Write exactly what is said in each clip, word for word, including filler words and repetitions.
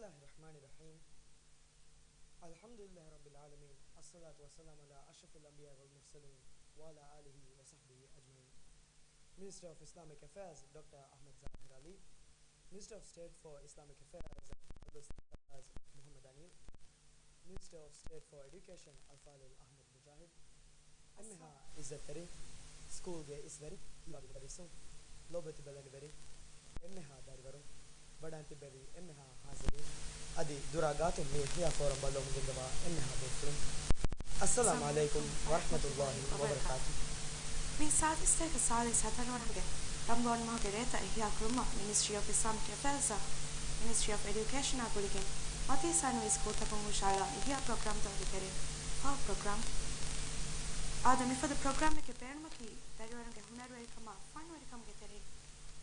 الرحمن الرحيم. الحمد لله رب العالمين. الصلاة والسلام على أشرف الأنبياء والمرسلين وعلى آله وصحبه أجمعين. Minister of Islamic Affairs, Doctor Ahmed Zahir Ali. Minister of State for Islamic Affairs, Al-Ustaz Muhammad Anil. Minister of State for Education, Al-Fadil Ahmed Mujahid. އެންމެހާ އިއްޒަތްތެރި ސްކޫލްގެ އިސްވެރި މުދައްރިސުން، ލޯބިވެތި ބެލެނިވެރި އެންމެހާ ދަރިވަރުން، ވަޑައިގެން ތިއްބެވި އެންމެހާ ހާޒިރީން، އަދި ދުރާ ގާތުން މި އިޙްޔާ ފޯރަމް ބައްލަވަމުން ގެންދަވާ އެންމެހާ ދޯސްތުން، އައްސަލާމު އައްސަލާމު ޢަލައިކުމް ޢަލައިކުމް ވަރަޙްމަތުﷲި ވަބަރަކާތުހު. ވަބަރަކާތުހު. މި ސާދަ އިސްތަކަށް ސާދަ ސަތަރުވަނަގެ ރަމަޟާން މަހުގެ ރޭތައް އިޙްޔާ ކުރުމަށް މިނިސްޓްރީ އޮފް އިސްލާމިކް އެފެއާޒްއާ މިނިސްޓްރީ އޮފް އެޑިއުކޭޝަނާ ގުޅިގެން މަތީ ސާނުވީ ސްކޫލްތަކުން ހުށަހަޅާ އިޙްޔާ ޕްރޮގްރާމްތަކުގެ ތެރެއިން ފަހު ޕްރޮގްރާމް. އާދެ، މިފަދަ ޕްރޮގްރާމެއްގެ ބޭނުމަކީ ދަރިވަރުންގެ ހުނަރުވެރިކަމާ ފަންވެރިކަމުގެ ތެރެއިން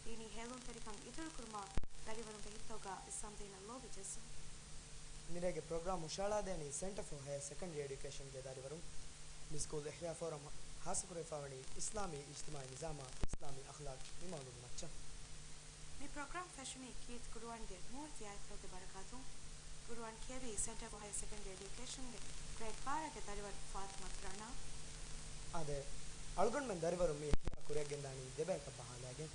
ދީނީ ހޭލުންތެރިކަން އިތުރުކުރުމާ، ދަރިވަރުންގެ ހިތްތަކުގަ އިސްލާމްދީނަށް ލޯބި ޖެއްސުން. މިރޭގެ ޕްރޮގްރާމް ހުށަހަޅާދޭނީ ސެންޓަރ ފޯ ހަޔަ ސެކަންޑްރީ އެޑިއުކޭޝަންގެ ދަރިވަރުން. މި ސްކޫލް އިޙްޔާ ފޯރަމް ހާއްސަކުރެވިފައިވަނީ އިސްލާމީ އިޖްތިމާޢީ ނިޒާމާ އިސްލާމީ އަޚްލާޤް މި މައުޟޫޢުގެ މައްޗަށް. މި ޕްރޮގްރާމް ފެށުނީ ކީތް ގުރުއާންގެ ނޫރު ތިޔައިތުރުގެ ބަރަކާތުން. ގުރުއާން ކިޔެވީ ސެންޓަރ ފޯ ހަޔަ ސެކަންޑްރީ އެޑިއުކޭޝަންގެ ގްރޭޑް ބާރަގެ ދަރިވަރު ފާތިމަތު ރަނާ. އާދެ، އަޅުގަނޑުމެން ދަރިވަރުން މި އިޙްޔާ ކުރިއަށްގެންދާނީ ދެބަޔަކަށް ބަހާލައިގެން.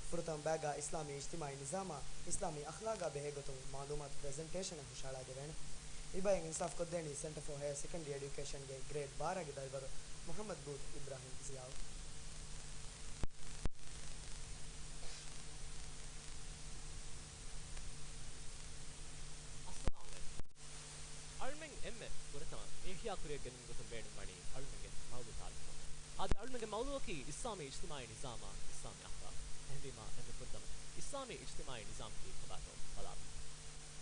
ފުރަތަމަ ބައިގަ އިސްލާމީ އިޖްތިމާޢީ ނިޒާމާ އިސްލާމީ އަޚްލާޤާ ބެހޭގޮތުން މައުލޫމާތު ޕްރެޒެންޓޭޝަނެއް ހުށަހަޅާދެވޭނެ. މި ބައިން އިންސާފް ކޮށްދޭނީ ސެންޓަރ ފޯ ހަޔަ ސެކަންޑްރީ އެޑިއުކޭޝަންގެ ގްރޭޑް ބާރަގެ ދަރިވަރު މުޙައްމަދު ބޫތު އިބްރާހިމް ޒިޔާއު. އައްސަލާމު ޢަލައިކުމް. އަޅުމެން އެންމެ ފުރަތަމަ މި އިޙްޔާ ކުރިއަށް ގެންދަން ގޮތުން ބޭނުން ވަނީ އަޅުމެންގެ މައުޟޫޢު ތާރީފު ކުރުން. އާދެ، އަޅުމެންގެ މައުޟޫޢަކީ އިސްލާމީ އިޖްތިމާޢީ ނިޒާމާ އިސްލާމީ އަޚްލާޤް. އެހެންވީމާ، އެންމެ ފުރަތަމަ އިސްލާމީ އިޖްތިމާޢީ ނިޒާމަކީ ކޮބާތޯ ބަލާލަން.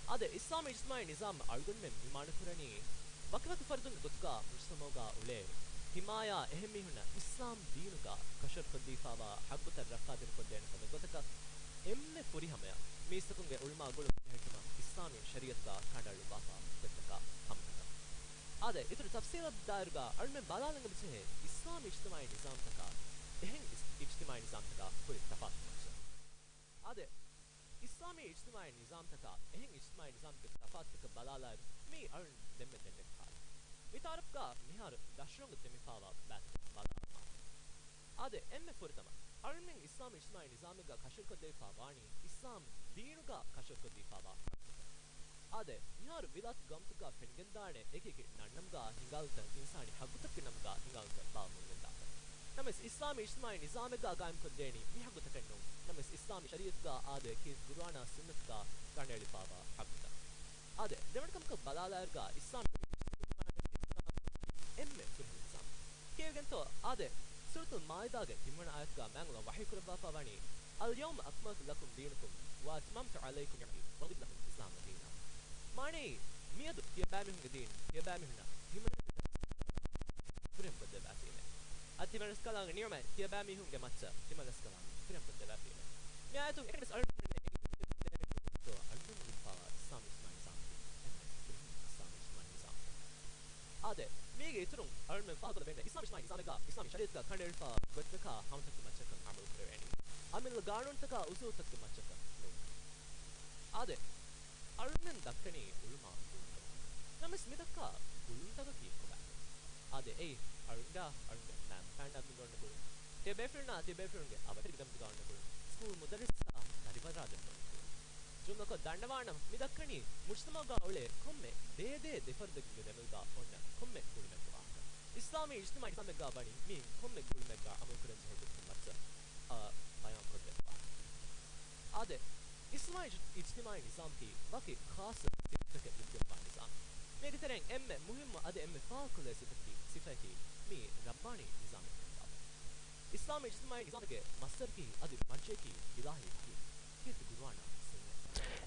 އާދެ، އިސްލާމީ އިޖްތިމާޢީ ނިޒާމް އަޅުގަނޑުމެން މި މާނަކުރަނީ، ވަކިވަކި ފަރުދުންގެ ގޮތުގަ މުޖްތަމަޢުގަ އުޅޭ ހިމާޔާ އެހެންމީހުންނަށް އިސްލާމް ދީނުގަ ކަށަވަރުކޮށްދީފައިވާ ހައްގުތައް ރައްކާތެރިކޮށްދޭނެ ފަދަ ގޮތަކަށް އެންމެ ފުރިހަމަޔަށް މީސްތަކުންގެ އުޅުމާ ގުޅުން ޖެހިއްޖުމަށް އިސްލާމީ ޝަރީޢަތުގަ ކަނޑައަޅުއްވާފަ ގޮތްތަކާ ހަމަހަމަ. އާދެ، އިތުރު ތަފްސީލަށް ދާއިރުގަ އަޅުމެން ބަލާލަން އެބަޖެހޭ އިސްލާމީ އިޖްތިމާޢީ ނިޒާމްތަކާ އެހެން އިސް-، އިޖްތިމާޢީ ނިޒާމްތަކާ ކުރި ތަފާތު ކަމަށް. އާދެ، އިސްލާމީ އިޖްތިމާޢީ ނިޒާމްތަކާ އެހެން އިޖްތިމާޢީ ނިޒާމްގެ ތަފާތުތަކަށް ބަލާލާއިރު، މީ އަޅުން ދެންމެ ދެންނެވި ހާލެއް. މި ތައާރަފްގަ މިހާރު ދަށުރަނގަޅު ދެމިފައިވާ ބައިތަކަށް ބަލާލަމާ. އާދެ، އެންމެ ފުރަތަމަ، އަޅުމެން އިސްލާމީ އިޖްތިމާޢީ ނިޒާމެއްގަ ކަށަވަރުކޮށްދެވިފައި ވާނީ އިސްލާމް ދީނުގަ ކަށަވަރުކޮށްދީފައިވާ ހައްގުތައް. އާދެ، މިހާރު ވިލާތު ގައުމުތަކުގަ ފެނިގެންދާނެ އެކިއެކި ނަންނަމުގަ ހިނގާލުންތައް އިންސާނީ ހައްގުތަކުގެ ނަމުގަ ހިނގާލުންތައް ބާވަމުން ގެންދާފަ. ނަމަވެސް، އިސްލާމީ އިޖްތިމާޢީ ނިޒާމެއްގަ ގާއިމްކޮށްދޭނީ މި ހައްގުތަކެއް ނޫން. ނަމަވެސް، އިސްލާމީ ޝަރީޢަތުގަ އާދެ، ކީރިތި ގުރުއާނާ ސުންނަތުގަ ކަނޑައެޅިފައިވާ ހައްގުތައް. އާދެ، ދެވަނަ ކަމަކަށް ބަލާލާއިރުގަ އިސްލާމީ އެންމެ ފުރިހަމަ ނިޒާމް. ކިޔެވިގެންތޯ؟ އާދެ، ސޫރަތުލް މާއިދާގެ ތިންވަނަ އާޔަތުގަ މާތް ﷲ ވަޙީ ކުރައްވާފަ ވަނީ، اليوم أكملت لكم دينكم وأتممت عليكم نعمتي ورضيت لكم الإسلام دينا. މާނައީ، މިއަދު ތިޔަބައިމީހުންގެ ދީން، ތިޔަބައިމީހުންނަށް ތިމަން ފުރިހަމަކޮށްދެއްވާފީމެ. އަދި ތިމަން ރަސްކަލާނގެ ނިޢުމަތް ތިޔަބައިމީހުންގެ މައްޗަށް ތިމަން ރަސްކަލާނގެ ފުރިހަމަކޮށްދެއްވާފީމެ. މި އާޔަތުން އެކަނިވެސް އަޅުގަނޑުމެންނަށް އެނގިގެންދެވޭނެ އަޅުގަނޑުމެން އުފާވާ އިސްލާމީ އިޖްތިމާޢީ ނިޒާމް އެންމެ ފުރިހަމަ އިސްލާމީ އިޖްތިމާޢީ ނިޒާމް. އާދެ، މީގެ އިތުރުން އަޅުމެން ފާހަގަކޮށްލަން ބޭނުންވޭ އިސްލާމީ އިޖްތިމާޢީ ނިޒާމެއްގަ އިސްލާމީ ޝަރީޢަތުގަ ކަނޑައެޅިފަ ގޮތްތަކާ ހަމަތަކުގެ މައްޗަށްކަން އަމަލު ކުރެވޭނީ. އަމިއްލަ ގާނޫނުތަކާ އުސޫލުތަކުގެ މައްޗަކަށް ނޫން. އާދެ، އަޅުމެން ދައްކަނީ އުޅުމާ ގުޅުންތަކަކީ. ނަމަވެސް މިދައްކާ ގުޅުންތަކަކީ ކޮބާތޯ؟ އާދެ، އެއީ އަޅުގަނޑާ އަޅުގަނޑުގެ މައިންބަފައިންނާ ދެމެދުގަ އޮންނަ ގުޅުން. ތިޔަބޭފުޅުންނާ ތިޔަބޭފުޅުންގެ އަވަށްޓެރި ދެމެދުގަ އޮންނަ ގުޅުން. ސްކޫލް މުދައްރިސްއާ ދަރިވަރާ ދެމެދުގަ އޮންނަ ގުޅުން. ޖުމްލަކޮށް ދަންނަވާނަމަ، މި ދައްކަނީ މުޖްތަމަޢުގަ އުޅޭ ކޮންމެ ދޭދޭ ދެފަރުދެއްގެ ދެމެދުގަ އޮންނަ ކޮންމެ ގުޅުމެއްގެ ވާހަކަ. އިސްލާމީ އިޖްތިމާޢީ ނިޒާމެއްގަ ވަނީ މިއިން ކޮންމެ ގުޅުމެއްގަ އަމަލުކުރަންޖެހޭ ގޮތުން މައްޗަށް، އާ، ބަޔާންކޮށްދެއްވާ. އާދެ، އިސްލާމީ އިޖް-، އިޖްތިމާޢީ ނިޒާމަކީ ވަކި ޚާއްޞަ ސިފަތަކެއް ލިބިގެންވާ ނިޒާމެއް. މީގެ ތެރެއިން އެންމެ މުހިއްމު އަދި އެންމެ ފާހަގަކޮށްލޭ ސިފަތަކީ، ސިފައަކީ މީ ރައްބާނީ ނިޒާމެއް ކަމަށްވާ. އިސްލާމީ އިޖްތިމާޢީ ނިޒާމެއްގެ މަޞްދަރަކީ އަދި މަރްޖަޢަކީ އިލާހީ ވަޙީ، ކީރިތި ގުރުއާނާ ސުންނަތް.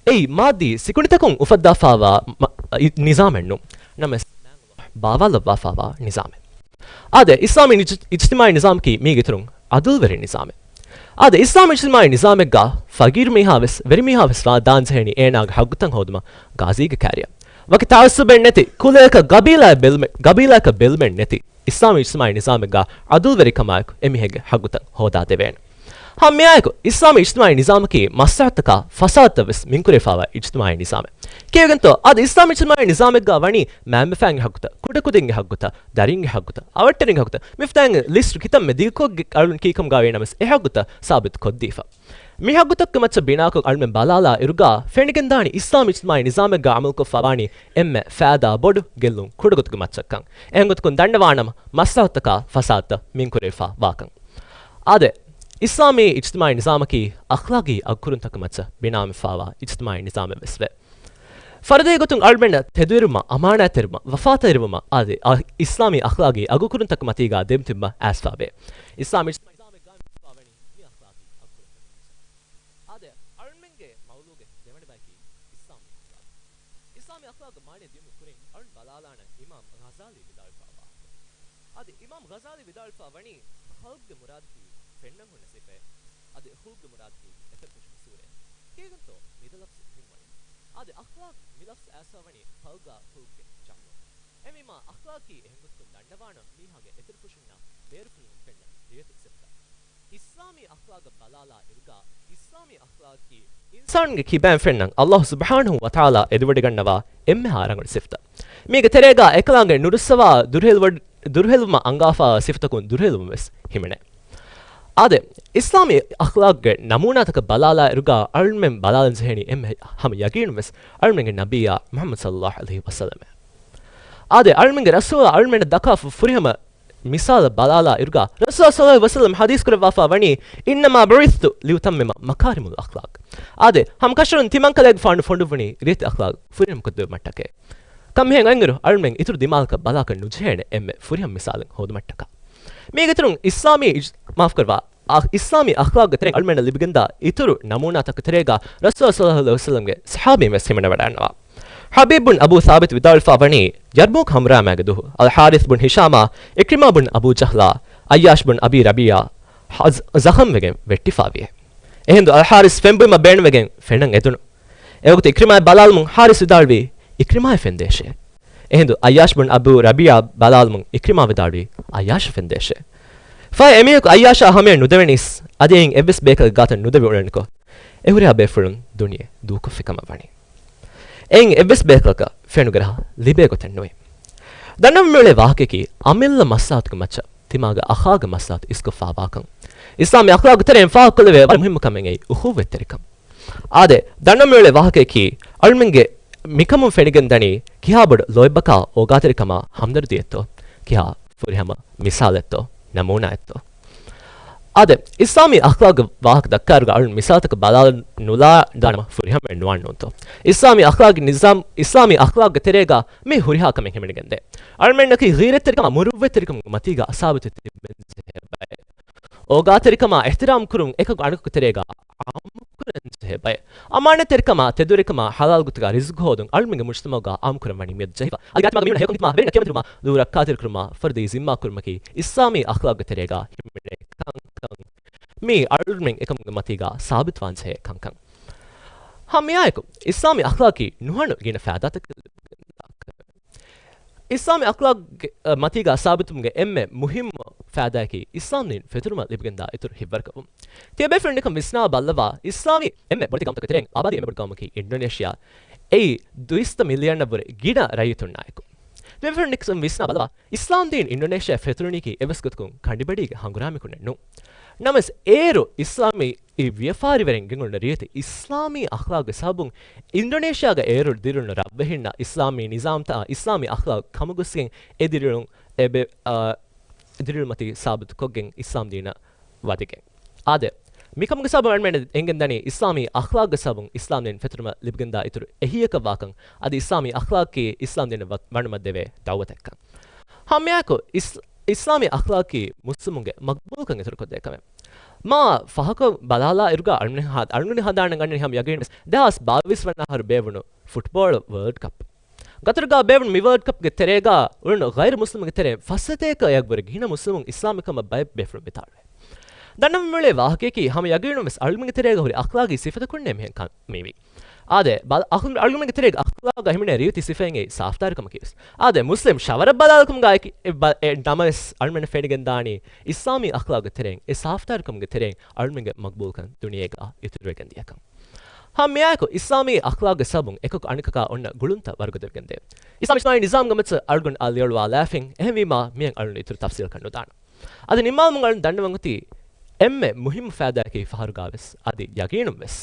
އެއީ މާއްދީ ސިކުނޑިތަކުން އުފައްދާފައިވާ މަ-، އި-، ނިޒާމެއް ނޫން. ނަމަވެސް، ބާވާލައްވާފައިވާ ނިޒާމެއް. އާދެ، އިސްލާމީ އިޖް-، އިޖްތިމާޢީ ނިޒާމަކީ މީގެ އިތުރުން އަދުލްވެރި ނިޒާމެއް. އާދެ، އިސްލާމީ އިޖްތިމާޢީ ނިޒާމެއްގަ ފަގީރު މީހާވެސް ވެރިމީހާވެސް ވާ ދާންޖެހޭނީ އޭނާގެ ހައްގުތައް ހޯދުމަށް ގާޒީގެ ކާރިއަށް. ވަކި ތަޢައްސުބެއް ނެތި، ކުލަޔަކަށް ގަބީލާއެއް ބެލުމެއް، ގަބީލާއަކަށް ބެލުމެއް ނެތި، އިސްލާމީ އިޖްތިމާޢީ ނިޒާމެއްގަ އަދުލްވެރިކަމާއެކު އެމީހެއްގެ ހައްގުތައް ހޯދާދެވޭނެ. ހަމައެއާއެކު، އިސްލާމީ އިޖްތިމާޢީ ނިޒާމަކީ މަސްލަހަތަކާ ފަސާދަތައް ވެސް މިންކުރެވިފާވާ އިޖްތިމާޢީ ނިޒާމެއް. ކިޔެވިގެންތޯ، އަދި އިސްލާމީ އިޖްތިމާޢީ ނިޒާމެއްގަ ވަނީ މައިންބަފައިންގެ ހައްގުތައް، ކުޑަކުދިންގެ ހައްގުތައް، ދަރީންގެ ހައްގުތައް، އަވަށްޓެރިންގެ ހައްގުތައް، މިފަދައިން ލިސްޓް ކިތަންމެ ދިގުކޮށްގެ އަޅުން ކީކަމުގަ ވީނަމަވެސް އެ ހައްގުތައް ސާބިތު ކޮށްދީފަ. މި ހައްގުތަކުގެ މައްޗަށް ބިނާކޮށް އަޅުމެން ބަލާލާ އިރުގަ ފެނިގެންދާނީ އިސްލާމީ އިޖްތިމާޢީ ނިޒާމެއްގަ ޢަމަލުކޮށްފާ ވާނީ އެންމެ ފައިދާ ބޮޑު، ގެއްލުން ކުޑަގޮތުގެ މައްޗަށްކަން. އެހެންގޮތަކުން ދަންނަވާނަމަ، މަސްލަހަތަކާ ފަސާދަތައް މިންކުރެވިފާ ވާކަން. އާދެ، އިސްލާމީ އިޖްތިމާޢީ ނިޒާމަކީ އަޚްލާގީ އަގުކުރުންތަކުގެ މައްޗަށް ބިނާވެފާވާ އިޖްތިމާޢީ ނިޒާމެއް ވެސް ވޭ. ފަރުދީ ގޮތުން އަޅުމެންނަށް ތެދުވެރިވުމަށް، އަމާނާތްތެރިވުމަށް، ވަފާތެރިވުމަށް، އާދެ، އަ، އިސްލާމީ އަޚްލާގީ އަގުކުރުންތަކުގެ މަތީގަ ދެމިތިބުމަށް އައިސްފާވޭ. އިސްލާމީ އިޖްތިމާޢީ ނިޒާމެއްގަ ވަނީ މި އަޚްލާގީ އަގުކުރުންތަކުގެ މައްޗަށް. އާދެ، އަޅުމެންގެ މައުޟޫގެ ދެވަނަ ބަޔަކީ އިސްލާމީ އަޚްލާގު. އިސްލާމީ އަޚްލާގުގެ މާނަ ދިޔުމަށް ކުރިން އަޅުން ބަލާލާނަން އިމާމް ޣަޒާލީ ވިދާޅުވެފާ ވާހަކަ. އަދި އިމާމް ޣަޒާލީ ވިދާޅުވެފާ ވަނީ، ޚަލްޤުގެ މުރާދަކީ ފެންނަން ހުންނަ ސިފައެއް. އަދި ޚުލްޤުގެ މުރާދަކީ އެތެރެކުށުން ސޫރައެއް. ކީގެންތޯ މިދެ ލަފްޒު މުހިންމުވަނީ؟ އާދެ، އަޚްލާޤް މި ލަފްޒު އައިސްފާވަނީ ޚަލްޤާ ޚުލްޤިން ޖަމްޢު. އެހެންވީމާ، އަޚްލާޤީ އެހެންގޮތަކުން ދަންނަވާނަމަ މީހާގެ އެތެރެކުށުންނާ ބޭރުފުޅުން ފެންނަ ރިވެތި ސިފަތައް. އިސްލާމީ އަޚްލާޤަށް ބަލާލާ އިރުގަ، އިސްލާމީ އަޚްލާޤަކީ އިންސާނުންގެ ކިބައިން ފެންނަން ﷲ ސުބްޙާނަހޫ ވަތަޢާލާ އެދިވޮޑިގަންނަވާ އެންމެހާ ރަނގަޅު ސިފަތައް. މީގެ ތެރޭގަ އެކަލާނގެ ނުރުއްސަވާ ދުރުހެލުވަޑް-، ދުރުހެލުމަށް އަންގާފާ ސިފަތަކުން ދުރުހެލުމަށް ވެސް ހިމެނޭ. އާދެ، އިސްލާމީ އަޚްލާޤުގެ ނަމޫނާތަކަށް ބަލާލާ އިރުގަ އަޅުމެން ބަލާލަން ޖެހޭނީ އެންމެ ހަމަ ޔަގީނުން ވެސް އަޅުމެންގެ ނަބިއްޔާ މުޙައްމަދު ޞައްލައްލާހު ޢަލައިހި ވަސައްލަމަށް. އާދެ، އަޅުމެންގެ ރަސޫލާ އަޅުމެންނަށް ދައްކާފަ ފުރިހަމަ މިސާލަށް ބަލާލާ އިރުގަ، ރަސޫލާ ޞައްލައްލާހު ޢަލައިހި ވަސައްލަމަ ޙަދީޘް ކުރައްވާފަ ވަނީ، "إنما بعثت لأتمم مكارم الأخلاق." އާދެ، ހަމަ ކަށަވަރުން ތިމަންކަލޭގެފާނު ފޮނުއްވުނީ ރިވެތި އަޚްލާޤު ފުރިހަމަކޮށްދެއްވުމަށްޓަކައި. ކަމެހެން އައިއިރު އަޅުމެން އިތުރު ދިމާލަކަށް ބަލާކަށް ނުޖެހޭނެ އެންމެ ފުރިހަމަ މިސާލެއް ހޯދުމަށްޓަކާ. މީގެ އިތުރުން އިސްލާމީ އިޖް-، މާފުކުރައްވާ، އަ-، އިސްލާމީ އަޚްލާޤުގެ ތެރެއިން އަޅުމެންނަށް ލިބިގެންދާ އިތުރު ނަމޫނާތަކުގެ ތެރޭގަ ރަސޫލާ ޞައްލައްލާހު ޢަލައިހި ވަސައްލަމްގެ ޞަޙާބީން ވެސް ހިމެނެވަޑައިގަންނަވާ. ޙަބީބް ބުން އަބޫ ޘާބިތު ވިދާޅުވެފާ ވަނީ، ޔަރްމޫކް ހަމްރާމާގެ ދުވަހު، އަލްޙާރިޘް ބުން ހިޝާމާ، ޢިކްރިމާ ބުން އަބޫ ޖަހްލާ، ޢައްޔާޝް ބުން އަބީ ރަބީޢާ ޒަ-، ޒަޚަމްވެގެން ވެއްޓިފާވިއޭ. އެހިނދު އަލްޙާރިޘް ފެންބުއިމަށް ބޭނުންވެގެން ފެނަށް އެދުނު. އެވަގުތު ޢިކްރިމާއަށް ބަލާލުމުން ޙާރިޘް ވިދާޅުވީ، "ޢިކްރިމާއަށް ފެންދޭށޭ." އެހިނދު އައްޔާޝް ބުން އަބޫ ރަބީޢާ ބަލާލުމުން ޢިކްރިމާ ވިދާޅުވީ، "އައްޔާޝަށް ފެންދޭށޭ." ފަހެ އެމީހަކު އައްޔާޝާ ހަމަޔަށް ނުދެވެނީސް، އަދި އެއިން އެއްވެސް ބޭކަލެއް ގާތަށް ނުދެވި އުޅެނިކޮށް، އެ ހުރިހާ ބޭފުޅުން ދުނިޔެ ދޫކޮށްފި ކަމަށް ވަނީ. އެއިން އެއްވެސް ބޭކަލަކަށް ފެނުގެ ރަހަ ލިބޭ ގޮތެއް ނުވޭ. ދަންނަވަން މިއުޅޭ ވާހަކައަކީ، އަމިއްލަ މަސްލަހަތުގެ މައްޗަށް ތިމާގެ އަޚާގެ މަސްލަހަތު އިސްކޮށްފާ ވާކަން. އިސްލާމީ އަޚްލާގު ތެރެއިން ފާހަގަކޮށްލެވޭ ވަރަށް މުހިއްމު ކަމެއް އެއީ އުޚުއްވަތްތެރިކަން. އާދެ، ދަންނަވަން މިއުޅޭ ވާހަކައަކީ، އަޅުމެންގެ މިކަމުން ފެނިގެން ދަނީ ކިހާ ބޮޑު ލޯތްބަކާ އޯގާތެރިކަމާ ހަމްދަރުދީއެއްތޯ، ކިހާ ފުރިހަމަ މިސާލެއްތޯ، ނަމޫނާއެއްތޯ. އާދެ، އިސްލާމީ އަޚްލާގުގެ ވާހަކަ ދައްކާއިރުގަ އަޅުން މިސާލުތަކަށް ބަލާލަން ނުލާ ދާނަމަ ފުރިހަމައެއް ނުވާން ނޫންތޯ. އިސްލާމީ އަޚްލާގު ނިޒާމް، އިސްލާމީ އަޚްލާގުގެ ތެރޭގަ މި ހުރިހާ ކަމެއް ހިމެނިގެންދޭ. އަޅުމެންނަކީ ޣީރަތްތެރިކަމާ މުރުއްވަތްތެރިކަމުގެ މަތީގަ ސާބިތު ތިބެން ޖެހޭ ބައެއް. އޯގާތެރިކަމާ އިޙްތިރާމް ކުރުން އެކަކު އަނެކަކު ތެރޭގަ އާއްމުކުރަން ޖެހޭ ބައެއް. އަމާނަތްތެރިކަމާ ތެދުވެރިކަމާ ޙަލާލް ގޮތުގަ ރިޒުޤު ހޯދުން އަޅުމެންގެ މުޖްތަމަޢުގަ އާއްމުކުރަން ވަނީ މިއަދު ޖެހިފަ. އަދި ގާތްމާގަ މީހުންނަށް ހެޔޮކަން ހިތުމާ ވެރިންނަށް ކިޔަމަންދިރުމާ ދުވަހު ރައްކާތެރިކުރުމާ ފަރުދީ ޒިންމާ ކުރުމަކީ އިސްލާމީ އަޚްލާގުގެ ތެރޭގަ ހިމެނޭ ކަންކަން. މީ އަޅުމެން އެކަމުގެ މަތީގަ ސާބިތުވާން ޖެހޭ ކަންކަން. ހަމައެއާއެކު، އިސްލާމީ އަޚްލާގަކީ ނުހަނު ގިނަ ފައިދާތަކެއް ލިބިގެންދާ ކަމެއް. އިސްލާމީ އަޚްލާގުގެ، އަ، މަތީގަ ސާބިތުވުމުގެ އެންމެ މުހިއްމު ފައިދާއަކީ އިސްލާމްދީން ފެތުރުމަށް ލިބިގެންދާ އިތުރު ހިތްވަރުކަމުން. ތިޔަބޭފުޅުން ނިކަން ވިސްނާ ބައްލަވާ، އިސްލާމީ އެންމެ ބޮޑެތި ގައުމުތަކުގެ ތެރެއިން އާބާދީ އެންމެ ބޮޑު ގައުމަކީ އިންޑޮނޭޝިއާ. އެއީ ދުއިސައްތަ މިލިއަނަށްވުރެ ގިނަ ރައްޔިތުންނާއެކު. ތިޔަބޭފުޅުން ނިކަން ވިސްނާ ބައްލަވާ، އިސްލާމްދީން އިންޑޮނޭޝިއާ ފެތުރުނީކީ އެއްވެސް ގޮތަކުން ކަނޑިބަޑީގެ ހަނގުރާމައަކުންނެއް ނޫން. ނަމަވެސް އޭރު އިސްލާމީ ވިޔަފާރިވެރިން ގެންގުޅުނު ރިވެތި އިސްލާމީ އަޚްލާގުގެ ސަބަބުން އިންޑޮނޭޝިއާގަ އޭރު ދިރިއުޅުނު ރަށްވެހިންނަށް އިސްލާމީ ނިޒާމްތައް އިސްލާމީ އަޚްލާގު ކަމުގޮސްގެން އެ ދިރިއުޅުން އެބެ-، އާ، ދިރިއުޅުމަތީ ސާބިތުކޮށްގެން އިސްލާމްދީނަށް ވަދެގެން. އާދެ، މިކަމުގެ ސަބަބުން އަޅުމެން އެނގެންދަނީ އިސްލާމީ އަޚްލާގުގެ ސަބަބުން އިސްލާމްދީން ފެތުރުމަށް ލިބިގެންދާ އިތުރު އެހީއަކަށް ވާކަން، އަދި އިސްލާމީ އަޚްލާގަކީ އިސްލާމްދީނަށް ވަ-، ވަނުމަށް ދެވޭ ދަޢުވަތެއްކަން. ހަމައެއާއެކު އިސް-، އިސްލާމީ އަޚްލާގަކީ މުސްލިމުންގެ މަޤްބޫލުކަން އިތުރުކޮށްދޭ ކަމެއް. މާ ފަހަކަށް ބަލާލާ އިރުގަ އަޅުގަނޑު ހަ-، އަޅުގަނޑު ހަނދާން ގަންނަނީ ހަމަ ޔަގީން ވެސް ދެހާސް ބާވީސް ވަނަ އަހަރު ބޭއްވުނު ފުޓްބޯޅަ ވަރލްޑް ކަޕް. ގަތަރުގަ ބޭއްވުނު މި ވަރލްޑް ކަޕްގެ ތެރޭގަ އުޅުނު ޣައިރު މުސްލިމުންގެ ތެރެއިން ފައްސަތޭކައަށްވުރެ ގިނަ މުސްލިމުން އިސްލާމްވި ކަމަށް ބައެއް ބޭފުޅުން ވިދާޅުވޭ. ދަންނަވަން މިއުޅޭ ވާހަކައަކީ ހަމަ ޔަގީނުން ވެސް އަޅުމެންގެ ތެރޭގަ ހުރި އަޚްލާގީ ސިފަތަކުންނޭ މިހެން ކަން މިވީ. އާދެ، ބަލ-، އަޚު-، އަޅުގަނޑުގެ ތެރޭގަ އަޚްލާގަށް ހިމެނޭ ރީތި ސިފައިންގެ ސާފްތާރިކަމަކީވެސް. އާދެ، މުސްލިމް ޝަވަރަށް ބަލާލުކަމުގައި އެ ބަ-، އެ ނަމަވެސް އަޅުމެންނަށް ފެނިގެންދާނީ އިސްލާމީ އަޚްލާގުގެ ތެރެއިން، އެ ސާފްތާރިކަމުގެ ތެރެއިން އަޅުމެންގެ މަގްބޫލްކަން ދުނިޔޭގަ އިތުރުވެގެން ދިޔަކަން. ހަމައެއާއެކު، އިސްލާމީ އަޚްލާގުގެ ސަބަބުން އެކަކު އަނެކަކާ އޮންނަ ގުޅުންތައް ވަރުގަދަވެގެންދޭ. އިސްލާމީ އިޖްތިމާޢީ ނިޒާމްގެ މައްޗަށް އަޅުގަނޑު އަށް ލިޔެޅުވާލާފިން. އެހެންވީމާ، މިއަށް އަޅުގަނޑު އިތުރު ތަފްސީލަކަށް ނުދާނަން. އަދި ނިންމާލުމުން އަޅުން ދަންނަވަން އޮތީ އެންމެ މުހިއްމު ފައިދާއަކީ ފަހަރުގާވެސް އަދި ޔަގީނުންވެސް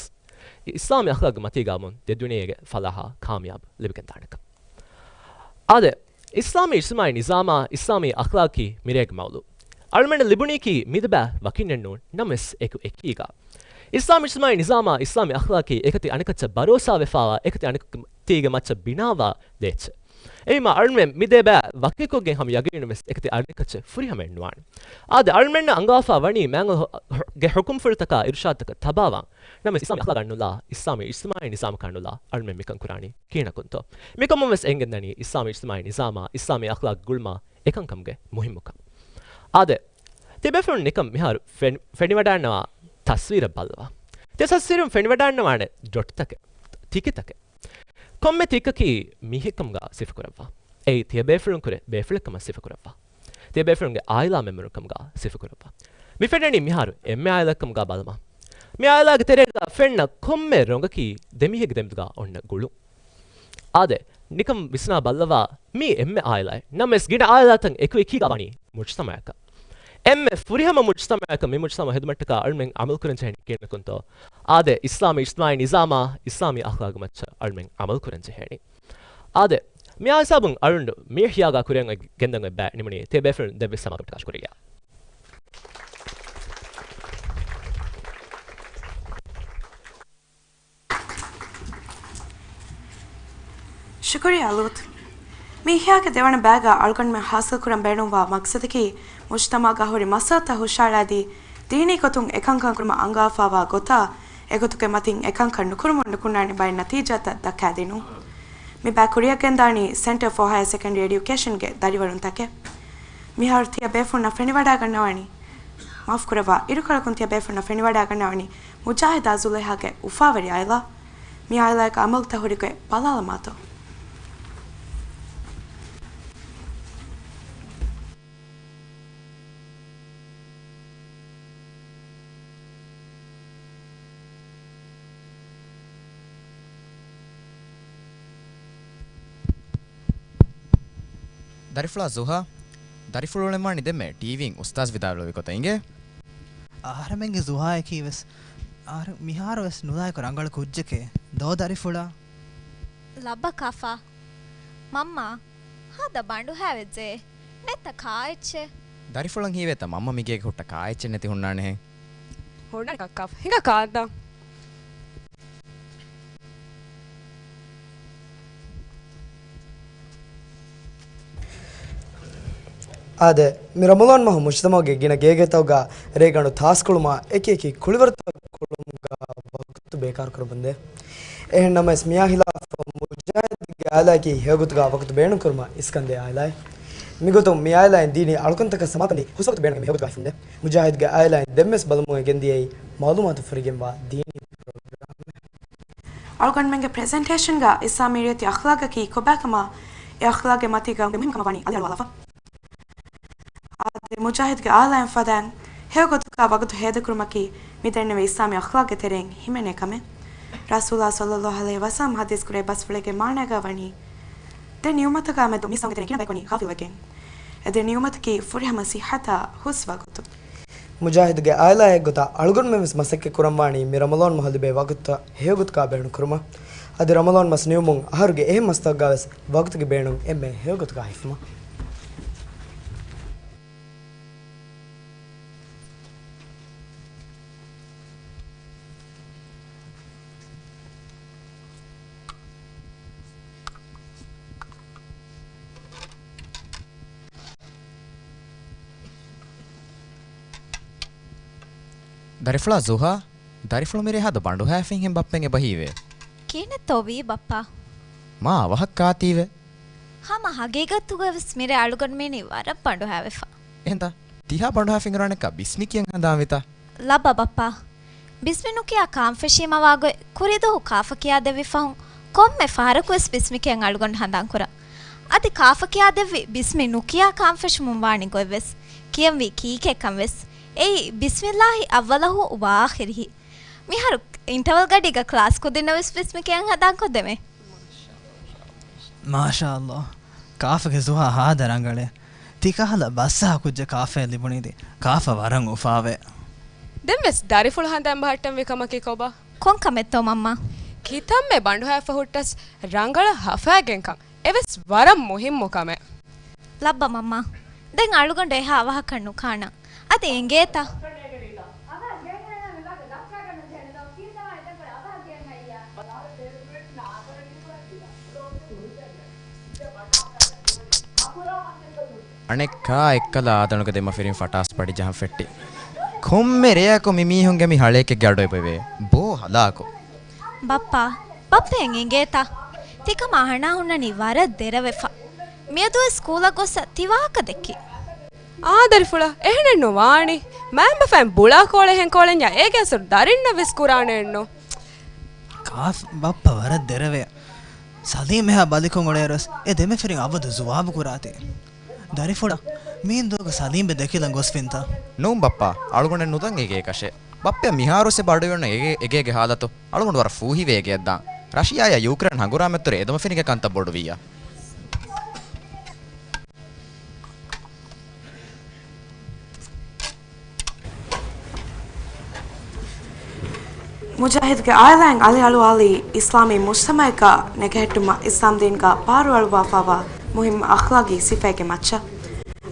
އިސްލާމީ އަޚްލާގުގެ މަތީގައިމުން ދެ ދުނިޔޭގެ ފަލާހާ ކާމިޔާބު ލިބިގެންދާނެކަން. އާދެ، އިސްލާމީ އިޖްތިމާޢީ ނިޒާމާ އިސްލާމީ އަޚްލާގަކީ މިރޭގެ މައުލޫ. އަޅުމެންނަށް ލިބުނީކީ މި ދެބައި ވަކިންނެއް ނޫން، ނަމަވެސް އެކު އެކީގަ. އިސްލާމީ އިޖްތިމާޢީ ނިޒާމާ އިސްލާމީ އަޚްލާގަކީ އެކަތި އަނެކައްޗަށް ބަރޯސާވެފާވާ، އެކަތި އަނެކަތީގެ މައްޗަށް ބިނާވާ ދޭއްޗެއް. އެހެންވީމާ، އަޅުމެން މި ދެބައި ވަކިކޮށްގެން ހަމަ ޔަގީނުންވެސް އެކަތި އަނެކައްޗެއް ފުރިހަމައެއް ނުވާނެ. އާދެ، އަޅުމެންނަށް އަންގާފާ ވަނީ މާތް އަލްލާހުގެ ޙުކުމްފުޅުތަކާ އިރުޝާދުތަކަށް ތަބާވާން. ނަމަވެސް އިސްލާމީ އަޚްލާގަށް ނުލާ، އިސްލާމީ އިޖްތިމާޢީ ނިޒާމަކާ ނުލާ، އަޅުމެން މިކަން ކުރާނީ ކިހިނަކުންތޯ؟ މިކަމުންވެސް އެނގެންދަނީ އިސްލާމީ އިޖްތިމާޢީ ނިޒާމާ އިސްލާމީ އަޚްލާގުގެ ގުޅުމާ އެކަންކަމުގެ މުހިއްމުކަން. އާދެ، ތިޔަބޭފުޅުން ނިކަން މިހާރު ފެން-، ފެނިވަޑައިންނަވާ ތަސްވީރަށް ބައްލަވާ. ތިޔަ ތަސްވީރުން ފެނިވަޑައިންނަވާނެ ޑޮޓްތަކެއް، ތިކެތަކެއް. ކޮންމެ ތިކަކީ މީހެއްކަމުގަ ސިފަކުރައްވާ. އެއީ ތިޔަބޭފުޅުން ކުރެ ބޭފުޅެއްކަމަށް ސިފަކުރައްވާ. ތިޔަބޭފުޅުންގެ އާއިލާ މެމްބަރުންކަމުގަ ސިފަކުރައްވާ. މި ފެންނަނީ މިހާރު އެންމެ އާއިލާއެއްކަމުގަ ބަލަމާ. މި އާއިލާގެ ތެރޭގަ ފެންނަ ކޮންމެ ރޮނގަކީ ދެމީހެއްގެ ދެމެދުގަ އޮންނަ ގުޅުން. އާދެ، ނިކަން ވިސްނާ ބައްލަވާ، މީ އެންމެ އާއިލާއެއް. ނަމަވެސް ގިނަ އާއިލާތައް އެކު އެކީގަ ވަނީ މުޖްތަމަޢަކަށް. އެންމެ ފުރިހަމަ މުޖްތަމަޢަކަށް މި މުޖްތަމަޢު ހެދުމަށްޓަކާ އަޅުމެން ޢަމަލު ކުރަން ޖެހޭނީ ކިހިނެއްކުންތޯ؟ އާދެ، އިސްލާމީ އިޖްތިމާޢީ ނިޒާމާ އިސްލާމީ އަޚްލާގު މައްޗަށް އަޅުމެން ޢަމަލު ކުރަން ޖެހޭނީ. އާދެ، މިއާ ހިސާބުން އަޅުން މި އިޙްޔާގަ ކުރިއަށް ގެންދަން އޮތް ބައި ނިމުނީ. ތިޔަބޭފުޅުން ދެއްވި ސަމާލުކަމަށްޓަކާ ޝުކުރިއްޔާ. ޝުކުރިއްޔާ ލޫޠު. މި އިޙްޔާގެ ދެވަނަ ބައިގަ އަޅުގަނޑުމެން ޙާޞިލުކުރަން ބޭނުންވާ މަޤްޞަދަކީ، މުޖްތަމަޢުގަ ހުރި މައްސަލަތައް ހުށައަޅާދީ، ދީނީ ގޮތުން އެކަންކަން ކުރުމަށް އަންގާފާވާ ގޮތާ، އެގޮތުގެ މަތިން އެކަންކަން ނުކުރުމުން ނުކުންނާނެ ބައެއް ނަތީޖާތައް ދައްކާދިނުން. މި ބައި ކުރިއަށްގެންދާނީ ސެންޓަރ ފޯ ހަޔަ ސެކަންޑަރީ އެޑިއުކޭޝަންގެ ދަރިވަރުންތަކެއް. މިހާރު ތިޔަބޭފުޅުންނަށް ފެނިވަޑައިގަންނަވަނީ، މާފުކުރައްވާ، އިރުކޮޅަކުން ތިޔަބޭފުޅުންނަށް ފެނިވަޑައިގަންނަވަނީ މުޖާހިދާ ޒުލޭހާގެ އުފާވެރި އާއިލާ. މި އާއިލާއަކަށް އަމަލުތައް ހުރިގޮތް ބަލާލަމާތޯ؟ ދަރިފުޅާ ޒުހާ، ދަރިފުޅު އުޅެންވާނީ ދެންމެ ޓީވީން އުސްތާޛް ވިދާޅުވި ގޮތަށް އިނގޭ. އަހަރެމެންގެ ޒުހާއަކީ ވެސް އަހަރެން މިހާރު ވެސް ނުލާއެކު ރަނގަޅު ކުއްޖެކޭ. ދޯ ދަރިފުޅާ؟ ލައްބަ ކާފާ. މަންމާ، ހާދަ ބަނޑުހައިވެއްޖެ. ނެތްތަ ކާ އެއްޗެއް؟ ދަރިފުޅަށް ހީވޭތަ މަންމަ މިގޭގަ ހުއްޓަ ކާ އެއްޗެއް ނެތި ހުންނާނެހެން؟ ހުންނާނެ ކައްކާފަ. ހިނގާ ކާންދާން. އާދެ، މި ރަމަޟާން މަހު މުޖްތަމަޢުގެ ގިނަ ގޭގެތަކުގަ ރޭގަނޑު ތާސްކުޅުމާ އެކި އެކި ކުޅިވަރުތައް ކުޅުމުގަ ވަގުތު ބޭކާރުކުރަމުންދޭ. އެހެން ނަމަވެސް، މިއާ ހިލާފަށް މުޖާހިދުގެ އާއިލާއަކީ ހެޔޮގޮތުގަ ވަގުތު ބޭނުންކުރުމަށް އިސްކަންދޭ އާއިލާއެއް. މިގޮތުން މި އާއިލާއިން ދީނީ އަޅުކަންތަކަށް ސަމާލުކަން ދީ، ހުސްވަގުތު ބޭނުން ހެޔޮގޮތުގަ ހިފުންދޭ. މުޖާހިދުގެ އާއިލާއިން ދެންވެސް ބަލަމުން ގެންދިޔައީ މަޢުލޫމާތު ފުރިގެންވާ ދީނީ ޕްރޮގްރާމެއް. އަޅުގަނޑުމެންގެ ޕްރެޒެންޓޭޝަންގަ އިސްލާމީ ރީތި އަޚްލާގަކީ ކޮބާކަމާ، އެ އަޚްލާގެ މަތީގަ މުހިންމުކަމަށް ވަނީ އަލިއަޅުވާލައްވާ. އާދެ، މުޖާހިދުގެ އާއިލާއިން ފަދައިން ހެޔޮގޮތުގަ ވަގުތު ހޭދަކުރުމަކީ މި ދެންނެވި އިސްލާމީ އަޚްލާގެ ތެރެއިން ހިމެނޭ ކަމެއް. ރަސޫލާ ޞައްލައްލާހު ޢަލައިހި ވަސައްލަމަ ޙަދީޘް ކުރޭ ބަސްފުޅެއްގެ މާނައިގަ ވަނީ، ދެ ނިޢުމަތަކާ މެދު މީސްތަކުންގެ ތެރެއިން ގިނަ ބަޔަކު ވަނީ ޣާފިލުވެގެން. އެ ދެ ނިޢުމަތަކީ ފުރިހަމަ ސިއްހަތާ ހުސްވަގުތު. މުޖާހިދުގެ އާއިލާއެއް ގޮތަށް އަޅުގަނޑުމެން ވެސް މަސައްކަތް ކުރަންވާނީ މި ރަމަޟާން މަހު ލިބޭ ވަގުތުތައް ހެޔޮގޮތުގަ ބޭނުން ކުރުމަށް. އަދި ރަމަޟާން މަސް ނިމުމުން އަހަރުގެ އެހެން މަސްތަކުގަ ވެސް ވަގުތުގެ ބޭނުން އެންމެ ހެޔޮގޮތުގަ ހިފުމަށް. ދަރިފުޅާ ޒުހާ، ދަރިފުޅު މިރޭ ހާދަ ބަނޑުހައިފިން ހެން ބައްޕައިން އެބަ ހީވޭ. ކިހިނެއްތޯ ވީ ބައްޕާ؟ މާ އަވަހަށް ކާތީވެ؟ ހަމަ ހަގީގަތުގައި ވެސް މިރޭ އަޅުގަނޑުމެނީ ވަރަށް ބަނޑުހައިވެފަ. އެހެންތަ؟ ތިހާ ބަނޑުހައިފިން އިރާނެއްކާ ބިސްނި ކިޔަން ހަނދާން ވިތަ؟ ލައްބަ ބައްޕާ. ބިސްމި ނުކިޔާ ކާން ފެށީމަވާ ގޮތް ކުރިދުވަހު ކާފަ ކިޔާދެއްވި ފަހުން ކޮންމެ ފަހަރަކުވެސް ބިސްމި ކިޔަން އަޅުގަނޑު ހަނދާންކުރާ. އަދި ކާފަ ކިޔާދެއްވި ބިސްމި ނުކިޔާ ކާން ފެށުމުން ވާނެ ގޮތްވެސް، ކިޔަންވީ ކީކޭ ކަންވެސް. އެއީ، ބިސްމިއްލާހި އައްވަލަހު ވަ އާޚިރިހި. މިހާރު އިންޓަވަލް ގަޑީގަ ކްލާސް ކުދިންނަށް ވެސް ބިސްމި ކިޔަން ހަނދާންކޮށްދެމޭ. މާޝާﷲ. ކާފަގެ ޒުހާ ހާދަ ރަނގަޅޭ. ތި ކަހަލަ ބައްސަހަ ކުއްޖެއް ކާފައަށް ލިބުނީތީ، ކާފަ ވަރަށް އުފާވޭ. ދެންވެސް ދަރިފުޅު ހަނދާން ބަހައްޓަންވީ ކަމަކީ ކޮބާ؟ ކޮން ކަމެއްތޯ މަންމާ؟ ކިތަންމެ ބަނޑުހައިފަ ހުއްޓަސް ރަނގަޅަށް ހަފައިގެންކަން. އެވެސް ވަރަށް މުހިއްމު ކަމެއް. ލައްބަ މަންމާ. ދެން އަޅުގަނޑު އެހާ އަވަހަކަށް ނުކާނަން. އަދި އެނގޭތަ؟ އަނެއްކާ އެއްކަލަ އާދަނުގެ ދެމަފިރިން ފަޓާސް ޕަޑި ޖަހަން ފެއްޓި. ކޮންމެ ރެޔަކު މި މީހުންގެ މި ހަޅޭކެއްގެ އަޑު އެބައިވޭ. ބޯ ހަލާކު. ބައްޕާ، ބައްޕައަށް އެނގޭތަ؟ ތިކަމާ އަހަނާ ހުންނަނީ ވަރަށް ދެރަވެފަ. މިއަދުވެސް ސްކޫލަށް ގޮއްސަ ތި ވާހަކަ ދެއްކި. އާ ދަރިފުޅާ، އެހެނެއްނު ވާނީ. މައިންބަފައިން ބުޅާ ކޯޅެއްހެން ކޯޅެންޏާ އޭގެ އަސަރު ދަރިންނަށް ވެސް ކުރާނެއެއްނު. ކާފް، ބައްޕަ ވަރަށް ދެރަވެ. ސަލީމް އެހާ ބަލިކޮށް އުޅޭއިރުވެސް އެ ދެމަފިރިން އަބަދު ޖުވާބު ކުރާތީ. ދަރިފުޅާ، މީން ދުވަގު ސަލީމްބެ ދެކިލަން ގޮސްފިންތަ؟ ނޫން ބައްޕާ، އަޅުގަނޑަށް ނުދަން އޭގެ ކަށެއް. ބައްޕަ މިހާރުވެސް އެބަ އަޑުއިވުނު އެގޭ، އެގޭގެ ހާލަތު. އަޅުގަނޑު ވަރަށް ފޫހިވޭ އެގެއަށްދާން. ރަޝިޔާއާ ޔޫކްރޭން ހަނގުރާމަތްތެރޭ އެދެމަފިރިންގެ ކަންތައް ބޮޑުވިއްޔާ. މުޖާހިދުގެ އާއިލާއިން އަލިއަޅުވާލީ އިސްލާމީ މުޖްތަމަޢަކަށް ނެގަހެއްޓުމަށް އިސްލާމްދީންގަ ބާރުއަޅުއްވާފައިވާ މުހިއްމު އަޚްލާގީ ސިފައެއްގެ މައްޗަށް.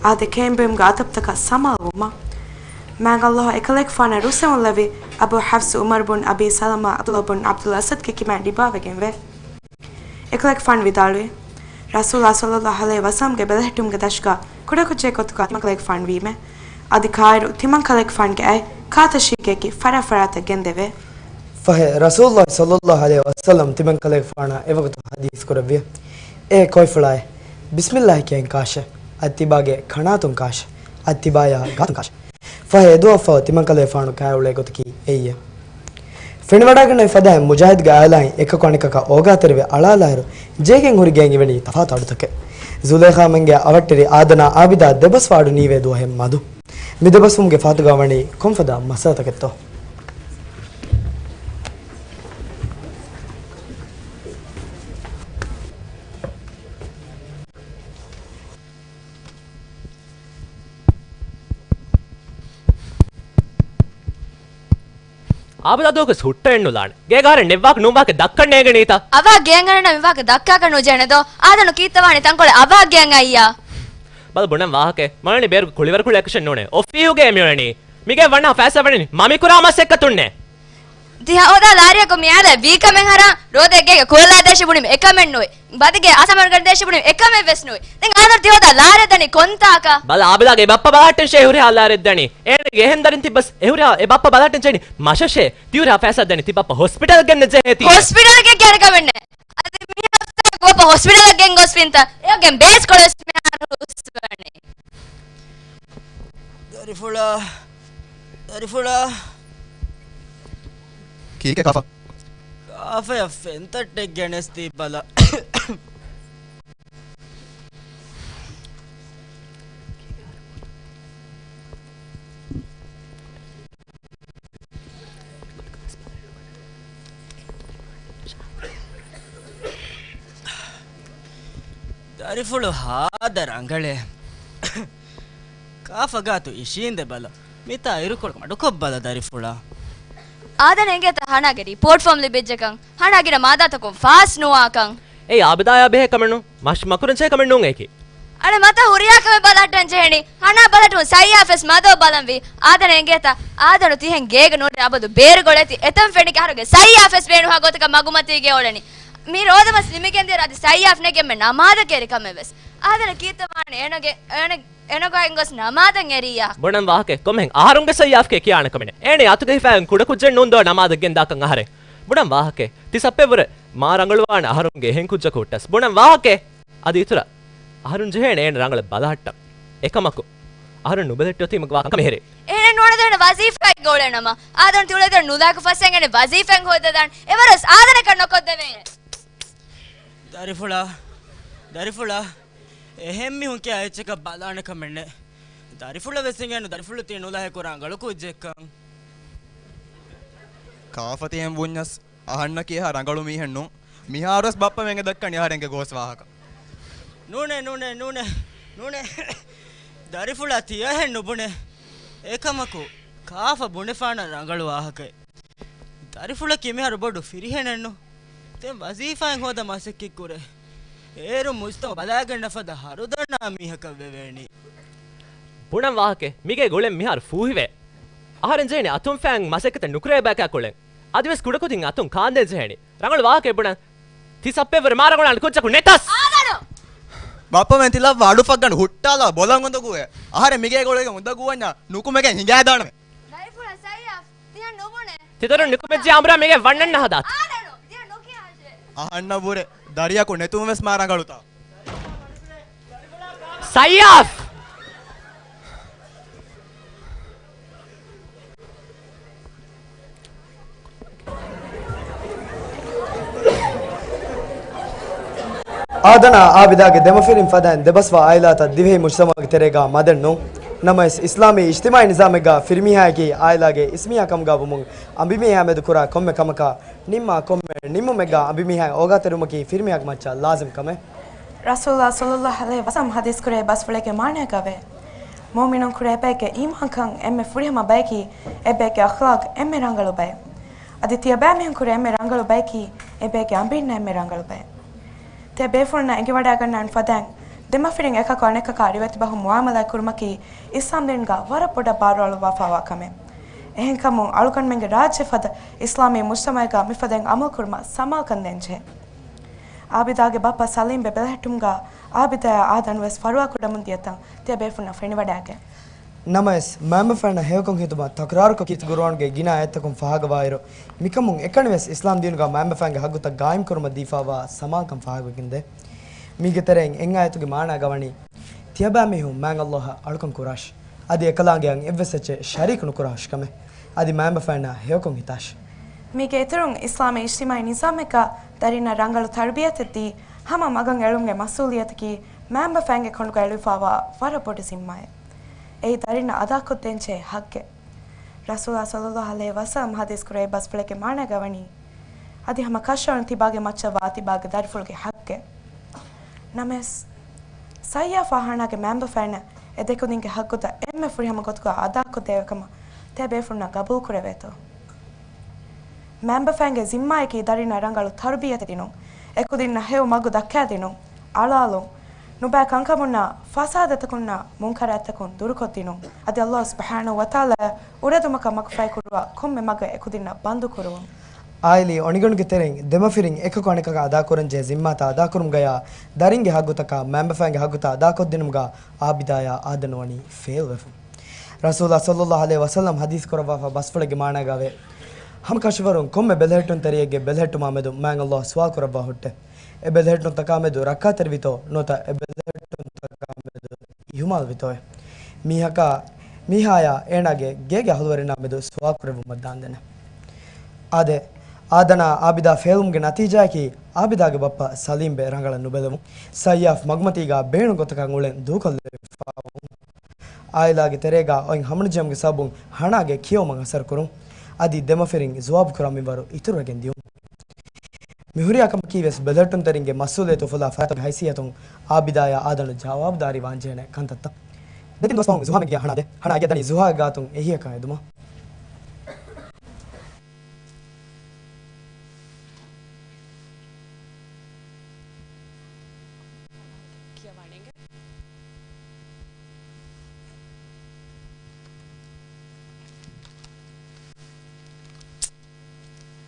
އާދެ، ކޭންބުއިމްގެ އަދަބުތަކަށް ސަމާލުވުމަށް. މާތް ﷲ އެކަލޭގެފާނަށް ރުއްސެވުން ލެއްވި އަބޫ ޙަފްޞް ޢުމަރު ބުން އަބީ ސަލަމާ ޢަބްދުﷲ ބުން ޢަބްދުލް އަސަދްގެ ކިބައިން ނިބާވެގެންވޭ. އެކަލޭގެފާނު ވިދާޅުވި، ރަސޫލާ ޞައްލަﷲ ޢަލައިހި ވަސައްލަމްގެ ބެލެހެއްޓުމުގެ ދަށުގަ ކުޑަކުއްޖެއް ގޮތުގަ ތިމަންކަލޭގެފާނު ވީމޭ. އަދި ކާއިރު ތިމަންކަލޭގެފާނުގެ އަތް ކާތަށީގެއަކީ ފަރާތް ފަރާތަށް ގެންދެވޭ. ފަހެ، ރަސޫލުﷲ ޞައްލަﷲ ޢަލައިހި ވަސައްލަމް ތިމަންކަލޭގެފާނަށް އެވަގުތު ޙަދީޘް ކުރެއްވި، އޭ ކޮއިފުޅާއޭ، ބިސްމިއްލާހި ކިޔަން ކާށޭ، އަދި ތިބާގެ ކަނާތުން ކާށޭ، އަދި ތިބާޔާ ގާތުން ކާށޭ. ފަހެ އެދުވަހުފަހު ތިމަންކަލޭފާނު ކާއެޅޭ ގޮތަކީ އެއްޔެ. ފެނިވަޑައިގަންނަވި ފަދައިން މުޖާހިދުގެ އާއިލާއިން އެކަކު އަނެކަކަށް އޯގާތެރިވެ އަޅާލާއިރު، ޖޭގެން ހުރި ގެއިން އިވެނީ ތަފާތު އަޑުތަކެއް. ޒުލޭޚާމެންގެ އަވަށްޓެރި އާދަނާ އާބިދާ ދެބަސްވާ އަޑު ނީވޭ ދުވަހެއް މަދު. މި ދެބަސްވުމުގެ ފަހަތުގަ ވަނީ ކޮންފަދަ މައްސަލަތަކެއްތޯ؟ އާބިދާ ދުވަހަކުވެސް ހުއްޓައެއްނުލާނެ. ގޭގަ އަހަރެން ނެއްވާކަށް ނޫން ވާހަކަ ދައްކަން ނޭނގެނީތަ؟ އަވަހަށް ގެއަށް އަންނަން މި ވާހަކަ ދައްކާކަށް ނުޖެހޭނެ ދޯ. އާދަނު ކީއްތަ ވާނީ ތަންކޮޅެއް އަވަހަށް ގެއަށް އައްޔާ. ބަލަ ބުނަން ވާހަކައެއް. މަނަނީ ބޭރުގެ ކުޅިވަރު ކުޅިއަކަށެއް ނޫނޭ. އޮފީހުގައޭ މިއުޅެނީ. މިގޭ ވަންނަ ފައިސާ ވަނީ މަ މި ކުރާ މަސައްކަތުންނޭ. ތި ހޯދާ ލާރިއަކު މި އާދައި ވީ ކަމެއް ހަރާ، ރޯދަ އެއްގޭގަ ކުލައްލާ ދޭށޭ ބުނީމަ އެކަމެއް ނުވޭ. ބަދެއްގޭ އަސަމަރުގަނޑު ދޭށޭ ބުނީމަ އެކަމެއް ވެސް ނުވޭ. ދެން އާދަނު ތި ހޯދާ ލާރި ދަނީ ކޮންތާކަށް؟ ބަލަ އާބިދާގެ ބައްޕަ ބަލަހައްޓަން ޝޭހުރިހާ ލާރި ދަނީ. އޭނަގެ އެހެން ދަރިން ތިއްބަސް އެހުރިހާ އެ ބައްޕަ ބަލަހައްޓަން ޖެހެނީ މަށަށޭ. ތިހުރިހާ ފައިސާ ދަނީ ތި ބައްޕަ ހޮސްޕިޓަލް ގެންނަ ޖެހޭތީ. ހޮސްޕިޓަލް ގެން ކިޔާ ކަމެއް ނެތް. އަދި މި ހަފްތާގެ ބައްޕަ ހޮސްޕިޓަލަށް ގެންގޮސްފިންތަ؟ އެއޮގެން ބޭސް ކޮޅެސް މިހާރު ހުސްވަނީ. ދަރިފުޅާ، ދަރިފުޅާ. ކީކޭ ކާފަ؟ ކާފަޔަށް ފެންތައްޓެއް ގެނެސްދީބަލަ. ދަރިފުޅު ހާދަ ރަނގަޅޭ. ކާފަ ގާތު އިށީނދެބަލަ. މިތާ އިރުކޮޅު މަޑުކޮށްބަލަ ދަރިފުޅާ. އާދަނަށް އެނގޭތަ ހަނާ ގެ ރިޕޯޓް ފޯމް ލިބިއްޖެކަން؟ ހަނާ ގިނަ މާދާތަކުން ފާސް ނުވާކަން؟ އެއީ އާބިދާޔާ ބެހޭ ކަމެއް ނޫން. މަށި މަކުރަން ޖެހޭ ކަމެއް ނޫން އެކި. އަޅެ މަތަ ހުރިހާ ކަމެއް ބަލަހައްޓަން ޖެހެނީ. ހަނާ ބަލަހައްޓުން ސައްޔާފް ވެސް މަދޯ ބަލަންވީ. އާދަނަށް އެނގޭތަ؟ އާދަނު ތިހެން ގޭގަ ނޫން އަބަދު ބޭރު ގޮޅޭތީ. އެތަން ފެނިގެ އަހަރުގެ ސައްޔާފް ވެސް ބޭނުންހާ ގޮތަކަށް މަގުމަތީގެ އުޅެނީ. މި ރޯދަމަސް ނިމިގެންދިޔަ އަދި ސައްޔާފް ނެގެންމެ ނަމާދަކަށް އެރި ކަމެއް ވެސް. އާދަނަށް ކީއްތަ ވާނީ؟ އޭނަގެ، އޭނަ، އޭނަގާ އެނގޮސް ނަމާދަށް އެރިއްޔާ. ބުނަން ވާހަކައެއް. ކޮންމެހެން އަހަރުންގެ ސައްޔާފްގެ ކިޔާނެ ކަމެއް ނެތް. އޭނަ އަތުގަ ހިފާގެން ކުޑަކުއްޖެއް ނޫން ދޯ ނަމާދަށް ގެންދާކަން އަހަރެން. ބުނަން ވާހަކައެއް. ތި ސައްޕެއްވުރެ މާ ރަނގަޅުވާނެ އަހަރުންގެ އެހެން ކުއްޖަކު ހުއްޓަސް. ބުނަން ވާހަކައެއް. އަދި އިތުރަށް އަހަރުން ޖެހޭނެ އޭނަ ރަނގަޅަށް ބަލަހައްޓަން. އެކަމަކު، އަހަރުން ނުބެލެއްޓިއޮތީމަ ވާ ކަންކަމެއް ހެރޭ. އޭނަ އުޅޭދޭނެ ވަޒީފާއެއްގަ އުޅޭނަމަ، އާދަނު ތި އުޅޭދޭނެ ނުލާކު ފަސްއެނގޭނެ ވަޒީފާއެއް ހޯދަދާނެ. އެވަރަސް އާދަނަކަށް ނޮކޮށްދެވޭ. ދަރިފުޅާ، ދަރިފުޅާ، އެހެން މީހުން ކިޔާ އެއްޗަކަށް ބަލާނެ ކަމެއް ނެތް. ދަރިފުޅަށް ވެސް އިނގޭނު ދަރިފުޅު ތީ ނުލާހެކު ރަނގަޅު ކުއްޖެއްކަން. ކާފަ ތިހެން ބުންޏަސް އަހަންނަކީ އެހާ ރަނގަޅު މީހެއް ނޫން. މިހާރުވެސް ބައްޕަ މެންގެ ދައްކަނީ އަހަރެންގެ ގޯސް ވާހަކަ. ނޫނޭ، ނޫނޭ، ނޫނޭ، ނޫނޭ. ދަރިފުޅާ ތިޔަހެން ނުބުނޭ. އެކަމަކު، ކާފަ ބުނެފާނަށް ރަނގަޅު ވާހަކައެއް. ދަރިފުޅަކީ މިހާރު ބޮޑު ފިރިހެނެއްނު. ދެން ވަޒީފާއެއް ހޯދަ މަސައްކަތް ކުރޭ. އޭރު މުޖްތަމަ ބަލާގަންނަ ފަދަ ހަރުދަނާ މީހަކަށް ވެވޭނީ. ބުނަން ވާހަކަ މީގެ ގުޅެން މިހާރު ފޫހިވޭ. އަހަރެން ޖެހެނީ އަތުން ފައިން މަސައްކަތެއް ނުކުރޭ ބަޔަކާ ކުޅެން. އަދިވެސް ކުޑަކުދިން އަތުން ކާންދޭން ޖެހެނީ. ރަނގަޅު ވާހަކައެއް ބުނަން. ތި ސައްޕެއްވުރެ މާ ރަނގަޅު އަން ކުއްޖަކު ނެތަސް. ބައްޕަ މެން ތި ލައްވާ އަޑު ފައްގަނޑު ހުއްޓާލާ ބޮލަން އުނދަގޫވޭ. އަހަރެން މިގޭގަ އުޅޭގެން އުނދަގޫވަންޏާ ނުކުމެގެން ހިނގާދާނަމޭ. ދަރިފުޅާ ސައްޔާފް، ތިޔަ ނުބުނޭ. ތިދޮރުން ނިކުމެއްޖެ އަނބުރާ މީގެ ވަންނަން ނަހަދާތި. އާދަނު، ތިޔަ ނުކިޔާށޭ. އަހަންނަށްވުރެ ދަރިޔަކު ނެތުން ވެސް މާ ރަނގަޅުތާ. ސައްޔާފް! އާދަނާ އާބިދާގެ ދެމަފިރިން ފަދައިން ދެބަސްވާ އާއިލާތައް ދިވެހި މުޖްތަމަޢުގެ ތެރޭގަ މަދެއް ނޫން. ނަމަވެސް، އިސްލާމީ އިޖްތިމާޢީ ނިޒާމެއްގަ ފިރިމީހާޔަކީ އާއިލާގެ އިސްމީހާ ކަމުގަ ވުމުން، އަނބިމީހާ މެދު ކުރާ ކޮންމެ ކަމަކާ ނިންމާ ކޮންމެ ނިންމުމެއްގަ އަނބިމީހާއި އޯގާތެރިވުމަކީ ފިރިމީހާގެ މައްޗަށް ލާޒިމް ކަމެއް. ރަސޫލާ ޞައްލައްލާހު ޢަލައިހި ވަސައްލަމް ޙަދީޘް ކުރޭ ބަސްފުޅެއްގެ މާނައިގަވޭ، މުއުމިނުން ކުރެ އެބައެއްގެ އީމާންކަން އެންމެ ފުރިހަމަ ބަޔަކީ، އެބައެއްގެ އަޚްލާޤް އެންމެ ރަނގަޅު ބައެއް. އަދި ތިޔަބައިމީހުން ކުރެ އެންމެ ރަނގަޅު ބަޔަކީ، އެބައެއްގެ އަނބިންނަށް އެންމެ ރަނގަޅު ބައެއް. ތިޔަބޭފުޅުންނަށް އެނގިވަޑައިގަންނަވާން ފަދައިން، ދެމަފިރިން އެކަކު އަނެކަކާ ރިވެތި ބަހުން މުޢާމަލާތް ކުރުމަކީ، އިސްލާމްދީނުގަ ވަރަށް ބޮޑަށް ބާރުއަޅުއްވާފައިވާ ކަމެއް. އެހެންކަމުން، އަޅުގަނޑުމެންގެ ރާއްޖެ ފަދަ އިސްލާމީ މުޖްތަމަޢެއްގަ މިފަދައިން އަމަލުކުރުމަށް ސަމާލުކަން ދޭންޖެހޭ. އާބިދާގެ ބައްޕަ ސަލީމްބެ ބެލެހެއްޓުމުގަ އާބިދާއާ އާދަނު ވެސް ފަރުވާކުރަމުން ދިޔަތަން ތިޔަބޭފުންނަށް ފެނިވަޑައިގެން. ނަމަވެސް، މައިންބަފައިންނަށް ހެޔޮކޮށް ހިތުމަށް ތަކުރާރުކޮށް ކީރިތި ގުރުއާނުގެ ގިނަ އާޔަތްތަކުން ފާހަގަވާއިރު، މިކަމުން އެކަނިވެސް އިސްލާމް ދީނުގަ މައިންބަފައިންގެ ހައްގުތައް ގާއިމްކުރުމަށް ދީފައިވާ ސަމާލުކަން ފާހަގަވެގެންދޭ. މީގެ ތެރެއިން އެއް އާޔަތުގެ މާނައިގަ ވަނީ، ތިޔަބައިމީހުން މާތް ﷲ އަށް އަޅުކަން ކުރާށި. އަދި އެކަލާނގެއަށް އެއްވެސް އެއްޗެއް ޝަރީކު ނުކުރާށި ކަމެއް. އަދި މައިންބަފައިންނަށް ހެޔޮކޮށް ހިތާށި. މީގެ އިތުރުން، އިސްލާމީ އިޖްތިމާޢީ ނިޒާމެއްގަ ދަރިންނަށް ރަނގަޅު ތަރުބިޔަތެއް ދީ، ހަމަ މަގަށް އެޅުމުގެ މަސްއޫލިއްޔަތަކީ މައިންބަފައިންގެ ކޮނޑުގަ އެޅިފައިވާ ވަރަށް ބޮޑު ޒިންމާއެއް. އެއީ ދަރިންނަށް އަދާކޮށްދޭންޖެހޭ ހައްގެއް. ރަސޫލާ ޞައްލައްލާހު ޢަލައިހި ވަސައްލަމް ޙަދީޘް ކުރެއްވި ބަސްފުޅެއްގެ މާނައިގަ ވަނީ، އަދި ހަމަ ކަށަވަރުން ތިބާގެ މައްޗަށް ވާ ތިބާގެ ދަރިފުޅުގެ ހައްގެއް. ނަމަވެސް، ސައްޔާފާ ހަނާގެ މައިންބަފައިންނަށް އެ ދެކުދިންގެ ހައްގުތައް އެންމެ ފުރިހަމަ ގޮތުގަ އަދާކޮށްދެއްވި ކަމަށް ތިޔަބޭފުޅުންނަށް ގަބޫލުކުރެވޭތޯ؟ މައިންބަފައިންގެ ޒިންމާއަކީ ދަރިންނަށް ރަނގަޅު ތަރުބިޔަތެއް ދިނުން، އެކުދިންނަށް ހެޔޮ މަގު ދައްކާދިނުން، އަޅާލުން، ނުބައި ކަންކަމުންނާ ފަސާދަތަކުންނާ މުންކަރާތްތަކުން ދުރުކޮށްދިނުން، އަދި ﷲ ސުބްޙާނަހޫ ވަތަޢާލާއަށް އުރެދުމަކަށް މަގުފަހިކުރުވާ ކޮންމެ މަގެއް އެކުދިންނަށް ބަންދުކުރުވުން. އާއިލީ އޮނިގަނޑުގެ ތެރެއިން ދެމަފިރިން އެކަކު އަނެކަކަށް އަދާކުރަންޖެހޭ ޒިންމާތައް އަދާކުރުމުގަޔާ، ދަރިންގެ ހައްގުތަކާ މައިންބަފައިންގެ ހައްގުތައް އަދާކޮށްދިނުމުގަ އާބިދާއާ އާދަނު ވަނީ ފެއިލްވެފަ. ރަސޫލާ ޞައްލައްލާހު ޢަލައިހި ވަސައްލަމް ޙަދީޘް ކުރައްވާފަ ބަސްފުޅެއްގެ މާނައިގަވޭ، ހަމަ ކަށަވަރުން ކޮންމެ ބެލެހެއްޓުންތެރިއެއްގެ ބެލެހެއްޓުމާ މެދު މާތް ﷲ ސުވާލު ކުރައްވާ ހުއްޓޭ. އެ ބެލެހެއްޓުންތަކާ މެދު ރައްކާތެރިވިތޯ ނުވަތަ އެ ބެލެހެއްޓުންތަކާ މެދު އިހުމާލުވިތޯއޭ؟ މީހަކާ، މީހާޔާ އޭނާގެ ގޭގެ އަހުލުވެރިންނާ މެދު ސުވާލު ކުރެއްވުމަށް ދާންދެނެ. އާދެ، އާދަނާ އާބިދާ ފެއިލްވުމުގެ ނަތީޖާއަކީ، އާބިދާގެ ބައްޕަ ސަލީމްބެ ރަނގަޅަށް ނުބެލެވުން. ސައްޔާފް މަގުމަތީގާ ބޭނުން ގޮތަކަށް އުޅެން ދޫކޮށްލެވިފަ އާއިލާގެ ތެރޭގާ އޮތް ހަމަނުޖެހުމުގެ ސަބަބުން ހަނާގެ ކިޔެވުމަށް އަސަރުކުރުން. އަދި ދެމަފިރިން ޖުވާބުކުރާ މިންވަރު އިތުރުވެގެން ދިޔުން. މިހުރިހާ ކަމަކީވެސް ބެލެހެއްޓުންތެރިންގެ މަސްއޫލިއްޔަތު އުފުލާ ފަރާތުގެ ހައިސިއްޔަތުން އާބިދާއާ އާދަނު ޖަވާބުދާރީ ވާންޖެހޭނެ ކަންތައްތައް. ދެތިން ދުވަސް ފަހުން ޒުހާ މެން ގެޔަށް ހަނާ ދޭ. ހަނާ އެއްޔަށް ދަނީ ޒުހާގެ ގާތުން އެހީއަކަށް އެދުމަށް.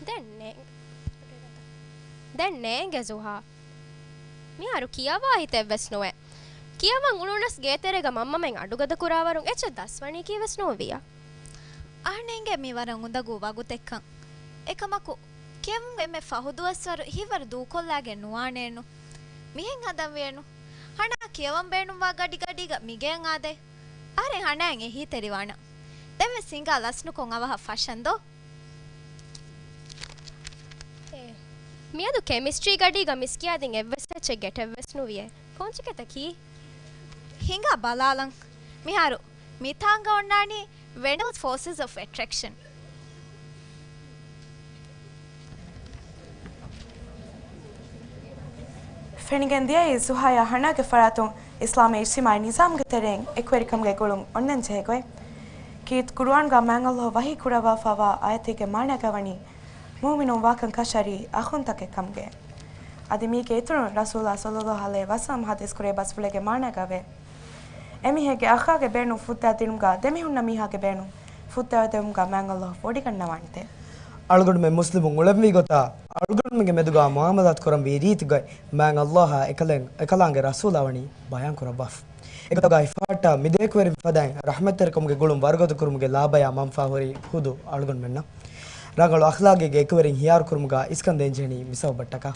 ދެން ނޭނގެ. ދެން ނޭނގެ ޒުހާ. މިހާރު ކިޔަވާ ހިތެއްވެސް ނުވޭ. ކިޔަވަން އުޅުނަސް ގޭތެރޭގަ މަންމަމެން އަޑުގަދަ ކުރާވަރުން އެއްޗެއް ދަސްވަނީކީވެސް ނޯވިޔާ. އަހަންނޭނގެ މީ ވަރަށް އުނދަގޫ ވަގުތެއްކަން. އެކަމަކު، ކިޔެވުން އެންމެ ފަހު ދުވަސްވަރު ހިތްވަރު ދޫކޮށްލާގެން ނުވާނެއެއްނު. މިހެން ހަދަންވީއެއްނު. ހަނާ ކިޔަވަން ބޭނުންވާ ގަޑިގަޑީގަ މިގެއަށް އާދޭ. އަހަރެން ހަނާއަށް އެހީތެރިވާނަން. އެއްވެސް ހިނގާ ލަސްނުކޮށް އަވަހަށް ފަށަންދޯ؟ އޭ. މިއަދު ކެމިސްޓްރީ ގަޑީގަ މިސްކިޔާދިން އެއްވެސް އެއްޗެއް ގެޓެއްވެސް ނުވިއޭ. ކޮންޗެކޭތަ ކީ؟ ހިނގާ ބަލާލަން. މިހާރު މިތާނގަ އޮންނާނީ Rayleigh forces of attraction. ފެނިގެން ދިޔައީ ޒުހާޔާ ހަނާގެ ފަރާތުން އިސްލާމީ އިޖްތިމާޢީ ނިޒާމްގެ ތެރެއިން އެކުވެރިކަމުގެ ގުޅުން އޮންނަން ޖެހޭ ގޮތް. ކީރިތި ޤުރުއާންގަ މާތް ﷲ ވަޙީ ކުރައްވާފައިވާ އާޔަތެއްގެ މާނައިގަ ވަނީ، މުއުމިނުން ވާކަން ކަށައިރީ އަޚުންތަކެއް ކަމުގައި. އަދި މީގެ އިތުރުން ރަސޫލާ ޞައްލައްލާހު ޢަލައިހި ވަސައްލަމް ޙަދީޘް ކުރޭ ބަސްފުޅެއްގެ މާނައިގަ ވޭ. އެމީހެއްގެ އަޚްލާޤެއް ބޭނުން ފުއްދާ ދިނުމުގަ ދެމިހުންނަ މީހާގެ ބޭނުން ފުއްދާދެމުމުގަ މާތް ﷲ ވޮޑިގަންނަވާނެތެ. އަޅުގަނޑުމެން މުސްލިމުން އުޅެންވީ ގޮތާ، އަޅުގަނޑުމެންގެ މެދުގަ މުޢާމަލާތު ކުރަންވީ ރީތިގައި މާތް ﷲ އާ އެކަލާނގެ ރަސޫލާ ވަނީ ބަޔާން ކުރައްވާފަ. އެގޮތުގައި ފަހައްޓާ މިދެ އެކުވެރިން ފަދައިން ރަޙްމަތްތެރިކަމުގެ ގުޅުން ވަރުގަދަ ކުރުމުގެ ލާބަޔާ މަންފާ ހުރީ ހުދު އަޅުގަނޑުމެންނަށް. ރަނގަޅު އަޚްލާޤީގެ އެކުވެރިން ހިޔާރު ކުރުމުގަ އިސްކަން ދޭންޖެހެނީ މި ސަބަބަށްޓަކާ.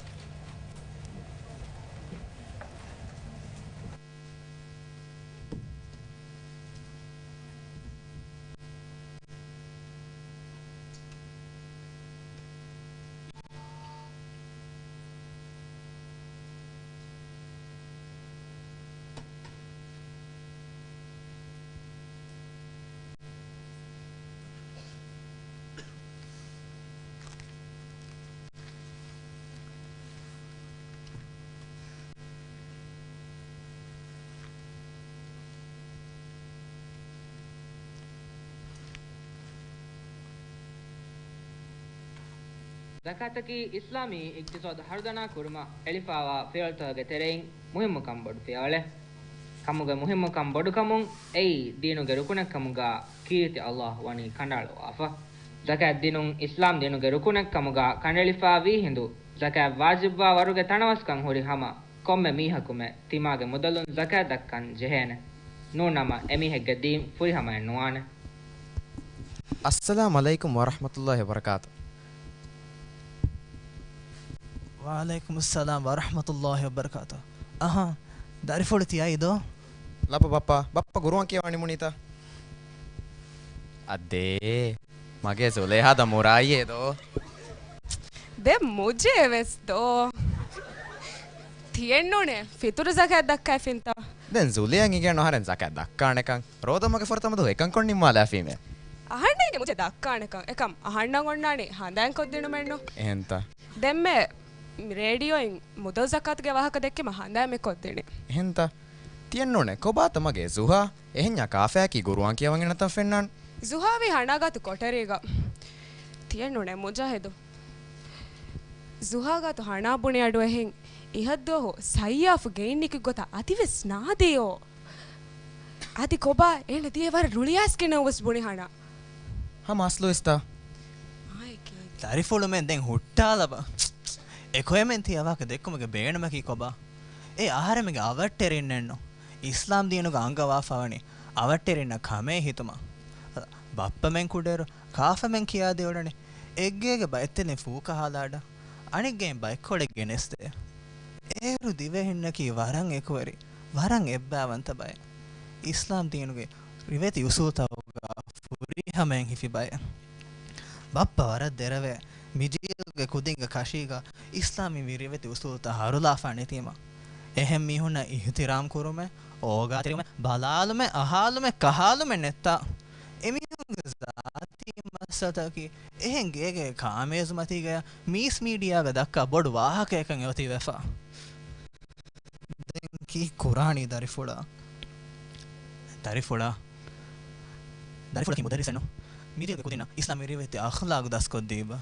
ޒަކާތަކީ އިސްލާމީ އިޤްތިޞާދު ހަރުދަނާ ކުރުމަށް އެޅިފައިވާ ފިޢުލުތަކުގެ ތެރެއިން މުހިއްމުކަން ބޮޑު ފިޔަވަޅެއް. ކަމުގެ މުހިއްމުކަން ބޮޑުކަމުން އެއީ ދީނުގެ ރުކުނެއްކަމުގަ ކީރިތި ﷲ ވަނީ ކަނޑައަޅުއްވާފަ. ޒަކާތް ދިނުން އިސްލާމް ދީނުގެ ރުކުނެއްކަމުގަ ކަނޑައެޅިފައިވީ ހިނދު، ޒަކާތް ވާޖިބްވާ ވަރުގެ ތަނަވަސްކަން ހުރި ހަމަ، ކޮންމެ މީހަކުމެ ތިމާގެ މުދަލުން ޒަކާތް ދައްކަން ޖެހޭނެ. ނޫންނަމަ އެމީހެއްގެ ދީން ފުރިހަމައެއް ނުވާނެ. އައްސަލާމް ޢަލައިކުމް ވަރަޙްމަތުﷲ ވަބަރަކާތު. ވަޢަލައިކުމުއްސަލާމް ވަރަޙްމަތުﷲ ވަބަރަކާތު. އަހާ، ދަރިފުޅު ތިޔައީ ދޯ؟ ލައްބަ ބައްޕާ، ބައްޕަ ގުރުއާން ކިޔަވާ ނިމުނީތަ؟ އަދޭ، މަގޭ ޒުލޭހާ ދަ މުރާއީއޭ ދޯ؟ ދެ މުޖޭ ވެސް ދޯ؟ ތިއެއްނޫނޭ ފިތުރު ޒަކާތް ދައްކާފިންތަ؟ ދެން ޒުލޭހާ އިނގޭނު އަހަރެން ޒަކާތް ދައްކާނެކަން. ރޯދަމަގެ ފުރަތަމަ ދުވަހު އެކަންކޮށް ނިންމާލާފީމޭ. އަހަންނަށް އިނގޭ މުޖޭ ދައްކާނެކަން. އެކަމް އަހަންނަށް އޮންނާނީ ހަނދާންކޮށްދިނުމެއްނު. އެހެންތަ؟ ދެންމެ ރޭޑިއޯއިން މުދަލު ޒަކާތުގެ ވާހަކަ ދެއްކީމަ ހަނދާން މި ކޮށްދިނީ. އެހެންތަ؟ ތިއެއްނޫނޭ ކޮބާތަ މަގޭ ޒުހާ؟ އެހެންޏާ ކާފަޔަކީ ގުރުއާން ކިޔަވަން އެނަތަން ފެންނާން. ޒުހާވީ ހަނާގާތު ކޮޓަރީގަ. ތިއެއްނޫނޭ މުޖާހިދު. ޒުހާގާތު ހަނާ ބުނި އަޑު އެހެން އިހަށްދުވަހު ސައްޔާފު ގެއިން ނިކި ގޮތަށް އަދިވެސް ނާދީއޯ. އަދި ކޮބާ އޭނަ ދިޔަ ވަރަށް ރުޅިއައިސްގެންނަ ވެސް ބުނި ހަނާ. ހަމަ އަސްލު އިސްތާ. ދަރިފުޅުމެން ދެން ހުއްޓާލަބަ. އެ ކޮއެމެން ތިޔަވާކަ ދެއްކުމުގެ ބޭނުމަކީ ކޮބާ؟ އެ އަހަރެމެންގެ އަވަށްޓެރިންނެއްނު. އިސްލާމް ދީނުގަ އަންގަވާފަވަނީ އަވަށްޓެރިންނަށް ކަމޭ ހިތުމަށް. ބައްޕަމެން ކުޑައިރު ކާފަމެން ކިޔާދެވުނަނީ އެއްގޭގެ ބައެއްތަނެއް ފޫކަހާލާ އަޑަށް އަނެއްގެއިން ބައެއްކޮޅެއް ގެނެސްދޭ. އޭރު ދިވެހިންނަކީ ވަރަށް އެކުވެރި، ވަރަށް އެއްބައިވަންތަ ބައެއް. އިސްލާމް ދީނުގެ ރިވެތި އުސޫލުތަކުގަ ފުރިހަމައިން ހިފި ބައެއް. ބައްޕަ ވަރަށް ދެރަވޭ، މި ޖީލުގެ ކުދިންގެ ކަށީގަ އިސްލާމީ މި ރިވެތި އުސޫލުތައް ހަރުލާފާ ނެތީމަ، އެހެން މީހުންނަށް އިޙްތިރާމް ކުރުމެއް، އޯގާތެރިވުމެއް، ބަލާލުމެއް، އަހާލުމެއް، ކަހާލުމެއް ނެތްތާ. އެމީހުންގެ ޒާތީ މައްސަލަތަކަކީ އެހެން ގޭގެ ކާމޭޒުމަތީގަޔަށް މީސް މީޑިއާގަ ދައްކާ ބޮޑު ވާހަކައެއްކަން އެއޮތީ ވެފަ. ދެން ކީ ކުރާނީ ދަރިފުޅާ؟ ދަރިފުޅާ؟ ދަރިފުޅަކީ މުދައްރިސެއްނު. މި ޖީލުގެ ކުދިންނަށް އިސްލާމީ ރިވެތި އަޚްލާގު ދަސްކޮށްދީބަ.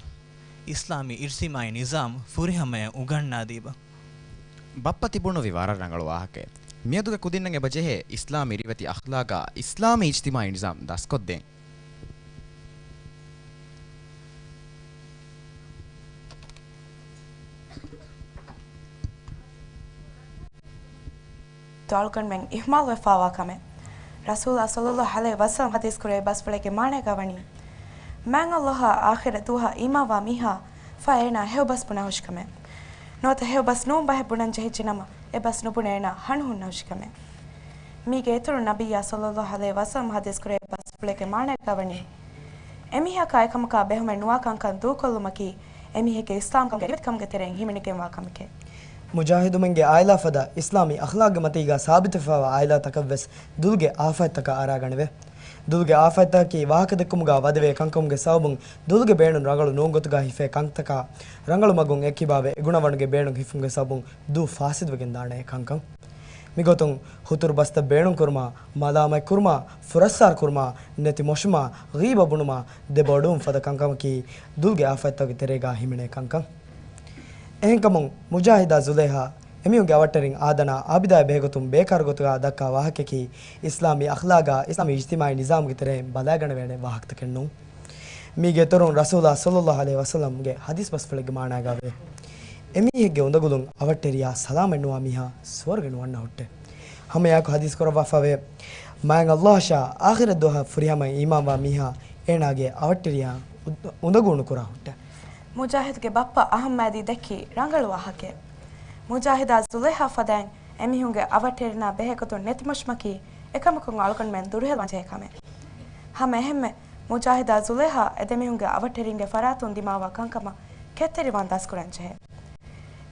އިސްލާމީ އިޖްތިމާޢީ ނިޒާމް ފުރިހަމަޔަށް އުނގަންނާދީބަ. ބައްޕަ ތި ބުނުއްވީ ވަރަށް ރަނގަޅު ވާހަކައެއް. މިއަދުގެ ކުދިންނަށް އެބަ ޖެހޭ އިސްލާމީ ރިވެތި އަޚްލާގާ އިސްލާމީ އިޖްތިމާޢީ ނިޒާމް ދަސްކޮށްދޭން. އަޅުގަނޑުމެން އިހުމާލުވެފާވާ ކަމެއް. ރަސޫލާ ޞައްލައްލާހު ޢަލައިހި ވަސައްލަމް ޙަދީޘް ކުރެއްވި ބަސްފުޅެއްގެ މާނައިގަ ވަނީ، މާތް ﷲ އާ އާޚިރަތް ދުވަހަށް އީމާންވާ މީހާ ފަހެ އޭނާ ހެޔޮބަސް ބުނާހުށިކަމެއް. ނުވަތަ ހެޔޮބަސް ނޫން ބަހެއް ބުނަން ޖެހިއްޖެނަމަ، އެ ބަސް ނުބުނެ އޭނާ ހަނު ހުންނަހުށިކަމެއް. މީގެ އިތުރުން ނަބިއްޔާ ޞައްލައްލާހު ޢަލައިހި ވަސައްލަމް ޙަދީޘް ކުރެއްވި ބަސް އެކޭ މާނައަކަށް ވަނީ، އެމީހަކާ އެކަމަކާ ބެހުމެއް ނުވާ ކަންކަން ދޫކޮށްލުމަކީ، އެމީހެއްގެ އިސްލާމްކަމުގެ އެންމެ އިބަދަތްކަމުގެ ތެރެއިން ހިމެނިގެންވާ ކަމެކޭ. މުޖާހިދުމެންގެ އާއިލާ ފަދަ އިސްލާމީ އަޚްލާގްގެ މަތީގާ ސާބިތުވެފައިވާ އާއިލާތަކަށްވެސް ދުލުގެ އާފަތްތަކަށް އަރާގަނެވޭ. ދުލުގެ އާފަތްތަކަކީ ވާހަކަދެއްކުމުގާ ވަދެވޭ ކަންކަމުގެ ސަބަބުން ދުލުގެ ބޭނުން ރަނގަޅު ނޫން ގޮތުގާ ހިފޭ ކަންތަކާ، ރަނގަޅު މަގުން އެއްކިބާވެ އެގުނަވަނުގެ ބޭނުން ހިފުމުގެ ސަބަބުން ދޫ ފާސިދުވެގެން ދާނެ އެ ކަންކަން. މިގޮތުން ހުތުރު ބަސްތައް ބޭނުންކުރުމާ، މަލާމަތްކުރުމާ، ފުރައްސާރުކުރުމާ، ނެތި މޮށުމާ، ޣީބަ ބުނުމާ، ދެބައޮޑުވުން ފަދަ ކަންކަމަކީ ދުލުގެ އާފަތްތަކުގެ ތެރޭގާ ހިމެނޭ ކަންކަން. އެހެންކަމުން މުޖާހިދާ ޒުލޭހާ އެމީހުންގެ އަވަށްޓެރިން އާދަނާ އާބިދާއާ ބެހޭގޮތުން ބޭކާރު ގޮތުގާ ދައްކާ ވާހަކައަކީ އިސްލާމީ އަޚްލާގާ އިސްލާމީ އިޖްތިމާޢީ ނިޒާމުގެ ތެރެއިން ބަލާގަނެވޭނެ ވާހަކަތަކެއް ނޫން. މީގެ އިތުރުން ރަސޫލާ ޞައްލައްލާހު ޢަލައިހި ވަސައްލަމްގެ ޙަދީޘް ބަސްފުޅެއްގެ މާނާގާވޭ، އެމީހެއްގެ އުނދަގުލުން އަވަށްޓެރިޔާ ސަލާމަތްނުވާ މީހާ ސުވަރުގެ ނުވަންނަ ހުއްޓެ. ހަމައެއާއެކު ޙަދީޘް ކުރައްވާފަވޭ، މާތް ﷲ އަށާ އާޚިރަތް ދުވަހަށް ފުރިހަމަ އީމާންވާ މީހާ އޭނާގެ އަވަށްޓެރިޔާ އުނދަގޫ ނުކުރާ ހުއްޓެ. މުޖާހިދުގެ ބައްޕަ އަޙްމަދީ ދެއްކީ ރަނގަޅު ވާހަކައެއް. މުޖާހިދާ ޒުލޭހާ ފަދައިން އެމީހުންގެ އަވަށްޓެރިންނާ ބެހޭގޮތުން ނެތިމޮށުމަކީ އެކަމަކުން އަޅުގަނޑުމެން ދުރުހެލުވާންޖެހޭ ކަމެއް. ހަމަ އެހެންމެ، މުޖާހިދާ ޒުލޭހާ އެދެމީހުންގެ އަވަށްޓެރިންގެ ފަރާތުން ދިމާވާ ކަންކަމަށް ކެތްތެރިވާން ދަސްކުރަންޖެހޭ.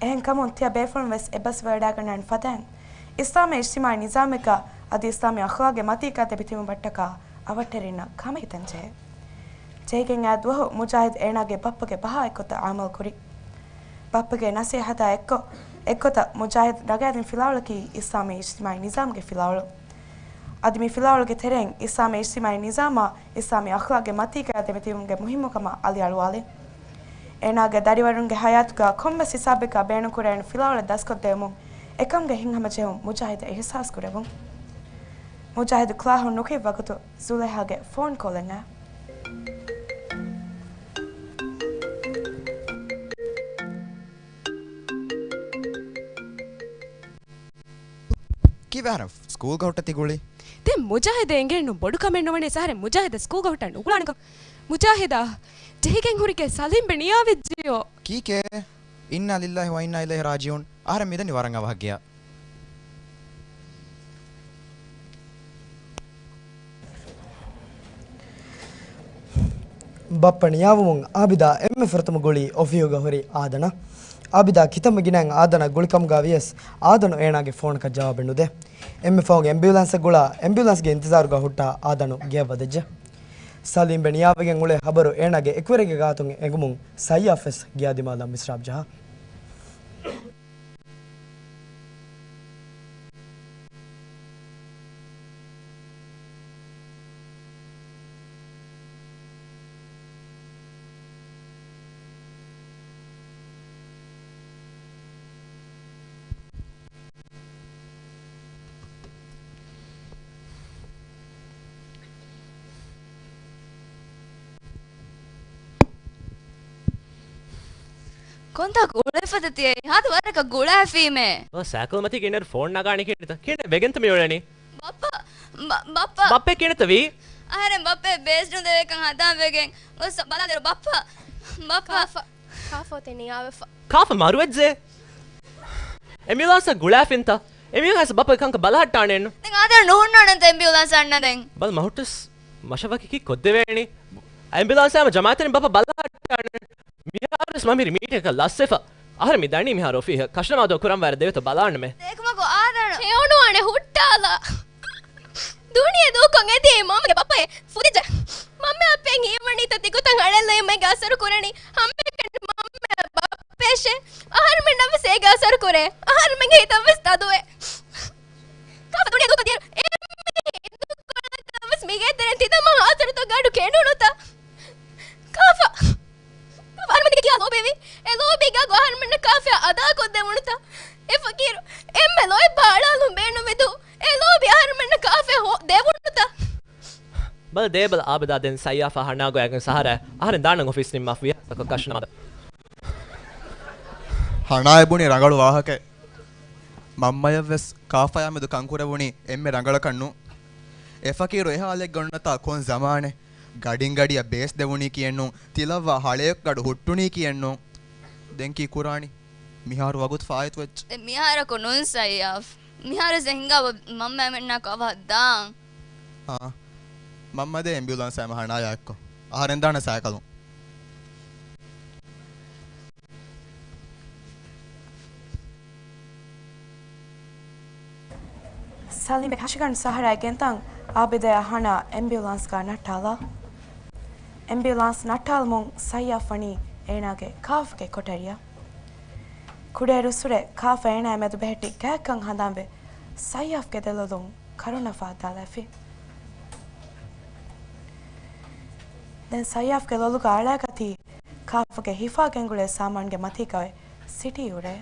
އެހެންކަމުން ތިޔަ ބޭފުޅުން ވެސް އެއްބަސްވެވަޑައިގަންނަވަން ފަދައިން، އިސްލާމީ އިޖްތިމާޢީ ނިޒާމެއްގަ އަދި އިސްލާމީ އަޚްލާގެއް މަތީގަ ދެމިތިބުން ބައްޓަކާ އަވަށްޓެރިންނަށް ކަމެއް ހިތަންޖެހޭ. ޖެހިގެން އާ ދުވަހު މުޖާހިދު އޭނާގެ ބައްޕަގެ ބަހާ އެއްގޮތަށް އަމަލު ކުރި. ބައްޕަގެ ނަސޭހަތާ އެއްކޮށް، އެއްގޮތަށް މުޖާހިދު ނަގާދިން ފިލާވަޅަކީ އިސްލާމީ އިޖްތިމާޢީ ނިޒާމުގެ ފިލާވަޅު. އަދި މި ފިލާވަޅުގެ ތެރެއިން އިސްލާމީ އިޖްތިމާޢީ ނިޒާމާ އިސްލާމީ އަޚްލާގެއް މަތީގަ ދެމިތިބުމުގެ މުހިއްމުކަމަށް އަލިއަޅުވާލި. އޭނާގެ ދަރިވަރުންގެ ހަޔާތުގަ ކޮންމެސް ހިސާބެއްގަ ބޭނުންކުރެވޭނެ ފިލާވަޅެއް ދަސްކޮށްދެވުމުން އެކަމުގެ ހިތްހަމަޖެހުން މުޖާހިދަށް އިޙްސާސް ކުރެވުން. މުޖާހިދު ކްލާހުން ނުކިތް ވަގުތު ޒުލޭހާގެ ފޯން ކޯލެއް އައި. ކީއްވެ އަހަރެން ސްކޫލްގަ ހުއްޓަ ތި ގުޅީ؟ ދެން މުޖާހިދަށް އެނގޭނު ބޮޑު ކަމެއް ނުވަނީސް އަހަރެން މުޖާހިދަށް ސްކޫލްގަ ހުއްޓަން ނުގުޅާނެކަން. މުޖާހިދާ ޖެހިގެން ހުރިކޭ ސަލީމްބެ ނިޔާވެއްޖިޔޯ. ކީކޭ؟ އިންނާ ލިއްލާހި ވަ އިންނާ އިލައިހި ރާޖިޢޫން. އަހަރެން މިދަނީ ވަރަށް އަވަހަށް ގެޔަށް. ބައްޕަ ނިޔާވުމުން އާބިދާ އެންމެ ފުރަތަމަ ގުޅީ އޮފީހުގަ ހުރި އާދަނަށް. އާބިދާ ކިތަންމެ ގިނައިން އާދަނަށް ގުޅިކަމުގަ ވިޔަސް އާދަނު އޭނާގެ ފޯނަކަށް ޖަވާބެއް ނުދޭ. އެންމެ ފަހުން އެމްބިއުލާންސެއް ގުޅާ އެމްބިއުލާންސްގެ އިންތިޒާރުގަ ހުއްޓާ އާދަނު ގެޔަށް ވަދެއްޖެ. ސަލީމްބެ ނިޔާވެގެން އުޅޭ ހަބަރު އޭނާގެ އެކުވެރިގެ ގާތުން އެނގުމުން ސައްޔާފްވެސް ގެޔާ ދިމާލަށް މިސްރާބް ޖަހާ. ކޮންތާކު އުޅޭފަދަ ތިޔަ؟ ހާދަ ވަރަކަށް ގުޅާފީމޭ. ސައިކަލް މަތީ ކިނެރު ފޯން ނަގާނީ ކިނެތަ؟ ކިނެ ވެގެންތަ މި އުޅެނީ؟ ބައްޕަ، ބަ-، ބައްޕަ. ބައްޕެ ކިނެތަ ވީ؟ އަހަރެން ބައްޕަ ބޭސް ނުދެވޭކަން ހަދާން ވެގެން ގޮސް ބަލާލިއިރު ބައްޕަ، ބައްޕަ. ކާފަ، ކާފަ އޮތީ ނިޔާވެފަ. ކާފަ މަރުވެއްޖެ؟ އެމްބިއުލާންސަށް ގުޅާފިންތަ؟ އެމީހުން އައިސް ބައްޕަ ކަންކަން ބަލަހައްޓާނެއްނު. ދެން އާދަނު ނުހުންނާނެންތަ އެމްބިއުލާންސް އަންނަން ދެން؟ ބަލަ މަހުއްޓަސް މަށަށް ވަކި ކީއް ކޮށްދެވޭނީ؟ އެމްބިއުލާންސާ ހަމަ ޖަމާއަތުން ބައްޕަ ބަލަހައްޓާނެ. މިހާރުވެސް މަންމަ މިރި މީޓިންގަކަށް ލަސްވެފަ. އަހަރެން މި ދަނީ މިހާރު އޮފީހަށް ކަށަނަމާދު ކުރަން ވައިރަށް ދެވޭތޯ ބަލާނަމޭ. އެކަމަކު އާދަނު ހެޔޮނުވާނެ ހުއްޓާލާ. ދުނިޔެ ދޫކޮށް އެދިޔައީ މަންމަގެ ބައްޕައޭ. ފުދިއްޖެ. މަންމަ ބައްޕަ ހީވަނީތަ ތިގޮތަށް އަޅެއްލައިމައިގެ އަސަރު ކުރަނީ. ހަމައެކަނި މަންމަ ބައްޕައޭށޭ. އަހަރުމެންނަށްވެސް އޭގެ އަސަރު ކުރޭ. އަހަރުމެންގެ ހިތަށްވެސް ތަދުވޭ. ކާފަ ދުނިޔެ ދޫކޮށްދިޔައިރު އެންމެ ހިނދުކޮޅަކަށްވެސް މިގޭތެރެއަށް ތިދަމާ ހާސަރުތައް ގަޑު ކެނޑުނުތަ؟ ކާފަ، ކާފަ އަހަރުމެންގެ ކިޔާ ލޯބިވީ؟ އެ ލޯބީގާ ގޮ އަހަރުމެންނަށް ކާފަޔާ އަދާކޮށްދެވުނުތަ؟ އެ ފަޤީރު، އެންމެ ލޯތްބާ އަޅާލުން ބޭނުމެދު. އެ ލޯބި އަހަރުމެންނަށް ކާފަޔާ ހޯ ދެވުނުތަ؟ ބަލަ ދޭބަލަ އާބިދާ ދެން ސައްޔާފާ ހަނާ ގޮޔަށް ގެން ސަހަރާ އަހަރެން ދާނަން އޮފީސް ނިންމާފަ ވީހާތަކަށް ކަށަނަމާދަ. ހަނާއޭ ބުނީ ރަނގަޅު ވާހަކައެއް. މަންމަޔަށްވެސް ކާފަޔާމެދު ކަންކުރެވުނީ އެންމެ ރަނގަޅަކަށް ނޫން. އެ ފަޤީރު އެ ހާލެއްގަ އޮންނަތާ ކޮން ޒަމާނެއް؟ ގަޑިން ގަޑިއަށް ބޭސް ދެވުނީކީއެއްނޫން، ތިލައްވާ ހަޅޭއަކު ގަޑު ހުއްޓުނީކީއެއް ނޫން. ދެން ކީއް ކުރާނީ؟ މިހާރު ވަގުތު ފާއިތުވެއްޖެ. ދެން މިހާރަކު ނޫން ސައްޔާފް. މިހާރުވެސް އެ ހިނގާ މަންމަ އެމެންނާ ކަވަހަށް ދާން. އާ. މަންމަދޭ އެމްބިއުލާންސާއި ހަނާޔާ އެއްކޮށް. އަހަރެން ދާނެ ސައިކަލުން. ސަލީމްބެ ހަށިގަނޑު ސަހަރާއި ގެންދާން އާބިދަޔާ ހަނާ އެމްބިއުލާންސްގަ ނައްޓާލާ. އެމްބިއުލާންސް ނައްޓާލުމުން ސައްޔާފް ވަނީ އޭނާގެ ކާފްގެ ކޮޓަރިއަށް. ކުޑައިރުއްސުރެ ކާފަ އޭނާއާ މެދު ބެހެއްޓި ގާތްކަން ހަނދާންވެ ސައްޔާފްގެ ދެލޮލުން ކަރުނަ ފަހައްދާލައިފި. ދެން ސައްޔާފްގެ ލޮލުގަ އަޅާގަތީ ކާފަގެ ހިފާ ގެންގުޅޭ ސާމާންގެ މަތީގައި ސިޓީ އުރޭ.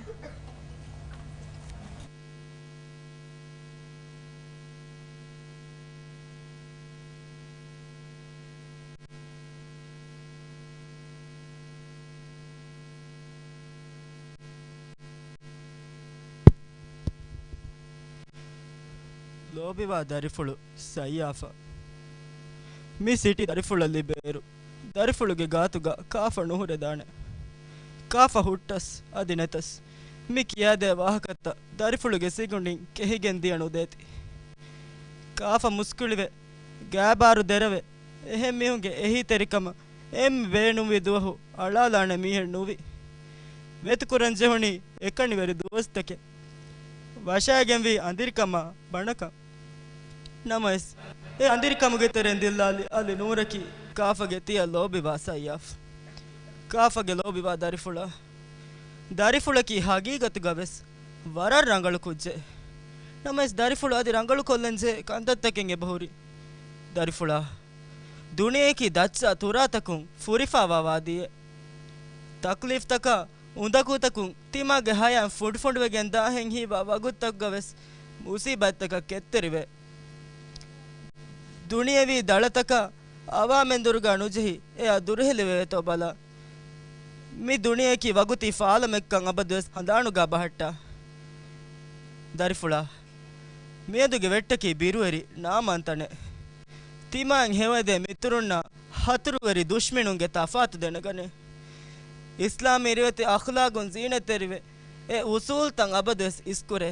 ލޯބިވާ ދަރިފުޅު ސައްޔާފަށް. މި ސިޓީ ދަރިފުޅަށް ލިބޭއިރު، ދަރިފުޅުގެ ގާތުގަ ކާފަ ނުހުރެދާނެ. ކާފަ ހުއްޓަސް އަދި ނެތަސް، މި ކިޔާދޭ ވާހަކަތައް ދަރިފުޅުގެ ސިގުނޑިން ކެހިގެން ދިޔަ ނުދޭތި. ކާފަ މުސްކުޅިވެ، ގާބާރު ދެރަވެ، އެހެން މީހުންގެ އެހީތެރިކަމަށް އެންމެ ބޭނުންވި ދުވަހު އަޅާލާނެ މީހެއް ނުވި. ވެތިކުރަން ޖެހުނީ އެކަނިވެރި ދުވަސްތަކެއް. ވަށާގެންވީ އަނދިރިކަމާ ބަނަކަން. ނަމަވެސް، އެ އަނދިރިކަމުގެ ތެރެއިން ދިއްލާލި އަލި ނޫރަކީ ކާފަގެ ތިޔަ ލޯބިވާ ސައްޔާފް. ކާފަގެ ލޯބިވާ ދަރިފުޅާ. ދަރިފުޅަކީ ހަގީގަތުގަ ވެސް ވަރަށް ރަނގަޅު ކުއްޖެއް. ނަމަވެސް، ދަރިފުޅު އަދި ރަނގަޅުކޮށްލަންޖެހޭ ކަންތައްތަކެއް އެބަހުރި. ދަރިފުޅާ، ދުނިޔެއަކީ ދައްޗާ ތުރާތަކުން ފުރިފާވާ ވާދީއެއް. ތަކްލީފްތަކާ އުނދަގޫތަކުން ތިމާގެ ހަޔާތް ފުނޑުފުނޑުވެގެން ދާހެން ހީވާ ވަގުތުތަކުގަ ވެސް މުސީބަތްތަކަށް ކެތްތެރިވޭ. ދުނިޔެވީ ދަޅަތަކާ އަވާމެންދުރުގަ ނުޖެހި އެއަށް ދުރުހެލިވެވޭތޯ ބަލާ. މި ދުނިޔެއަކީ ވަގުތީ ފާލަމެއްކަން އަބަދުވެސް ހަނދާނުގަ ބަހައްޓާ. ދަރިފުޅާ، މިއަދުގެ ވެއްޓަކީ ބިރުވެރި ނާމާން ތަނެއް. ތިމާއިން ހެޔޮއެދޭ މިތުރުންނާ ހަތުރުވެރި ދުޝްމިނުންގެ ތަފާތު ދެނެގަނޭ. އިސްލާމީ ރިވެތި އަޚްލާގުން ޒީނަތްތެރިވެ، އެ އުސޫލްތައް އަބަދުވެސް އިސްކުރޭ.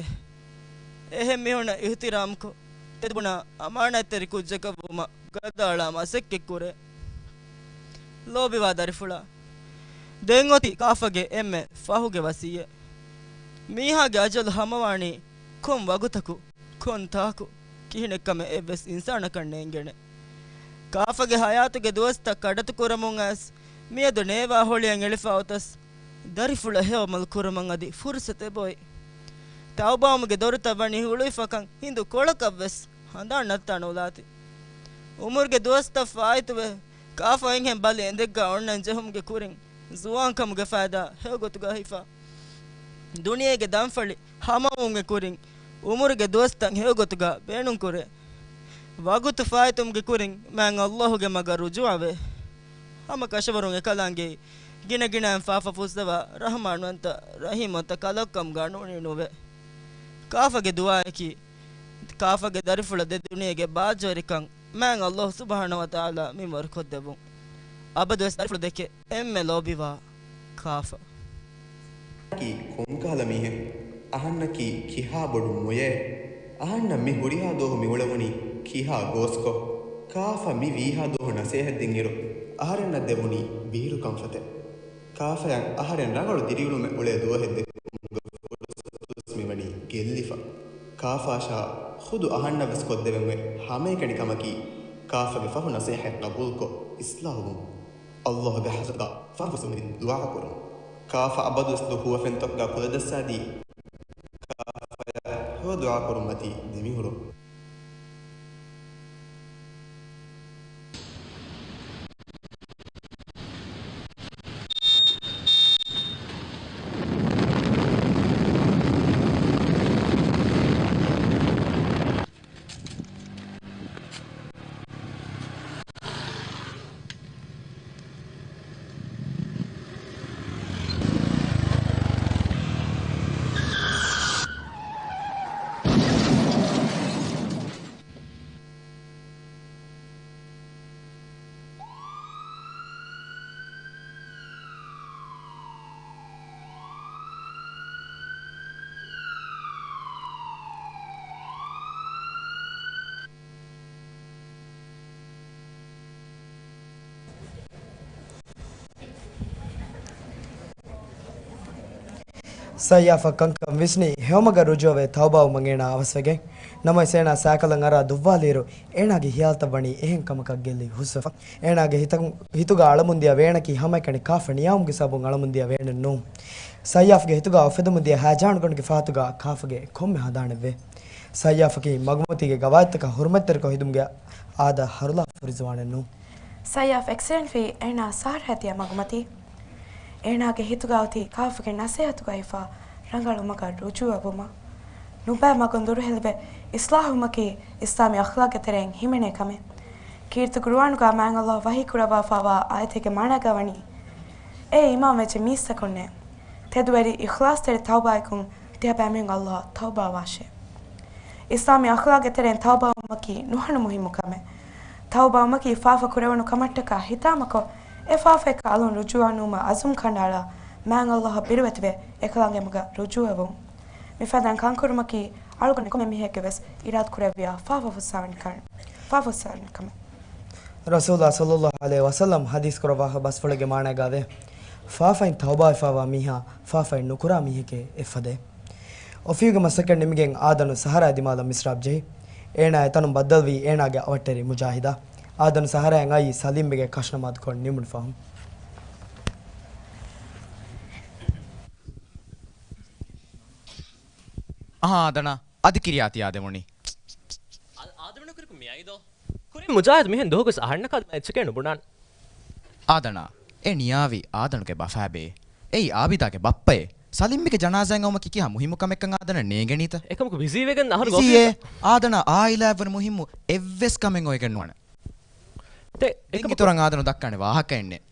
އެހެން މީހުންނަށް އިޙްތިރާމްކޮށް، ތެދުބުނާ އަމާނާތްތެރި ކުއްޖަކަށް ވުމަށް ގަދައަޅާ މަސައްކަތްކުރޭ. ލޯބިވާ ދަރިފުޅާ، ދެން އޮތީ ކާފަގެ އެންމެ ފަހުގެ ވަސިއްޔަތް. މީހާގެ އަޖަލު ހަމަވާނީ ކޮން ވަގުތަކު، ކޮން ތާކު، ކިހިނެއްކަމެއް އެއްވެސް އިންސާނަކަށް ނޭނގޭނެ. ކާފަގެ ހަޔާތުގެ ދުވަސްތައް ކަޑައްތުކުރަމުން އައިސް، މިއަދު ނޭވާ ހޮޅިއަށް އެޅިފަ އޮތަސް، ދަރިފުޅަށް ހެޔޮ ޢަމަލު ކުރުމަށް އަދި ފުރުޞަތު އެބައޮތް. ތައުބާވުމުގެ ދޮރުތައް ވަނީ ހުޅުވިފަކަން ހިނދު ކޮޅަކަށްވެސް ހަނދާން ނައްތާ ނުލާތި. ޢުމުރުގެ ދުވަސްތައް ފާއިތުވެ، ކާފަ އެންހެން ބަލި އެނދެއްގަ އޮންނަން ޖެހުމުގެ ކުރިން، ޒުވާންކަމުގެ ފައިދާ ހެޔޮގޮތުގަ ހިފާ، ދުނިޔޭގެ ދަންފަޅި ހަމަވުމުގެ ކުރިން، ޢުމުރުގެ ދުވަސްތައް ހެޔޮގޮތުގަ ބޭނުންކުރޭ. ވަގުތު ފާއިތުވުމުގެ ކުރިން، މާތް ﷲ ގެ މަގަށް ރުޖޫޢަވޭ. ހަމަ ކަށަވަރުން އެކަލާނގެއީ، ގިނަގިނައިން ފާފަ ފުއްސަވާ ރަޙްމާންވަންތަ، ރަޙީމްވަންތަ ކަލަކު ކަމުގަ ނޫނީ ނުވޭ. ކާފަގެ ދުޢާއަކީ، ކާފަގެ ދަރިފުޅަށް ދެ ދުނިޔޭގެ ބާއްޖަވެރިކަން މާތް ﷲ ސުބްޙާނަހޫ ވަތަޢާލާ މިންވަރު ކޮށްދެއްވުން. އަބަދުވެސް ދަރިފުޅު ދެކެ އެންމެ ލޯބިވާ ކާފަ. އަހަންނަކީ ކޮންކަހަލަ މީހެއް؟ އަހަންނަކީ ކިހާ ބޮޑު މޮޔައެއް؟ އަހަންނަށް މި ހުރިހާ ދުވަހު މި އުޅެވުނީ ކިހާ ގޯސްކޮށް؟ ކާފަ މި ވީހާ ދުވަހު ނަސޭހަތްދިންއިރު، އަހަރެންނަށް ދެވުނީ ބީރު ކަންފަތެއް. ކާފަޔަށް އަހަރެން ރަނގަޅު ދިރިއުޅުމެއް އުޅޭ ދުވަހެއް ދެކުމުގެ ފުރުސަތުވެސް މިވަނީ ގެއްލިފަ. ކާފާއަށާ ޚުދު އަހަންނަށްވެސް ކޮށްދެވެން އޮތް ހަމައެކަނި ކަމަކީ، ކާފަގެ ފަހު ނަސޭހަތް ޤަބޫލުކޮށް އިޞްލާޙުވުން. ﷲ ގެ ޙަޟްރަތުގަ ފަހު ފުރުސަތު ދުޢާކުރުން. ކާފަ އަބަދުވެސް ދުށް ހުވަފެންތަކުގަ ކުލަ ޖައްސާދީ، ކާފަޔަށް ހެޔޮ ދުޢާކުރުން މަތީ ދެމިހުރުން. ސައްޔާފަށް ކަންކަން ވިސްނި، ހެޔޮމަގަށް ރުޖޫޢަވެ ތައުބާވުމަށް އޭނާ އަވަސްވެގެން. ނަމަވެސް އޭނާ ސައިކަލަށް އަރާ ދުއްވާލިއިރު، އޭނާގެ ހިޔާލުތައް ވަނީ އެހެން ކަމަކަށް ގެއްލި ހުސްވެފަ. އޭނާގެ ހިތަށް-، ހިތުގަ އަޅަމުންދިޔަ ވޭނަކީ ހަމައެކަނި ކާފަ ނިޔާވުމުގެ ސަބަބުން އަޅަމުންދިޔަ ވޭނެއް ނޫން. ސައްޔާފްގެ ހިތުގަ އުފެދެމުންދިޔަ ހައިޖާނުގަނޑުގެ ފަހަތުގަ ކާފަގެ ކޮންމެ ހަނދާނެއްވޭ. ސައްޔާފަކީ މަގުމަތީގެ ގަވާއިދުތަކަށް ހުރުމަތްތެރިކޮށް ހިދުމުގެ އާދަ ހަރުލާ ފުރިޒުވާނެއް ނޫން. ސައްޔާފް އެކްސިޑެންޓްވީ އޭނާ ސަހަރައަށް ދިޔަ މަގުމަތީ. އޭނާގެ ހިތުގަ އޮތީ ކާފަގެ ނަސޭހަތުގައިފާ ރަނގަޅު މަގަށް ރުޖޫޢަވުމަށް. ނުބައި މަގުން ދުރުހެލިވެ، އިޞްލާޙުވުމަކީ އިސްލާމީ އަޚްލާޤްގެ ތެރެއިން ހިމެނޭ ކަމެއް. ކީރިތި ޤުރުއާނުގަ މާތް ﷲ ވަޙީ ކުރައްވާފާވާ އާޔަތެއްގެ މާނާގަ ވަނީ، އޭ އީމާންވެއްޖެ މީސްތަކުންނޭ! ތެދުވެރި އިޚްލާޞްތެރި ތައުބާއަކުން ތިޔަބައިމީހުން ﷲ ތައުބާވާށޭ. އިސްލާމީ އަޚްލާޤްގެ ތެރެއިން ތައުބާވުމަކީ ނުހަނު މުހިއްމު ކަމެއް. ތައުބާވުމަކީ ފާފަ ކުރެވުނު ކަމަށްޓަކާ ހިތާމަކޮށް، އެ ފާފައަކާ އަލުން ރުޖޫޢަ ނުވުމަށް އަޒުމް ކަނޑައަޅާ، މާތް ﷲއަށް ބިރުވެތިވެ، އެކަލާނގެ މަގަށް ރުޖޫޢަވުން. މިފަދައިން ކަންކުރުމަކީ އަޅުގަނޑު ކޮންމެ މީހެއްގެ ވެސް އިރާދަކުރެއްވިޔާ ފާފަ ފުއްސާވަނި ކަން، ފާފަ ފުއްސާވަނި ކަމެއް. ރަސޫލާ ޞައްލައްލާހު ޢަލައިހި ވަސައްލަމް ޙަދީޘް ކުރައްވާފަ ބަސްފުޅެއްގެ މާނައިގައިވޭ، ފާފައިން ތައުބާވެފާވާ މީހާ ފާފައިން ނުކުރާ މީހެކޭ އެއްފަދައެއް. އޮފީހުގެ މަސައްކަތް ނިމިގެން އާދަނު ސަހަރާއަށް ދިމާލަށް މިސްރާބް ޖެހި. އޭނާ އެތަނުން ބައްދަލުވީ އޭނާގެ އަވަށްޓެރި މުޖާހިދާ. އާދަނު ސަހަރާއަށް އައީ ސަލީމްބެގެ ކަށުނަމާދުކޮށް ނިމުނު ފަހުން. އަހާ އާދަނާ، އަދި ކިރިޔާ ތިޔާ ދެމުނީ. އާ-، އާދަމަ ނުކުރިކު މިއައީދޯ؟ ކުރިން މުޖާހިދު މިހެން ދުވަހުގަސް އަހަންނަކާ ދިމާ އެއްޗެކޭ ނުބުނާން. އާދަނާ، އެ ނިޔާވީ އާދަނުގެ ބަފާބޭ. އެއީ އާބިދާގެ ބައްޕައޭ. ސަލީމްބެގެ ޖަނާޒާއެއް އައުމަކީ ކިހާ މުހިއްމު ކަމެއްކަން އާދަނަށް ނޭނގެނީތަ؟ އެކަމަކު ބިޒީވެގެން އަހަރު ބިޒީއޭ. އޮފީހަށް. އާދަނާ އާއިލާއަށްވުރެ މުހިއްމު އެއްވެސް ކަމެއް އޮވެގެން ނުވާނެ. ދެން އެކަމަކު އިތުރަށް އާދަނު ދައްކާނެ ވާހަކައެއްނެއް.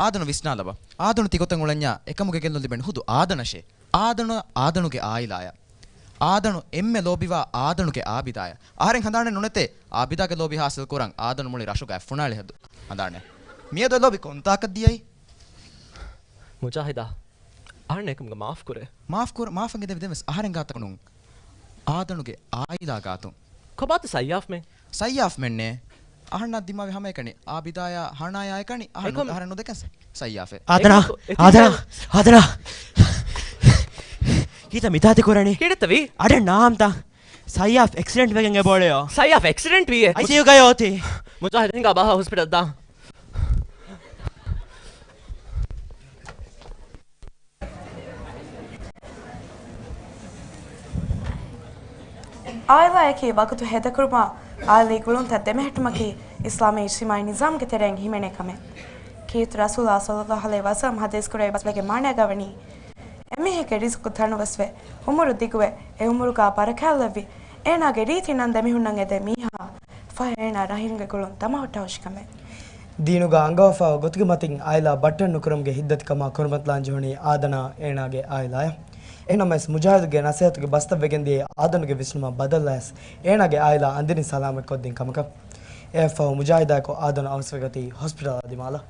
އާދަނު ވިސްނާލަބަ. އާދަނު ތިގޮތަށް އުޅެންޏާ އެކަމުގެ ގެއްލުން ލިބެން ހުދު އާދަނަށޭ. އާދަނު، އާދަނުގެ އާއިލާޔަށް. އާދަނު އެންމެ ލޯބިވާ އާދަނުގެ އާބިދާޔަށް. އަހަރެން ހަނދާނެއް ނުނެތޭ، އާބިދާގެ ލޯބި ހާސިލް ކުރަން އާދަނު މުޅި ރަށުގަ އެއްފުނާޅި ހަދު ހަނދާނެއް. މިއަދު އެ ލޯބި ކޮންތާކަށް ދިޔައީ؟ މުޖާހިދާ، އަހަންނަށް އެކަމުގަ މާފް ކުރޭ. މާފް ކުރ-، މާފަށް އެދެވި ދެންވެސް އަހަރެން ގާތަކު ނޫން. އާދަނުގެ އާއިލާ ގާތުން. ކޮބާތަ ސައްޔާފްމެން؟ ސައްޔާފްމެންނޭ. އަހަންނާ ދިމާވި ހަމައެކަނި އާބިދާޔާ ހަނާޔާ އެކަނި އަހަން އެކަމް-، ނު-، އަހަރެން ނުދެކެން ސައް-، ސައްޔާފެއް. އާދަނާ، އެކަމް-، އެކަމް-، އާދަނާ، އާދަނާ. ކީތަ މިތާތި ކުރަނީ؟ ކިހިނެއްތަ ވީ؟ އަޑެއް ނާމްތަ؟ ސައްޔާފް އެކްސިޑެންޓް ވެގެން އެބައުޅެޔޯ. ސައްޔާފް އެކްސިޑެންޓް ވީއޭ. އައިސީޔޫގައި އޮތީ. މުޖާހިދު ހިނގާ ބަހާ ހޮސްޕިޓަލް ދާ. އާއިލާއަކީ ވަގުތު ހޭދަކުރުމާ، އާއިލީ ގުޅުންތައް ދެމެހެއްޓުމަކީ އިސްލާމީ އިޖްތިމާޢީ ނިޒާމްގެ ތެރެއިން ހިމެނޭ ކަމެއް. ކީރިތި ރަސޫލާ ޞައްލައްލާހު ޢަލައިހި ވަސައްލަމް ޙަދީޘް ކުރެއްވި ބަސްފުޅެއްގެ މާނައިގަ ވަނީ، އެމީހެއްގެ ރިޒުޤު ތަނުވެސްވެ، ޢުމުރު ދިގުވެ، އެ ޢުމުރުގަ ބަރަކާތްލެއްވި، އޭނާގެ ރީތި ނަން ދެމިހުންނަން އެދޭ މީހާ ފަހެ އޭނާ ރަހީމްގެ ގުޅުން ދަމަހުއްޓާ ހުށި ކަމެއް. ދީނުގަ އަންގަވާފައިވާ ގޮތުގެ މަތިން އާއިލާ ބައްޓަން ނުކުރުމުގެ ހިތްދަތިކަމާ ކުރިމަތިލާން ޖެހުނީ އާދަނާ އޭނާގެ އާއިލާޔަށް. އެހެންނަމަވެސް މުޖާހިދުގެ ނަސޭހަތުގެ ބަސްތައް ވެގެންދިޔައީ އާދަނުގެ ވިސްނުމަށް ބަދަލުލާޔަސް އޭނާގެ އާއިލާ އަނދިރިން ސަލާމަތްކޮށްދިން ކަމަކަށް. އެއަށްފަހު މުޖާހިދާއެކު އާދަނު އަވަސްވެގަތީ ހޮސްޕިޓަލާ ދިމާލަށް.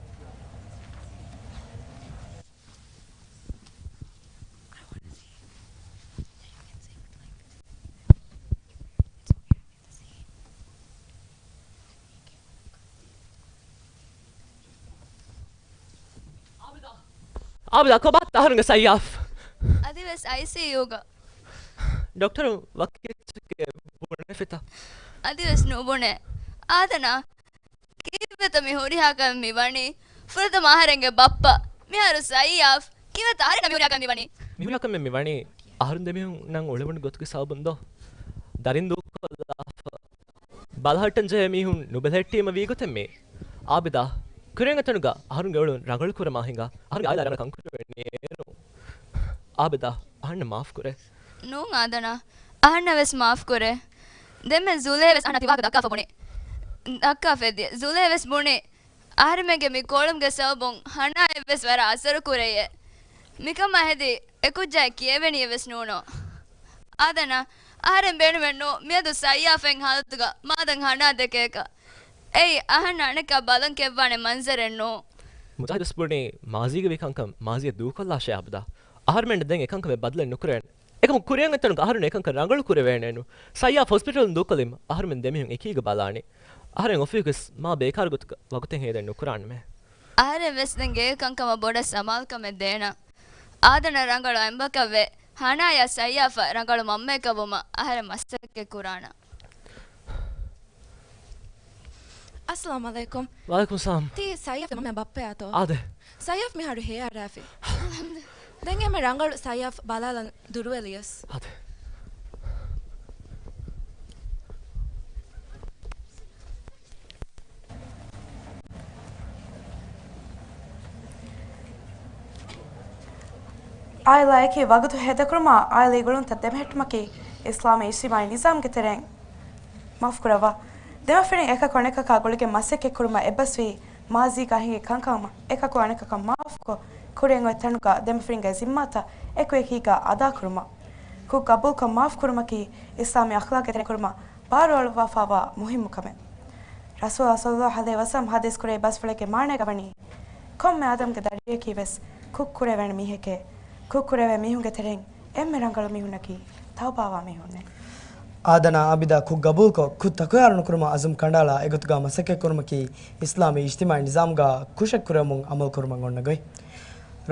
އާބިދާ، ކޮބާ ތަހަރުގެ ސައްޔާފް؟ އަދިވެސް އައިސީޔޫގަ. ޑޮކްޓަރު ވަކި އެއްޗެކޭ ބުނެފިތަ؟ އަދިވެސް ނުބުނޭ. އާދަނާ، ކީއްވެތަ މި ހުރިހާ ކަމެއް މި ވަނީ؟ ފުރަތަމަ އަހަރެންގެ ބައްޕަ، މިހާރު ސައްޔާފް، ކީއްވެތަ އަހަރެންނަށް މި ހުރިހާ ކަމެއް މި ވަނީ؟ މި ހުރިހާ ކަމެއް މި ވަނީ އަހަރުން ދެމީހުންނަށް އުޅެވުނު ގޮތުގެ ސަބަބުން ދޯ؟ ދަރިން ދޫކޮށްލާފަ، ބަލަހައްޓަން ޖެހޭ މީހުން ނުބެލެހެއްޓީމަ ވީގޮތެއް މީ. އާބިދާ، ކުރިއަށް އެތަނުގަ އަހަރުންގެ އުޅުން ރަނގަޅު ކުރަމާ ހިނގާ. އަހަރުންގެ އާއިލާ ރަނގަޅަށް ކަންކުރެވެނީ އޭރު. އާބިދާ، އަހަންނަށް މާފް ކުރޭ. ނޫން އާދަނާ، އަހަންނަށް ވެސް މާފް ކުރޭ. ދެންމެ ޒުލޭ ވެސް އަހަންނަށް ތި ވާހަކަ ދައްކާފަ ބުނި. ދައްކާފަ އެދިޔަ. ޒުލޭ ވެސް ބުނި، އަހަރެމެންގެ މި ކޯޅުމުގެ ސަބަބުން ހަނާއަށް ވެސް ވަރަށް އަސަރު ކުރެޔޭ. މިކަމާ ހެދި އެކުއްޖާއެއް ކިޔެވެނީއެއް ވެސް ނޫނޯ. އާދަނާ، އަހަރެން ބޭނުމެއް ނޫން މިއަދު ސައްޔާފް އެއް ހާލަތުގަ މާދަން ހަނާ ދެކޭކަށް. އެއީ އަހަންނަށް އަނެއްކާ ބަލަން ކެއްވާނެ މަންޒަރެއް ނޫން. މުޖާހިދު ވެސް ބުނީ މާޒީގަ ވީ ކަންކަން މާޒީއަށް ދޫކޮށްލާށޭ އާބިދާ. އަހަރެމެންނަށް ދެން އެކަންކަމެއް ބަދަލެއް ނުކުރޭނެ. އެކަމު ކުރިއަށް އެތަނުގަ އަހަރުން އެކަންކަން ރަނގަޅު ކުރެވޭނެއެއްނު. ސައްޔާފް ހޮސްޕިޓަލުން ދޫކޮށްލީމަ އަހަރުމެން ދެމީހުން އެކީގަ ބަލާނީ. އަހަރެން އޮފީހުގަސް މާ ބޭކާރު ގޮތަކަށް ވަގުތެއް ހޭދައެއް ނުކުރާނަމޭ. އަހަރެން ވެސް ދެން ގޭގެ ކަންކަމަށް ބޮޑަށް ސަމާލުކަމެއް ދޭނަން. އާދަނަށް ރަނގަޅު އަނބަކަށްވެ، ހަނާޔާ ސައްޔާފަށް ރަނގަޅު މަންމައަކަށްވުމަށް އަހަރެން މަސައްކަތް ކުރާނަން. އައްސަލާމު ޢަލައިކުމް. ވަޢަލައިކުމް ސަލާމް. ތީ ސައްޔާފް މަންމަ ބައްޕަޔާތޯ؟ އާދެ. ސައްޔާފް މިހާރު ހޭ އަރާފި. ދެން އެންމެ ރަނގަޅު ސައްޔާފް ބަލާލަން ދުރުވެލިޔަސް. އާދެ. ޢާއިލާއަކީ ވަގުތު ހޭދަކުރުމާ، ޢާއިލީ ގުޅުންތައް ދެމެހެއްޓުމަކީ އިސްލާމީ އިޖްތިމާޢީ ނިޒާމްގެ ތެރެއިން. މާފުކުރައްވާ. ދެމަފިރިން އެކަކު އަނެކަކާ ގުޅިގެން މަސައްކަތްކުރުމަށް އެއްބަސްވީ މާޒީގަ ހިނގި ކަންކަމަށް އެކަކު އަނެކަކަށް މާފުކޮށް، ކުރިއަށް އޮތް ތަނުގަ ދެމަފިރިންގެ ޒިންމާތައް އެކުއެކީގަ އަދާކުރުމަށް. ކުށް ގަބޫލުކޮށް މާފުކުރުމަކީ އިސްލާމީ އަޚްލާޤްގެ ތެރެއިން ކުރުމަށް ބާރުއަޅުއްވާފައިވާ މުހިއްމު ކަމެއް. ރަސޫލާ ޞައްލައްލާހު ޢަލައިހި ވަސައްލަމް ޙަދީޘް ކުރެއްވި ބަސްފުޅެއްގެ މާނައިގަ ވަނީ، ކޮންމެ އާދަމްގެ ދަރިއެކީ ވެސް ކުށް ކުރެވޭނެ މީހެކޭ. ކުށް ކުރެވޭ މީހުންގެ ތެރެއިން އެންމެ ރަނގަޅު މީހުންނަކީ ތައުބާވާ މީހުންނޭ. އާދަނާ އާބިދާ ކުށް ގަބޫލުކޮށް، ކުށް ތަކުރާރު ނުކުރުމަށް އަޒުމް ކަނޑައަޅާ، އެގޮތުގަ މަސައްކަތް ކުރުމަކީ އިސްލާމީ އިޖްތިމާޢީ ނިޒާމްގަ ކުށެއް ކުރެވެމުން ޢަމަލު ކުރުމަށް އޮންނަ ގޮތް.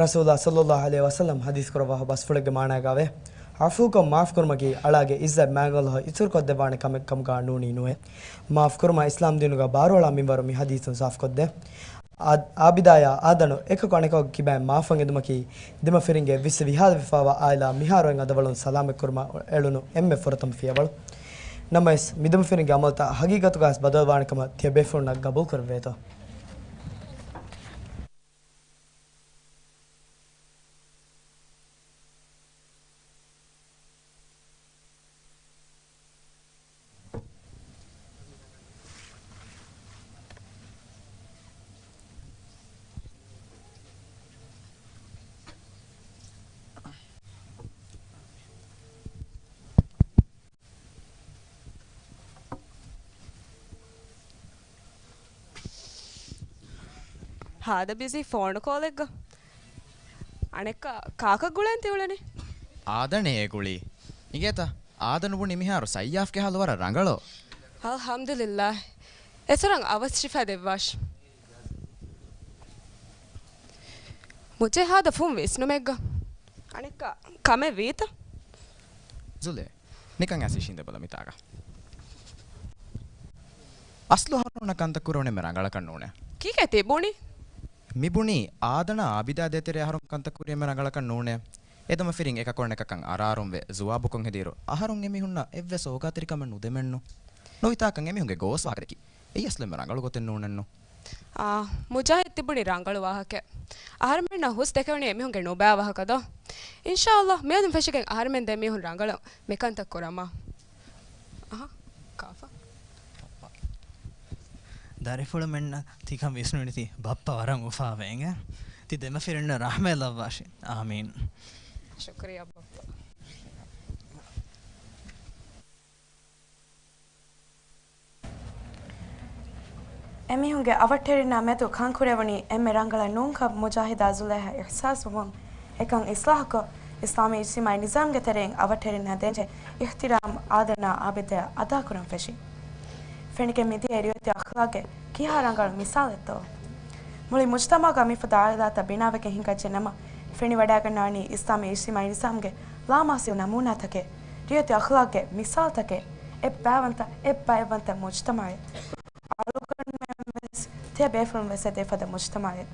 ރަސޫލާ ޞައްލައްލާހު ޢަލައިހި ވަސައްލަމް ޙަދީޘް ކުރައްވާ ބަސްފުޅެއްގެ މާނައިގައިވޭ، ޢަފޫކޮށް މާފުކުރުމަކީ އަޅާގެ ޢިއްޒަތް މާތް ﷲ އިތުރުކޮށްދެއްވާނެ ކަމެއް ކަމުގަ ނޫނީ ނުވޭ. މާފުކުރުމަށް އިސްލާމް ދީނުގަ ބާރުއަޅާ މިންވަރު މި ޙަދީޘުން ސާފުކޮށްދޭ. އާ، އާބިދާޔާ އާދަނު އެކަކު އަނެކަކުގެ ކިބައިން މާފަށް އެދުމަކީ، ދެމަފިރިންގެ ވިއްސަ ވިހާލަވެފައިވާ އާއިލާ މިހާރު އޮތް އަދަވަޅުން ސަލާމަތްކުރުމަށް އެޅުނު އެންމެ ފުރަތަމަ ފިޔަވަޅު. ނަމަވެސް، މިދެމަފިރިންގެ ޢަމަލުތައް ޙަޤީޤަތުގަވެސް ބަދަލުވާނެ ކަމަށް ތިޔަބޭފުޅުންނަށް ގަބޫލު ކުރެއްވޭތޯ؟ ހާދަ ބިޒީ ފޯނު ކޯލެއްގަ. އަނެއްކާ ކާކަށް ގުޅޭން ތި އުޅެނީ؟ އާދަނޭ އެ ގުޅީ. އިނގޭތަ؟ އާދަނު ބުނި މިހާރު ސައްޔާފްގެ ހާލު ވަރަށް ރަނގަޅޯ. އަލްޙަމްދުލިއްލާހް. އެސޮރަން އަވަސް ޝިފާ ދެއްވާށި. މުޖޭ ހާދަ ފުން ވިސްނުމެއްގަ. އަނެއްކާ ކަމެއް ވީތަ؟ ޒުލޭ. ނިކަން އައިސް އިށީނދެބަލަ މިތާގަ. އަސްލު އަހަރުންނަށް ކަންތައް ކުރެވުނީމެ ރަނގަޅަކަށް ނޫނޭ. ކީކޭ ތި ބުނީ؟ މި ބުނީ އާދަނާ އާބިދާ ދޭތެރޭ އަހަރުން ކަންތައް ކުރީމެ ރަނގަޅަކަށް ނޫނޭ. އެ ދެމަފިރިން އެކަކު އަނެކަކަށް އަރާރުންވެ ޒުވާބުކޮށް ހެދިއިރު، އަހަރުން އެމީހުންނަށް އެއްވެސް އޯގާތެރިކަމެއް ނުދެމެއްނު. ނުވިތާކަށް އެމީހުންގެ ގޯސް ވާހަކަ ދެއްކި. އެއީ އަސްލު އެންމެ ރަނގަޅު ގޮތެއް ނޫނެއްނު. އާ، މުޖާހިދް ތި ބުނި ރަނގަޅު ވާހަކައެއް. އަހަރުމެންނަށް ހުސް ދެކެވެނީ އެމީހުންގެ ނުބައި ވާހަކަ ދޯ؟ އިންޝާﷲ، މިއަދުން ފެށިގެން އަހަރުމެން ދެމީހުން ރަނގަޅަށް މިކަންތައް ކުރަމާ. އަހަ، ކާފަ. ދަރިފުޅުމެންނަށް ތިކަން ވިސްނުނީތީ ބައްޕަ ވަރަށް އުފާވެ އިނގޭ. ތި ދެމަފިރިންނަށް ރަޙްމަތް ލައްވާށި. އާމީން. ޝުކުރިއްޔާ ބައްޕަ. އެމީހުންގެ އަވަށްޓެރިންނާ މެދު ކަން ކުރެވުނީ އެންމެ ރަނގަޅަށް ނޫންކަން މުޖާހިދާ ޒުލޭހާ އިޙްސާސްވުމުން، އެކަން އިޞްލާޙުކޮށް، އިސްލާމީ އިޖްތިމާޢީ ނިޒާމްގެ ތެރެއިން އަވަށްޓެރިންނާ ދޭންޖެހޭ އިޙްތިރާމް، އާދަނާ އާބިދާ އަދާކުރަން ފެށި. ފެނިގެން މިދިޔައީ ރިވެތި އަޚްލާގެ ކިހާ ރަނގަޅު މިސާލެއްތޯ؟ މުޅި މުޖްތަމަޢުގަ މިފަދަ އާއިލާތައް ބިނާވެގެން ހިނގައްޖެ ނަމަ، ފެނިވަޑައިގަންނަވަނީ އިސްލާމީ އިޖްތިމާޢީ ނިޒާމްގެ ލާމާސީ ނަމޫނާތަކެއް، ރިވެތި އަޚްލާގެ މިސާލުތަކެއް، އެއްބައިވަންތަ، އެއްބައިވަންތަ މުޖްތަމަޢެއް. އަޅުގަނޑުމެން ވެސް ތިޔަބޭފުޅުން ވެސް އެދޭ ފަދަ މުޖްތަމަޢެއް.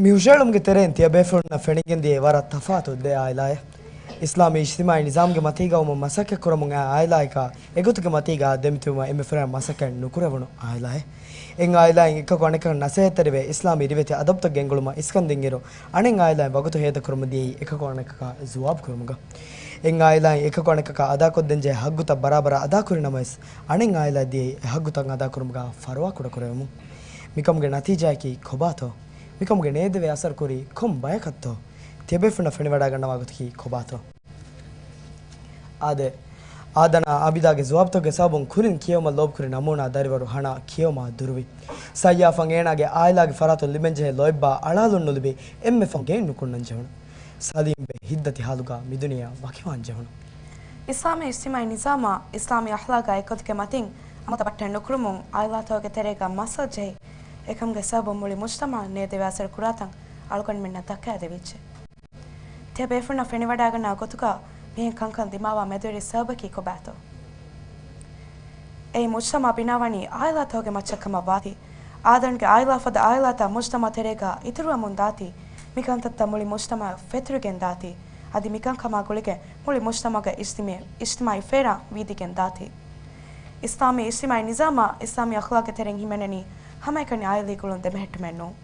މި ހުށައެޅުމުގެ ތެރެއިން ތިޔަބޭފުޅުންނަށް ފެނިގެންދިޔައީ ވަރަށް ތަފާތު ދެ އާއިލާއެއް. އިސްލާމީ އިޖްތިމާޢީ ނިޒާމްގެ މަތީގަ ވުމަށް މަސައްކަތް ކުރަމުން އައި އާއިލާއަކާ އެގޮތުގެ މަތީގަ ދެމިތިބުމަށް އެންމެ ފުރިހަމަ މަސައްކަތް ނުކުރެވުނު އާއިލާއެއް. އެއް އާއިލާއިން އެކަކު އަނެކަކަށް ނަސޭހަތްތެރިވެ، އިސްލާމީ ރިވެތި އަދަބުތައް ގެންގުޅުމަށް އިސްކަންދިންއިރު، އަނެއް އާއިލާއިން ވަގުތު ހޭދަކުރަމުން ދިޔައީ އެކަކު އަނެކަކާ ޒުވާބު ކުރުމުގަ. އެއް އާއިލާއިން އެކަކު އަނެކަކަށް އަދާކޮށްދޭންޖެހޭ ހައްގުތައް ބަރާބަރަށް އަދާކުރި ނަމަވެސް، އަނެއް އާއިލާއަށް ދިޔައީ އެ ހައްގުތައް އަދާކުރުމުގަ ފަރުވާ ކުޑަކުރެވެމުން. މިކަމުގެ ނަތީޖާއަކީ ކޮބާތޯ؟ މިކަމުގެ ނޭދެވޭ އަސަރު ކުރީ ކޮން ބަޔަކަށްތޯ؟ ތިޔަބޭފުޅުންނަށް ފެނިވަޑައިގަންނަވާ ގޮތަކީ ކޮބާތޯ؟ އާދެ، އާދަނާ އާބިދާގެ ޖަވާބުތަކުގެ ސަބަބުން ކުރިން ކިޔެވުމަށް ލޯބިކުރި ނަމޫނާ ދަރިވަރު ހަނާ ކިޔެވުމާ ދުރުވި. ސައްޔާފަށް އޭނާގެ އާއިލާގެ ފަރާތުން ލިބެންޖެހޭ ލޯތްބާ އަޅާލުން ނުލިބި، އެންމެ ފަހުން ގެއިން ނުކުންނަން ޖެހުނު. ސަލީމްބެ ހިތްދަތި ހާލުގަ މިދުނިޔެއާ ވަކިވާން ޖެހުނު. އިސްލާމީ އިޖްތިމާޢީ ނިޒާމާ އިސްލާމީ އަޚްލާގާ އެއްގޮތުގެ މަތިން އަމަލުތައް ބައްޓަން ނުކުރުމުން އާއިލާތަކުގެ ތެރޭގަ މައްސަލަ ޖެހި، އެކަމުގެ ސަބަބުން މުޅި މުޖްތަމަޢަށް ނޭދެވޭ އަސަރު ކުރާތަން އަޅުގަނޑުމެންނަށް ދައްކައިދެވިއްޖެ. ތިޔަބޭފުޅުންނަށް ފެނިވަޑައިގަންނަވާ ގޮތުގަ މިހެން ކަންކަން ދިމާވާ މެދުވެރި ސަބަބަކީ ކޮބާތޯ؟ އެއީ މުޖްތަމަޢު ބިނާވަނީ އާއިލާތަކުގެ މައްޗަށް ކަމަށް ވާތީ، އާދަންގެ އާއިލާ ފަދަ އާއިލާތައް މުޖްތަމަޢު ތެރޭގަ އިތުރުވަމުން ދާތީ، މިކަންތައްތައް މުޅި މުޖްތަމަޢަށް ފެތުރިގެން ދާތީ، އަދި މިކަންކަމާ ގުޅިގެން މުޅި މުޖްތަމަޢުގެ އިޖްތިމޭ-، އިޖްތިމާޢީ ފޭރާން ވީދިގެން ދާތީ. އިސްލާމީ އިޖްތިމާޢީ ނިޒާމާ އިސްލާމީ އަޚްލާގްގެ ތެރެއިން ހިމެނެނީ ހަމައެކަނި އާއިލީ ގުޅުން ދެމެހެއްޓުމެއް ނޫން.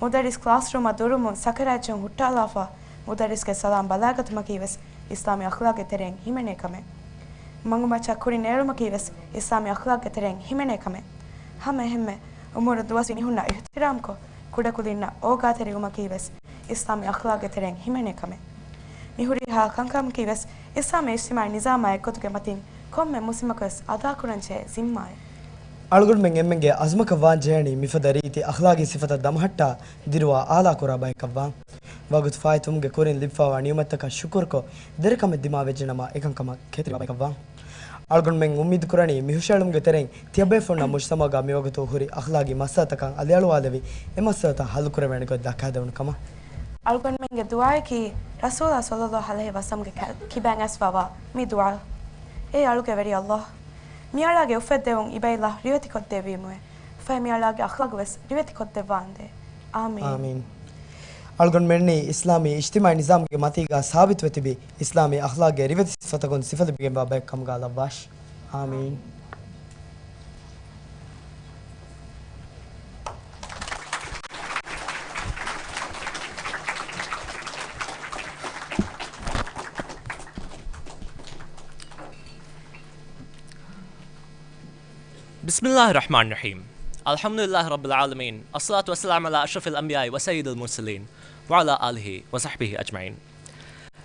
މުދައްރިސް ކްލާސްރޫމަށް ދުރުވުމުން ސަކަރާތްޖެހުން ހުއްޓާލާފަ، މުދައްރިސްގެ ސަލާމް ބަލާގަތުމަކީވެސް އިސްލާމީ އަޚްލާގްގެ ތެރެއިން ހިމެނޭ ކަމެއް. މަނގުމައްޗަށް ކުރިން އެޅުމަކީވެސް އިސްލާމީ އަޚްލާގްގެ ތެރެއިން ހިމެނޭ ކަމެއް. ހަމަ އެހެންމެ އުމުރުން ދުވަސްވީ މީހުންނަށް އިޙްތިރާމްކޮށް، ކުޑަކުދިންނަށް އޯގާތެރިވުމަކީވެސް އިސްލާމީ އަޚްލާގްގެ ތެރެއިން ހިމެނޭ ކަމެއް. މި ހުރިހާ ކަންކަމަކީވެސް އިސްލާމީ އިޖްތިމާޢީ ނިޒާމާ އެއްގޮތުގެ މަތިން ކޮންމެ މުސްލިމަކުވެސް އަދާކުރަންޖެހޭ ޒިންމާއެއް. އަޅުގަނޑުމެން އެންމެންގެ އަޒުމަކަށް ވާން ޖެހޭނީ މިފަދަ ރީތި އަޚްލާގީ ސިފަތައް ދަމަހައްޓާ ދިރުވާ އާލާކުރާ ބަޔަކަށްވާން. ވަގުތު ފާއިތުވުމުގެ ކުރިން ލިބިފައިވާ ނިޢުމަތްތަކަށް ޝުކުރުކޮށް، ދެރަކަމެއް ދިމާވެއްޖެނަމަ އެކަންކަމަށް ކެތިވާ ބަޔަކަށްވާން. އަޅުގަނޑުމެން އުއްމީދުކުރަނީ މިހުށައެޅުމުގެ ތެރެއިން ތިޔަބޭފުޅުންނަށް މުޖްތަމަޢުގަ މިވަގުތު ހުރި އަޚްލާގީ މައްސަލަތަކަށް އަލިއަޅުވާލެވި، އެ މައްސަލަތައް ހައްލުކުރެވޭނެ ގޮތް ދައްކާދެވުނު ކަމަށް. އަޅުގަނޑުމެންގެ ދުޢާއަކީ ރަސޫލާ ޞައްލައްލާހު ޢަލައިހި ވަސައްލަމްގެ ކި-، ކިބައިން އައިސްފައިވާ މި ދުޢާ. އޭ އަޅުގެ ވެރި ﷲ، މިއަޅާގެ އުފެއްދެވުން އިބައިލާ ރިވެތިކޮށްދެއްވީމުވެ. ފަހެ މިއަޅާގެ އަޚްލާގުވެސް ރިވެތިކޮށްދެއްވާނދޭ. އާމީން. އާމީން. އަޅުގަނޑުމެންނީ އިސްލާމީ އިޖްތިމާޢީ ނިޒާމުގެ މަތީގަ ސާބިތުވެ ތިބި، އިސްލާމީ އަޚްލާގްގެ ރިވެތި ސިފަތަކުން ސިފަލިބިގެންވާ ބަޔަކު ކަމުގަ ލައްވާށި. އާމީން. بسم الله الرحمن الرحيم. الحمد لله رب العالمين. الصلاة والسلام على أشرف الأنبياء وسيد المرسلين وعلى آله وصحبه أجمعين.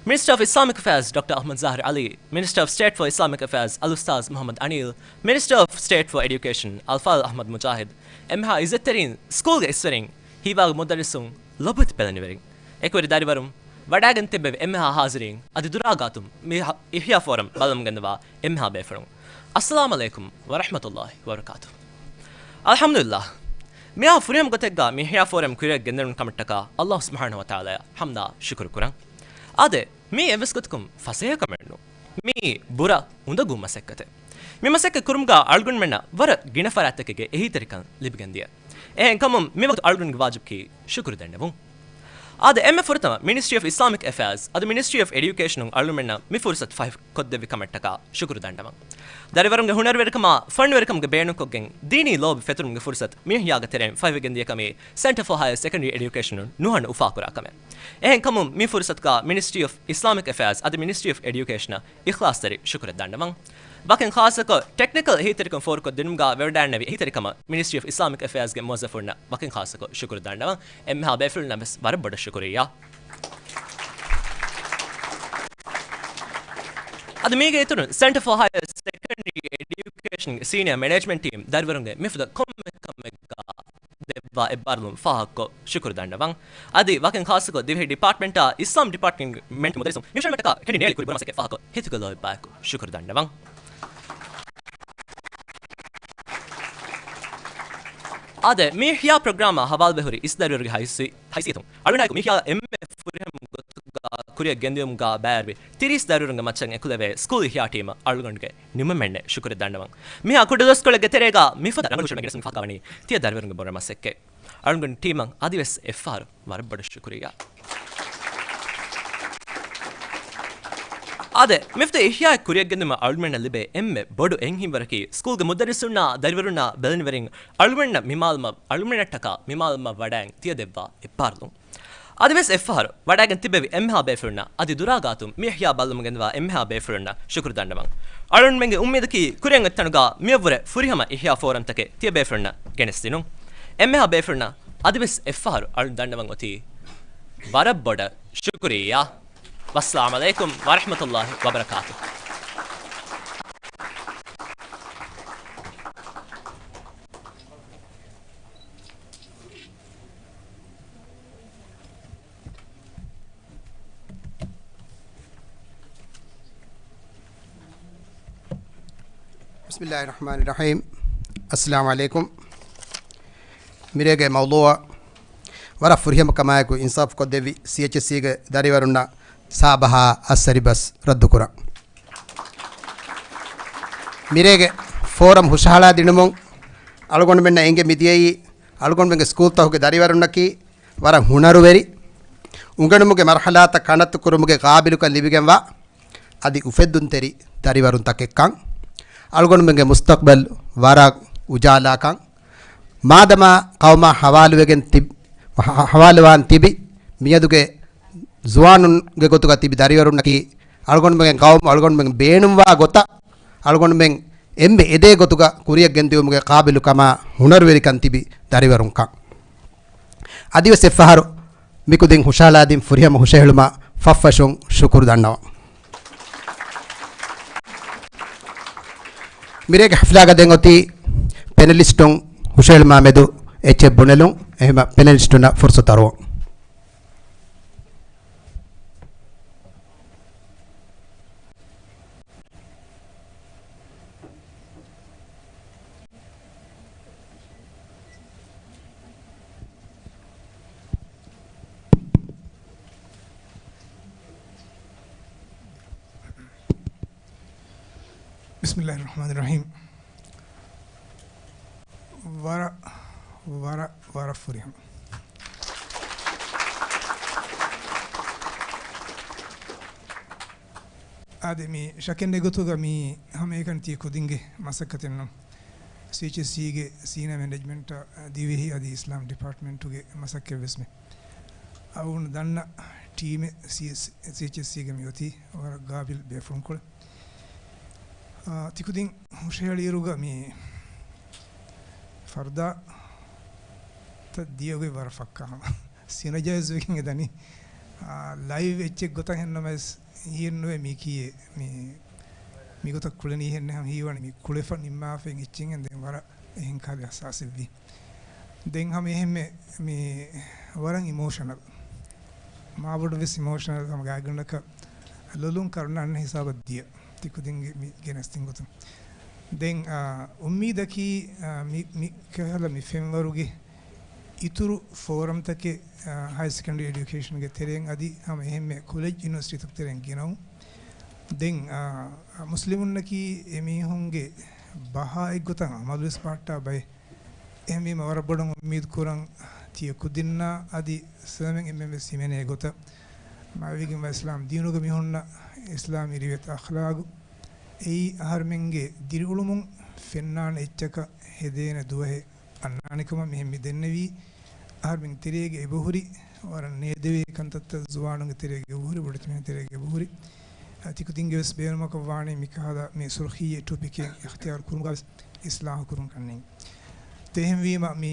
Minister of Islamic Affairs ޑޮކްޓަރ އަޙްމަދު ޒާހިރު ޢަލީ، Minister of State for Islamic Affairs އަލްއުސްތާޛު މުޙައްމަދު އަނީލް، Minister of State for Education އަލްފާޟިލް އަޙްމަދު މުޖާހިދު، އެންމެހާ ޢިއްޒަތްތެރިން، ސްކޫލްގެ އިސްވެރިން، ހީވާގި މުދައްރިސުން، ލޮބުވެތި ބެލެނިވެރިން، އެކުވެރި ދަރިވަރުން، ވަޑައިގެން ތިއްބެވި އެންމެހާ ޙާޟިރީން، އަދި ދުރާ ގާތުން މި ޙަ-، އިޙްޔާ ފޯރަމް ބަލަމުން ގެންދަވާ އެންމެހާ ބޭފުޅުން. އައްސަލާމު ޢަލައިކުމް ވަރަޙްމަތުﷲި ވަބަރަކާތުހު. އަލްޙަމްދުލިﷲ. މިއާ ފުރިހަމަ ގޮތެއްގަ މި އިޙްޔާ ފޯރަމް ކުރިއަށް ގެންދަނުން ކަމަށްޓަކާ ﷲ ސުބްޙާނަހޫ ވަތަޢާލާއަށް ޙަމްދާ ޝުކުރު ކުރަން. އާދެ، މީ އެއްވެސް ގޮތަކުން ފަސޭހަ ކަމެއް ނޫން. މީ ބުރަ އުނދަގޫ މަސައްކަތެއް. މި މަސައްކަތް ކުރުމުގަ އަޅުގަނޑުމެންނަށް ވަރަށް ގިނަ ފަރާތްތަކެއްގެ އެހީތެރިކަން ލިބިގެންދިޔަ. އެހެންކަމުން މިވަގުތު އަޅުގަނޑުގެ ވާޖިބަކީ ޝުކުރު ދަންނަވުން. އާދެ، އެންމެ ފުރަތަމަ މިނިސްޓްރީ އޮފް އިސްލާމިކް އެފެއާޒް އަދި މިނިސްޓްރީ އޮފް އެޑިއުކޭޝަނުން އަޅުގަނޑުމެންނަށް މި ފުރުސަތު ފަހި ކޮށްދެއްވި ކަމަށްޓަކާ ޝުކުރު ދަންނަވަން. ދަރިވަރުންގެ ހުނަރުވެރިކަމާ ފަންނުވެރިކަމުގެ ބޭނުންކޮށްގެން ދީނީ ލޯބި ފެތުރުމުގެ ފުރުސަތު މި އިޙްޔާގެ ތެރެއިން ފަހިވެގެން ދިޔަ ކަމީ ސެންޓަރ ފޯ ހަޔަރ ސެކަންޑަރީ އެޑިއުކޭޝަނުން ނުހަނު އުފާކުރާ ކަމެއް. އެހެންކަމުން މި ފުރުސަތުގަ މިނިސްޓްރީ އޮފް އިސްލާމިކް އެފެއާޒް އަދި މިނިސްޓްރީ އޮފް އެޑިއުކޭޝަނަށް އިޚްލާޞްތެރި ޝުކުރެއް ދަންނަވަން. ވަކިން ޚާއްޞަކޮށް، ޓެކްނިކަލް އެހީތެރިކަން ފޯރުކޮށްދިނުމުގަ ވެވަޑައިންނެވި އެހީތެރިކަމަށް މިނިސްޓްރީ އޮފް އިސްލާމިކް އެފެއާޒްގެ މުވައްޒަފުންނަށް ވަކިން ޚާއްޞަކޮށް ޝުކުރު ދަންނަވަން. އެންމެހާ ބޭފުޅުންނަށް ވެސް ވަރަށް ބޮޑަށް ޝުކުރިއްޔާ. އަދި މީގެ އިތުރުން، ސެންޓަރ ފޯ ހަޔަރ ސެކަންޑަރީ އެޑިއުކޭޝަންގެ ސީނިއާ މެނޭޖްމަންޓް ޓީމް ދަރިވަރުންގެ މިފަދަ ކޮންމެ ކަމެއްގަ ދެއްވާ އެއްބާރުލުން ފާހަގަކޮށް ޝުކުރު ދަންނަވަން. އަދި ވަކިން ޚާއްޞަކޮށް، ދިވެހި ޑިޕާޓްމަންޓާ އިސްލާމް ޑިޕާޓްމަންޓް މުދައްރިސުން މިޝަން މަތަކާ ކެނޑި ނޭޅި ކުރި ބުރަ މަސައްކަތް ފާހަގަކޮށް ހިތުގެ ލޯތްބާއެކު ޝުކުރު ދަންނަވަން. އާދެ، މި އިޙްޔާ ޕްރޮގްރާމާ ހަވާލުވެ ހުރި އިސް ދަރިވަރުގެ ހައިސި-، ހައިސިއްޔަތުން އަޅުގަނޑާއެކު މި އިޙްޔާ އެންމެ ފުރިހަމަ ގޮތުގަ ކުރިއަށް ގެންދިޔުމުގަ ބައިވެރިވި ތިރީސް ދަރިވަރުންގެ މައްޗަށް އެކުލެވޭ ސްކޫލް އިޙްޔާ ޓީމަށް އަޅުގަނޑުގެ ނިމުމެއްނެއް ޝުކުރެއް ދަންނަވަން. މިހާ ކުޑަދުވަސްކޮޅެއްގެ ތެރޭގަ މިފަދަ ރަނގަޅު ހުށަހެޅުމެއް ގެނެސްދިނުމަށް ފާހަގަވަނީ ތިޔަ ދަރިވަރުންގެ ބުރަ މަސައްކަތް. އަޅުގަނޑު ޓީމަށް އަދިވެސް އެއްފަހަރު ވަރަށް ބޮޑަށް ޝުކުރިއްޔާ. އާދެ، މިފަދަ އިޙްޔާއެއް ކުރިއަށްގެންދިއުމަށް އަޅުމެންނަށް ލިބޭ އެންމެ ބޮޑު އެންހިންވަރަކީ، ސްކޫލްގެ މުދައްރިސުންނާ ދަރިވަރުންނާ ބެލެނިވެރިން އަޅުމެންނަށް މި މާލުމަށް، އަޅުމެންނަށްޓަކާ މި މާލުމަށް ވަޑައިން ތިޔަ ދެއްވާ އެއްބާރުލުން. އަދިވެސް އެއްފަހަރު ވަޑައިގެން ތިއްބެވި އެންމެހާ ބޭފުޅުންނަށް އަދި ދުރާ ގާތުން މި އިޙްޔާ ބައްލަމުން ގެންދަވާ އެންމެހާ ބޭފުޅުންނަށް ޝުކުރު ދަންނަވަން. އަޅުންމެންގެ އުއްމީދަކީ ކުރިއަށް އޮތްތަނުގަ މިއަށްވުރެ ފުރިހަމަ އިޙްޔާ ފޯރަމްތަކެއް ތިޔަބޭފުޅުންނަށް ގެނެސްދިނުން. އެންމެހާ ބޭފުޅުންނަށް އަދިވެސް އެއްފަހަރު އަޅުން ދަންނަވަން އޮތީ ވަރަށް ބޮޑަށް ޝުކުރިއްޔާ. ވައްސަލާމް ޢަލައިކުމް ވަރަޙްމަތުﷲ ވަބަރަކާތުހު. ބިސްމިﷲ ރަޙްމާނި ރަޙީމް. އައްސަލާމް ޢަލައިކުމް. މިރޭގެ މައުޟޫޢަށް ވަރަށް ފުރިހަމަކަމާއެކު އިންސާފުކޮށްދެއްވި ސީއެޗްއެސްސީގެ ދަރިވަރުންނަށް ސާބަހާ އައްސަރި ބަސް ރައްދުކުރަން. މިރޭގެ ފޯރަމް ހުށަހަޅާ ދިނުމުން އަޅުގަނޑުމެންނަށް އެނގޭ މިދިޔައީ އަޅުގަނޑުމެންގެ ސްކޫލްތަކުގެ ދަރިވަރުންނަކީ ވަރަށް ހުނަރުވެރި، އުނގެނުމުގެ މަރުޙަލާތައް ކަނައްތު ކުރުމުގެ ޤާބިލުކަން ލިބިގެންވާ، އަދި އުފެއްދުންތެރި ދަރިވަރުންތަކެއްކަން، އަޅުގަނޑުމެންގެ މުސްތަޤްބަލް ވަރަށް އުޖާލާކަން، މާދަމާ ޤައުމާ ޙަވާލުވެގެން ތިބި، ޙަ-، ޙަވާލުވާން ތިބި މިއަދުގެ ޒުވާނުންގެ ގޮތުގަ ތިބި ދަރިވަރުންނަކީ، އަޅުގަނޑުމެން ޤައުމު، އަޅުގަނޑުމެން ބޭނުންވާ ގޮތަށް، އަޅުގަނޑުމެން އެންމެ އެދޭ ގޮތުގަ ކުރިއަށް ގެންދިއުމުގެ ޤާބިލުކަމާ ހުނަރުވެރިކަން ތިބި ދަރިވަރުންކަން. އަދިވެސް އެއްފަހަރު މިކުދިން ހުށަހަޅާދިން ފުރިހަމަ ހުށަހެޅުމަށް ފަށްފަށުން ޝުކުރު ދަންނަވަން. މިރޭގެ ޙަފްލާގަ ދެން އޮތީ ޕެނަލިސްޓުން ހުށަހެޅުމާ މެދު އެއްޗެއް ބުނެލުން. އެހެމަ ޕެނަލިސްޓުންނަށް ފުރުޞަތު އަރުވަން. ބިސްމިﷲ ރަޙްމާނި ރަޙީމް. ވަރަށް، ވަރަށް، ވަރަށް ފުރިހަމަ. އާދެ، މި ޝަކެއް ނެތް ގޮތުގަ މި ހަމައެކަނި ތި ކުދިންގެ މަސައްކަތެއްނު. ސީއެޗްއެސްސީގެ ސީނިއާ މެނޭޖްމަންޓާ ދިވެހި އަދި އިސްލާމް ޑިޕާޓްމަންޓުގެ މަސައްކަތްވެސް މި. އަޅުގަނޑު ދަންނަ ޓީމެއް ސީއެސް، ސީއެޗްއެސްސީގެ މި އޮތީ ވަރަށް ގާބިލް ބޭފުޅުންކޮޅެއް. އާ، ތިކުދިން ހުށަހެޅިއިރުގަ މި ފަރުދާ ތައް ދިޔަގޮތް ވަރަށް ފައްކާ ހަމަ ސިނަޖައިޒް ވެގެން އެ ދަނީ. އާ، ލައިވް އެއްޗެއް ގޮތަށް ހެންނަމަވެސް ހީއެއްނުވޭ މީކީއެއް މި، މިގޮތަށް ކުޅެނީ ހެންނެ ހަމަ ހީވަނީ މި ކުޅެފަ ނިންމާފައި އެއްޗެއް ދެން ވަރަށް އެހެން ކަހަލަ އިޙްސާސެއްވީ. ދެން ހަމަ އެހެންމެ މި ވަރަށް އިމޯޝަނަލް. މާބޮޑުވެސް އިމޯޝަނަލް ހަމަ ގާތްގަނޑަކަށް ލޮލުން ކަރުނަ އަންނަ ހިސާބަށް ދިޔަ. ތިކުދިންގެ މި ގެނެސްދިން ގޮތުން. ދެން، އާ، އުއްމީދަކީ، އާ، މި، މި ކަހަލަ މި ފެންވަރުގެ އިތުރު ފޯރަމްތަކެއް، އާ، ހަޔަރ ސެކަންޑަރީ އެޑިއުކޭޝަންގެ ތެރެއިން އަދި ހަމަ އެހެންމެ ކޮލެޖް ޔުނިވަރސިޓީތަކު ތެރެއިން ގެނައުން. ދެން، އާ، މުސްލިމުންނަކީ އެމީހުންގެ ބަހާއެއްގޮތަށް އަމަލުވެސް ޕާޓްޓާ ބައެއް. އެހެންވީމަ ވަރަށް ބޮޑަށް އުއްމީދު ކުރަން ތިޔަ ކުދިންނާ އަދި ސަލާމެން އެންމެންވެސް ހިމެނޭ ގޮތަށް މާވީގެންވާ އިސްލާމް ދީނުގަ މިހުންނަ އިސްލާމީ ރިވެތި އަޚްލާގު އެއީ އަހަރުމެންގެ ދިރިއުޅުމުން ފެންނާނެ އެއްޗަކަށް ހެދޭނެ ދުވަހެއް އަންނާނެކަމަށް މިހެން މި ދެންނެވީ. އަހަރުމެން ތެރޭގެ އެބަހުރި ވަރަށް ނޭދެވޭ ކަންތައްތައް ޒުވާނުންގެ ތެރޭގެ އެބަހުރި، ބޮޑެތިމީހުން ތެރޭގެ އެބަހުރި. އަ، ތިކުދިންގެ ވެސް ބޭނުމަކަށް ވާނީ މިކަހަލަ މި ސުރުޚީ ޓޮޕިކެއް އިޚްތިޔާރު ކުރުމުގަ ވެސް އިސްލާހު ކުރުން ކަންނޭނގެ. ތެހެންވީމަ މި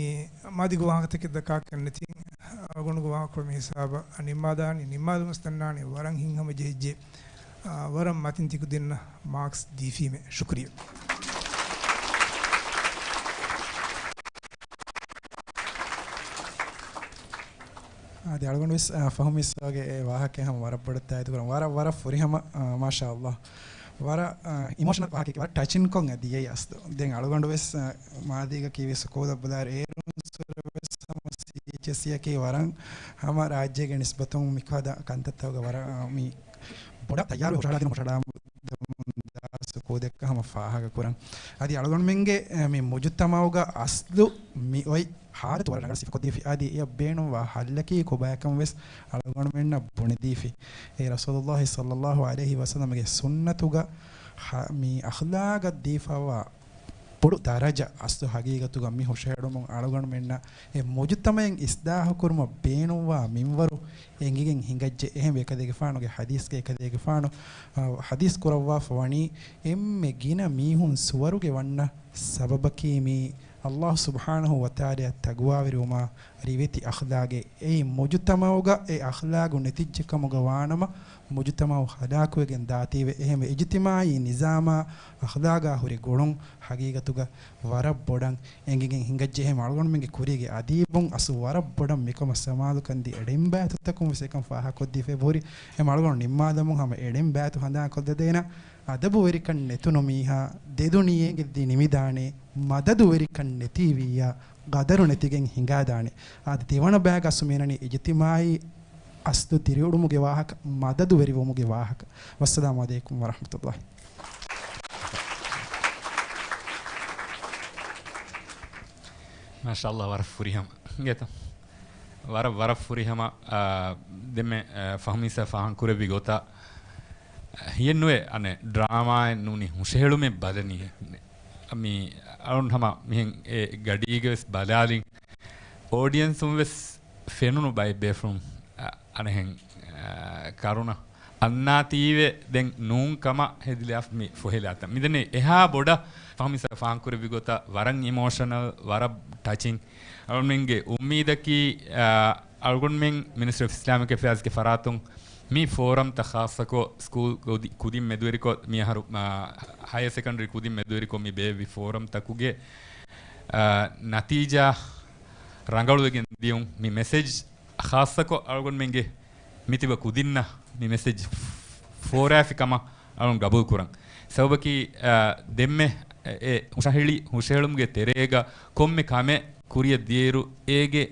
މާދީގެ ވާހަކަތަކެއް ދައްކާކަށް ނެތި، އަޅުގަނޑުގެ ވާހަކަ މި ހިސާބަށް ނިންމާދާނީ، ނިންމާލުމަސް ދަންނާނީ ވަރަށް ހިތްހަމަޖެހިއްޖެ، އާ، ވަރަށް މަތިން ތިކުދިންނަށް މާކްސް ދީފީމޭ. ޝުކުރިއްޔާ. އާދެ، އަޅުގަނޑު ވެސް، އާ، ފަހުމީސް ވަގެ އެ ވާހަކަ ހަމަ ވަރަށް ބޮޑަށް ތާއީދު ކުރަން. ވަރަށް، ވަރަށް ފުރިހަމަ، އާ، މާޝާ ﷲ. ވަރަށް، އާ، އިމޯޝަނަލް ވާހަކައެއް، ވަރަށް ޓަޗިން ކޮށް ދިޔައީ އަސްލު. ދެން އަޅުގަނޑު ވެސް، އާ، މާދީގަ ކީވެސް ސްކޫލަށް ބަލާއިރު އޭރުން ސުރަ ވެސް ހަމަ ސީއެޗްއެސްސީއަކީ ވަރަށް ހަމަ ރާއްޖޭގެ ނިސްބަތުން މިކަހަލަ ކަންތައްތަކުގަ ވަރަށް، އާ، މި ބޮޑަށް ތައްޔާރު ހުށަހަޅާދިނު ހުށަހަޅާ ސުކޫލެއްކަ ހަމަ ފާހަގަ ކުރަން. އަދި އަޅުގަނޑުމެންގެ، އެ، މި މުޖުތަމަޢުގަ އަސްލު މި އޮތް ހާލަތު ވަރަށް ރަނގަޅަށް ސިފަކޮށްދީފި. އަދި އެއަށް ބޭނުންވާ ހައްލަކީ ކޮބާކަން ވެސް އަޅުގަނޑުމެންނަށް ބުނެދީފި. އެ ރަސޫލުﷲ ޞައްލަﷲ ޢަލައިހި ވަސައްލަމަގެ ސުންނަތުގަ ހަ-، މި އަޚްލާގަށް ދީފައިވާ ބޮޑު ދަރަޖަ. އަސްލު ހަގީގަތުގަ މި ހުށަހެޅުމުން އަޅުގަނޑުމެންނަށް އެ މުޖުތަމައެއް އިސްލާހު ކުރުމަށް ބޭނުންވާ މިންވަރު އެނގިގެން ހިނގައްޖެ. އެހެންވެ އެކަލޭގެފާނުގެ ޙަދީޘްގައި އެކަލޭގެފާނު، އަ، ޙަދީޘް ކުރައްވާފަ ވަނީ، އެންމެ ގިނަ މީހުން ސުވަރުގެ ވަންނަ ސަބަބަކީ މީ އައްލާހު ސުބްޙާނަހު ވަތަޢާލާއަށް ތަޤްވާވެރިވުމާ ރިވެތި އަޚްލާގެއް. އެއީ މުޖުތަމަޢުގަ އެ އަޚްލާގު ނެތިއްޖެ ކަމުގަ ވާނަމަ، މުޖުތަމަޢު ހަލާކުވެގެން ދާތީވެ. އެހެންވެ، އިޖުތިމާޢީ ނިޒާމާ އަޚްލާގާ ހުރި ގުޅުން ހަގީގަތުގަ ވަރަށް ބޮޑަށް އެނގިގެން ހިނގައްޖެ. އެހެން އަޅުގަނޑުމެންގެ ކުރީގެ އަދީބުން އަސްލު ވަރަށް ބޮޑަށް މިކަމަށް ސަމާލުކަންދީ އެޅެންބާތުތަކުން ވެސް އެކަން ފާހަގަކޮށްދީފަ އެބަހުރި. އެހެން އަޅުގަނޑު ނިންމާލަމުން ހަމަ އެޅެންބާތު ހަނދާން ކޮށްލަދޭނަ. އަދަބުވެރިކަން ނެތުނު މީހާ ދެދުނިޔޭގެ ދި ނިމިދާނެ، މަދަދުވެރިކަން ނެތީވިއްޔާ ގަދަރު ނެތިގެން ހިނގާދާނެ. އާދެ، ދެވަނަ ބަޔަކަށް އަސްލު މިއަންނަނީ އިޖުތިމާޢީ އަސްލު ދިރިއުޅުމުގެ ވާހަކަ، މަދަދުވެރިވުމުގެ ވާހަކަ. ވައްސަލާމު ޢަލައިކުމް ވަރަޙްމަތުﷲ. މާޝާﷲ، ވަރަށް ފުރިހަމަ. އިނގޭތަ؟ ވަރަށް، ވަރަށް ފުރިހަމަ، އާ، ދެންމެ، އާ، ފަހުމީސާ ފާހަން ކުރެއްވި ގޮތަށް، އާ، ހިޔެއްނުވޭ، އަނެއް ޑްރާމާއެއް ނޫނީ ހުށަހެޅުމެއް ބަލަނީ. މި އަޅުން ހަމަ މިހެން އެ ގަޑީގެ ވެސް ބަލާލިން، އޯޑިއެންސުން ވެސް ފެނުނު ބައެއް ބޭފުޅުން، އަ، އަނެހެން، އަ، ކަރުނަ އަންނާތީވެ ދެން ނޫން ކަމަށް ހެދިލާފަ މި ފޮހެލާތަން. މިދެންނެވި އެހާ ބޮޑަށް ފަހުމީސާ ފާހަން ކުރެއްވި ގޮތަށް ވަރަށް އިމޯޝަނަލް، ވަރަށް ޓަޗިން. އަޅުގަނޑުމެންގެ އުއްމީދަކީ، އަ، އަޅުގަނޑުމެން މިނިސްޓްރީ އޮފް އިސްލާމިކް އެފެއާޒްގެ ފަރާތުން މި ފޯރަމްތައް ޚާއްޞަކޮށް ސްކޫލް ކުދި-، ކުދިން މެދުވެރިކޮށް މިއަހަރު، އަ، ހަޔަރ ސެކަންޑަރީ ކުދިން މެދުވެރިކޮށް މި ބޭއްވި ފޯރަމްތަކުގެ، އަ، ނަތީޖާ ރަނގަޅުވެގެން ދިޔުން މި މެސެޖް ޚާއްޞަކޮށް އަޅުގަނޑުމެންގެ މިތިބަ ކުދިންނަށް މި މެސެޖް ފޯރާފި ކަމަށް އަޅުން ގަބޫލު ކުރަން. ސަބަބަކީ، އަ، ދެންމެ އެ ހުށަހެޅި-، ހުށަހެޅުމުގެ ތެރޭގަ ކޮންމެ ކަމެއް ކުރިއަށް ދިޔައިރު އޭގެ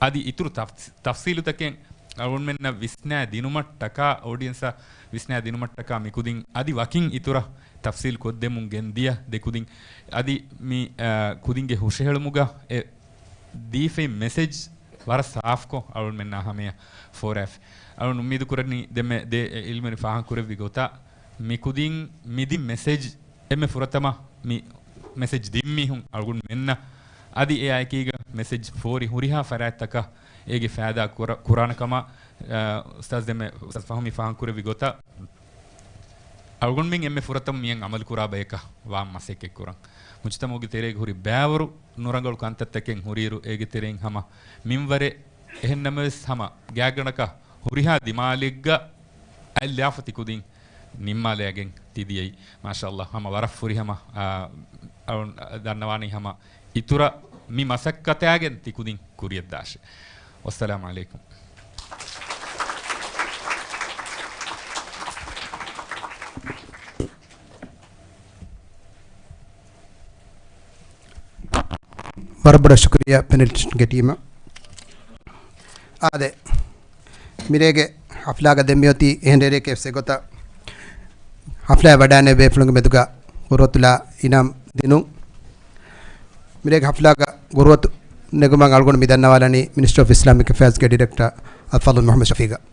އަދި އިތުރު ތަފް-، ތަފްސީލުތަކެއް އަޅުގަނޑުމެންނަށް ވިސްނާ ދިނުމަށްޓަކާ، އޯޑިއެންސަށް ވިސްނާ ދިނުމަށްޓަކާ މިކުދިން އަދި ވަކިން އިތުރަށް ތަފްސީލް ކޮށްދެމުން ގެންދިޔަ ދެ ކުދިން. އަދި މި، އަ، ކުދިންގެ ހުށަހެޅުމުގަ އެ ދީފައި މެސެޖް ވަރަށް ސާފްކޮށް އަޅުންމެންނާ ހަމަޔަށް ފޯރާފި. އަޅުން އުއްމީދު ކުރަނީ ދެންމެ ދެ އިލްމުވެރިން ފާހަގަ ކުރެއްވި ގޮތަށް މިކުދިން މިދިން މެސެޖް އެންމެ ފުރަތަމަ މި މެސެޖް ދިން މީހުން އަޅުގަނޑުމެންނަށް އަދި އެއާއެކީގަ މެސެޖް ފޯރި ހުރިހާ ފަރާތްތަކަށް އޭގެ ފައިދާ ކުރ-، ކުރާނެ ކަމަށް، އަ، އުސްތާޒް ދެންމެ އުސްތާޒް ފަހުމީ ފާހަގަ ކުރެއްވި ގޮތަށް އަޅުގަނޑުމެން އެންމެ ފުރަތަމަ މިއަށް ޢަމަލުކުރާ ބަޔަކަށް ވާން މަސައްކަތްކުރަން. މުޖުތަމަޢުގެ ތެރޭގަ ހުރި ބައިވަރު ނުރަނގަޅު ކަންތައްތަކެއް ހުރިއިރު އޭގެ ތެރެއިން ހަމަ މިންވަރެއް އެހެންނަމަވެސް ހަމަ ގާތްގަނޑަކަށް ހުރިހާ ދިމާލެއްގަ އަތްލާފަ ތިކުދިން ނިންމާލައިގެން ތިދިޔައީ. މާޝާﷲ، ހަމަ ވަރަށް ފުރިހަމަ، އާ، އަޅުން ދަންނަވާނީ ހަމަ އިތުރަށް މި މަސައްކަތާގެން ތިކުދިން ކުރިޔަށްދާށޭ. ވައްސަލާމު ޢަލައިކުމް. ވަރަށް ބޮޑަށް ޝުކުރިއްޔާ ޕެނެލިސްޓްގެ ޓީމަށް. އާދެ، މިރޭގެ ޙަފްލާގަ ދެން މިއޮތީ އެހެން ރޭރެއެކޭ އެއްވެސް ގޮތަށް ޙަފްލާއަށް ވަޑައިނެރެ ބޭފުޅުންގެ މެދުގަ ގުރުއްތުލާ އިނާމް ދިނުން. މިރޭގެ ޙަފްލާގަ ގުރުއްތު ނެގުމަށް އަޅުގަނޑު މި ދަންނަވާލަނީ މިނިސްޓްރީ އޮފް އިސްލާމިކް އެފެއާޒްގެ ޑިރެކްޓަރ އަލްފާޟިލް މުޙައްމަދު ޝަފީޤަށް.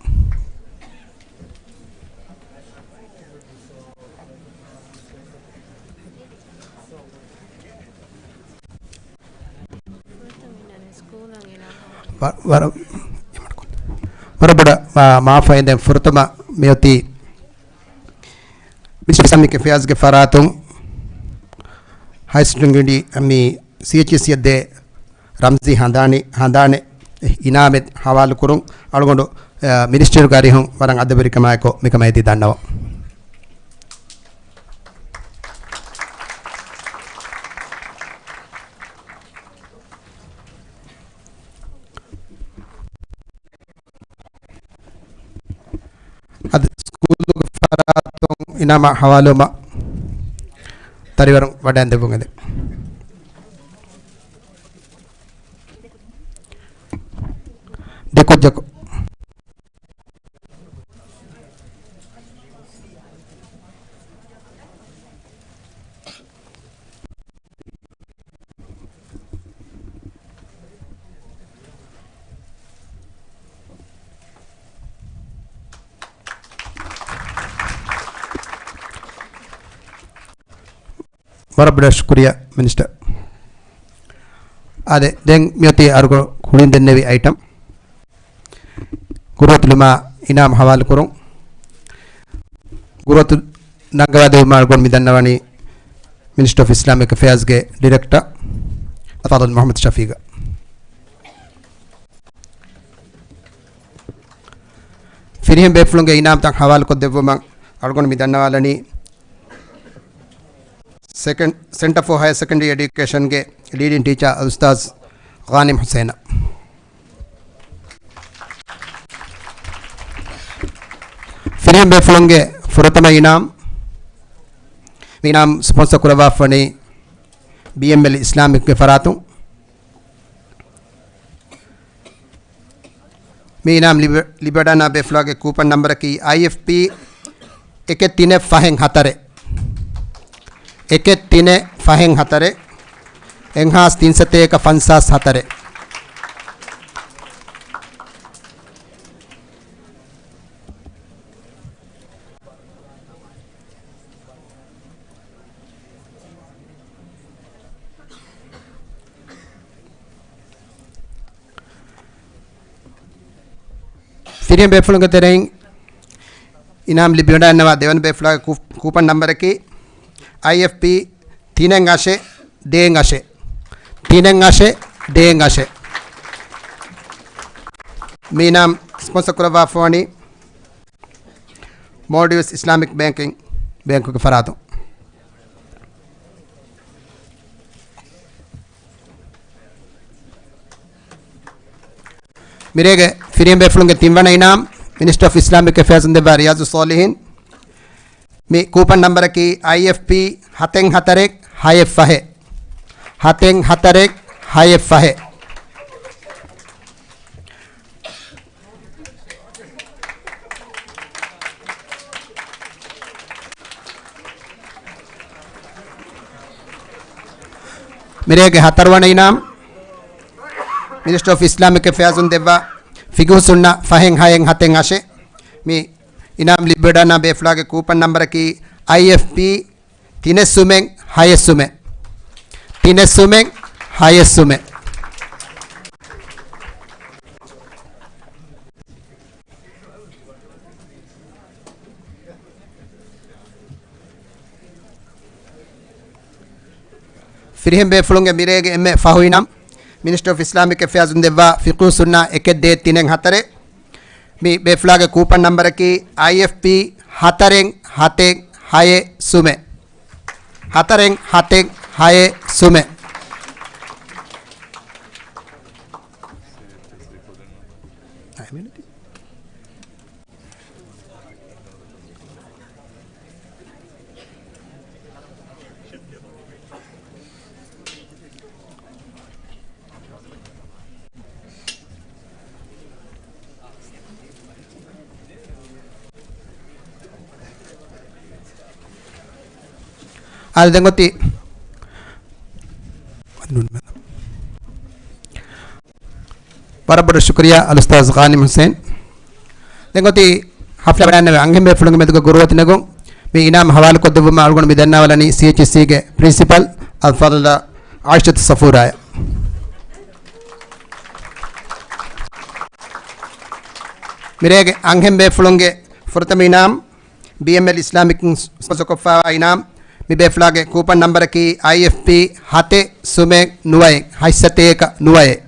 ވަ-، ވަރަށް، ވަރަށް ބޮޑަށް މާ-، މާފައިން ދެން ފުރަތަމަ މިއޮތީ މިނިސްޓްރީ އޮފް އިސްލާމިކް އެފެއާޒްގެ ފަރާތުން ހައި ސްޓްރިންގް މި ސީއެޗްއީސީއަށް ދޭ ރަމްޒީ ހަނދާނީ، ހަނދާނެއް އިނާމެއް ހަވާލުކުރުން އަޅުގަނޑު، އަ، މިނިސްޓަރުގެ އަރިހުން ވަރަށް އަދަބުވެރިކަމާއެކު މިކަމަށް އެދި ދަންނަވަން. އަދި ސްކޫލުގެ ފަރާތުން އިނާމާ ހަވާލުވުމަށް ދަރިވަރުން ވަޑައިން ދެއްވުން އެދެ. ދެ ކުއްޖަކު. ވަރަށް ބޮޑަށް ޝުކުރިއްޔާ މިނިސްޓަރ. އާދެ، ދެން މިއޮތީ އަރުގަ ކުޅިން ދެންނެވި އައިޓަމް. ގުރުއަތުލުމާ އިނާމް ހަވާލުކުރުން. ގުރުއަތު ނަންގަވާދެވުމާ އަޅުގަނޑު މި ދަންނަވަނީ މިނިސްޓަރ އޮފް އިސްލާމިކް އެފެއާޒްގެ ޑިރެކްޓަރ އަލްފާޟިލް މުޙައްމަދު ޝަފީޤަށް. ފިރިހެން ބޭފުޅުންގެ އިނާމްތައް ހަވާލުކޮށްދެއްވުމަށް އަޅުގަނޑު މި ދަންނަވާލަނީ ސެކަންޑް، ސެންޓަރ ފޯ ހަޔަރ ސެކަންޑަރީ އެޑިއުކޭޝަންގެ ލީޑިން ޓީޗާ އުސްތާޛް ޣާނިމް ޙުސައިނަށް. ފިރިހެން ބޭފުޅުންގެ ފުރަތަމަ އިނާމް، މި އިނާމް ސްޕޮންސަ ކުރައްވާފަވަނީ ބީއެމްއެލް އިސްލާމިކްގެ ފަރާތުން. މި އިނާމް ލިބި-، ލިބިވަޑަންނަވާ ބޭފުޅާގެ ކޫޕަން ނަންބަރަކީ އައިއެފްޕީ އެކެއް ތިނެއް ފަހެއް ހަތަރެއް. އެކެއް ތިނެއް ފަހެއް ހަތަރެއް. އެއްހާސް ތިންސަތޭކަ ފަންސާސް ހަތަރެއް. ފިރިހެން ބޭފުޅުންގެ ތެރެއިން އިނާމް ލިބިވަޑައިގަންނަވާ ދެވަނަ ބޭފުޅާގެ ކޫ-، ކޫޕަން ނަންބަރަކީ އައިއެފްޕީ ތިނެއް އަށެއް ދޭއް އަށެއް. ތިނެއް އަށެއް ދޭއް އަށެއް. މި އިނާމް ސްޕޮންސަ ކުރައްވާފަވަނީ މޯލްޑިވްސް އިސްލާމިކް ބޭންކިން ބޭންކުގެ ފަރާތުން. މިރޭގެ ފިރިހެން ބޭފުޅުންގެ ތިންވަނަ އިނާމް މިނިސްޓަރ އޮފް އިސްލާމިކް އެފެއާޒުން ދެއްވާ ރިޔާޒު ސޯލިހީން. މި ކޫޕަން ނަންބަރަކީ އައިއެފްޕީ ހަތެއް ހަތަރެއް ހައެއް ފަހެއް. ހަތެއް ހަތަރެއް ހައެއް ފަހެއް. މިރޭގެ ހަތަރުވަނަ އިނާމް މިނިސްޓަރ އޮފް އިސްލާމިކް އެފެއާޒުން ދެއްވާ ފިޤުހު ސުންނަ ފަހެއް ހައެއް ހަތެއް އަށެއް. މި އިނާމް ލިބިވަޑަންނަވާ ބޭފުޅާގެ ކޫޕަން ނަންބަރަކީ އައިއެފްޕީ ތިނެއް ސުމެއް ހައެއް ސުމެއް. ތިނެއް ސުމެއް ހައެއް ސުމެއް. ފިރިހެން ބޭފުޅުންގެ މިރޭގެ އެންމެ ފަހު އިނާމް މިނިސްޓަރ އޮފް އިސްލާމިކް އެފެއާޒުން ދެއްވާ ފިޤުހު ސުންނަ އެކެއް ދޭއް ތިނެއް ހަތަރެއް. މި ބޭފުޅާގެ ކޫޕަން ނަންބަރަކީ އައިއެފްޕީ ހަތަރެއް ހަތެއް ހައެއް ސުމެއް. ހަތަރެއް ހަތެއް ހައެއް ސުމެއް. އާދެ، ދެން އޮތީ ވަރަށް ބޮޑަށް ޝުކުރިއްޔާ އަލްއުސްތާޛް ޣާނިމް ޙުސައިން. ދެން އޮތީ ހަފްލާ ވަޑައިގަންނަވާ އަންހެން ބޭފުޅުންގެ މެދުގަ ގުރުއަތު ނެގުން. މި އިނާމް ހަވާލުކޮށްދެއްވުމަށް އަޅުގަނޑު މި ދަންނަވާލަނީ ސީއެޗްއީސީގެ ޕްރިންސިޕަލް އަލްފާޟިލާ އާއިޝަތު ޞަފޫރާއަށް. މިރޭގެ އަންހެން ބޭފުޅުންގެ ފުރަތަމަ އިނާމް ބީއެމްއެލް އިސްލާމިކް ސްޕޮންސަކޮށްފައިވާ އިނާމް. މި ބޭފުޅާގެ ކޫޕަން ނަންބަރަކީ އައިއެފްޕީ ހަތެއް ސުމެއް ނުވައެއް، ހަތްސަތޭކަ ނުވައެއް.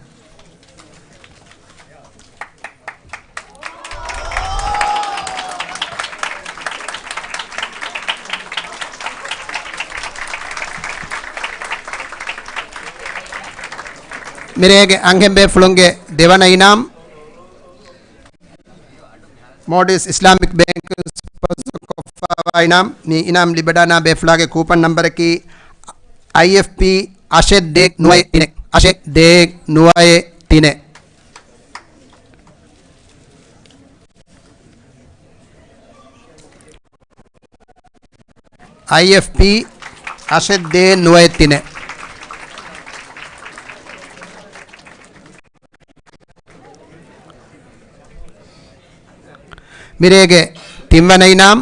މިރޭގެ އަންހެން ބޭފުޅުންގެ ދެވަނަ އިނާމް މޯލްޑިވްސް އިސްލާމިކް ބޭންކް ސްޕޮންސަކޮށްފައިވާ އިނާމް. މި އިނާމް ލިބިވަޑައިގަންނަވާ ބޭފުޅާގެ ކޫޕަން ނަންބަރަކީ އައިއެފްޕީ އަށެއް ދޭއް ނުވައެއް ތިނެއް. އަށެއް ދޭއް ނުވައެއް ތިނެއް. އައިއެފްޕީ އަށެއް ދޭއް ނުވައެއް ތިނެއް. މިރޭގެ ތިންވަނަ އިނާމް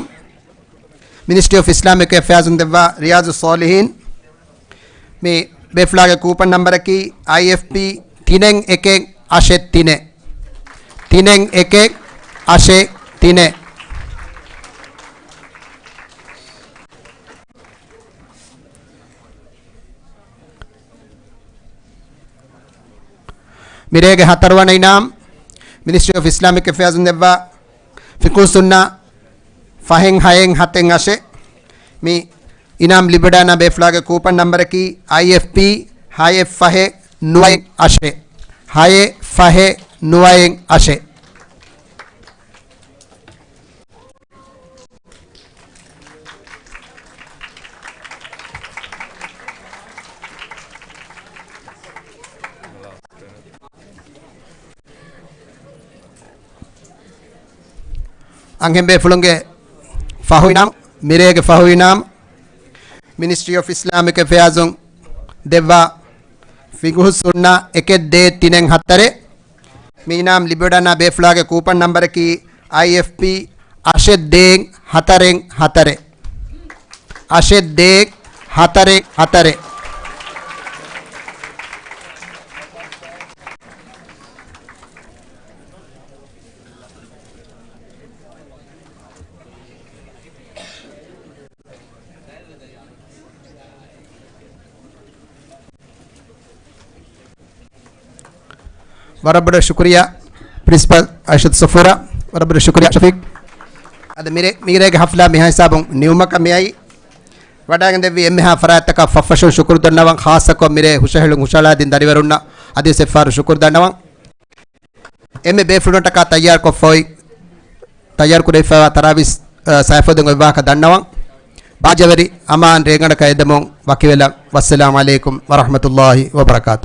މިނިސްޓްރީ އޮފް އިސްލާމިކް އެފެއާޒުން ދެއްވާ ރިޔާޒު ސޯލިހީން. މި ބޭފުޅާގެ ކޫޕަން ނަންބަރަކީ އައިއެފްޕީ ތިނެއް އެކެއް އަށެއް ތިނެއް. ތިނެއް އެކެއް އަށެއް ތިނެއް. މިރޭގެ ހަތަރުވަނަ އިނާމް، މިނިސްޓްރީ އޮފް އިސްލާމިކް އެފެއާޒުން ދެއްވާ ފިޤުހުއްސުންނާ ފަހެއް ހައެއް ހަތެއް އަށެއް. މި އިނާމް ލިބިވަޑައިގަންނަވާ ބޭފުޅާގެ ކޫޕަން ނަންބަރަކީ އައިއެފްޕީ ހައެއް ފަހެއް ނުވައެއް އަށެއް. ހައެއް ފަހެއް ނުވައެއް އަށެއް. އަންހެން ބޭފުޅުންގެ ފަހު އިނާމް، މިރޭގެ ފަހު އިނާމް، މިނިސްޓްރީ އޮފް އިސްލާމިކް އެފެއާޒުން ދެއްވާ ފިޤުހުއްސުންނާ އެކެއް ދޭއް ތިނެއް ހަތަރެއް. މި އިނާމް ލިބިވަޑައިގަންނަވާ ބޭފުޅާގެ ކޫޕަން ނަންބަރަކީ އައިއެފްޕީ އަށެއް ދޭއް ހަތަރެއް ހަތަރެއް. އަށެއް ދޭއް ހަތަރެއް ހަތަރެއް. ވަރަށް ބޮޑަށް ޝުކުރިއްޔާ ޕްރިންސިޕަލް އައިޝަތު ޞަފޫރާ. ވަރަށް ބޮޑަށް ޝުކުރިއްޔާ ޝަފީޤް. އަދި މިރޭ، މިރޭގެ ހަފްލާ މިހާ ހިސާބުން ނިމުމަކަށް މިއައީ. ވަޑައިގެންދެއްވި އެންމެހާ ފަރާތްތަކަށް ފަށްފަށުން ޝުކުރު ދަންނަވަން، ޚާއްޞަކޮށް މިރޭ ހުށަހެޅުން ހުށަހަޅާދިން ދަރިވަރުންނަށް އަދިވެސް އެއްފަހަރު ޝުކުރު ދަންނަވަން. އެންމެ ބޭފުޅުންނަށްޓަކާ ތައްޔާރުކޮށްފައި، ތައްޔާރު ކުރެވިފައިވާ ތަރާވީސް، އަ، ސައިފަދުން އޮތް ވާހަކަ ދަންނަވަން. ބާއްޖަވެރި އަމާން ރޭގަނޑަކަށް އެދެމުން ވަކިވެލަން. ވައްސަލާމް ޢަލައިކުމް ވަރަޙްމަތުﷲި ވަބަރަކާތު.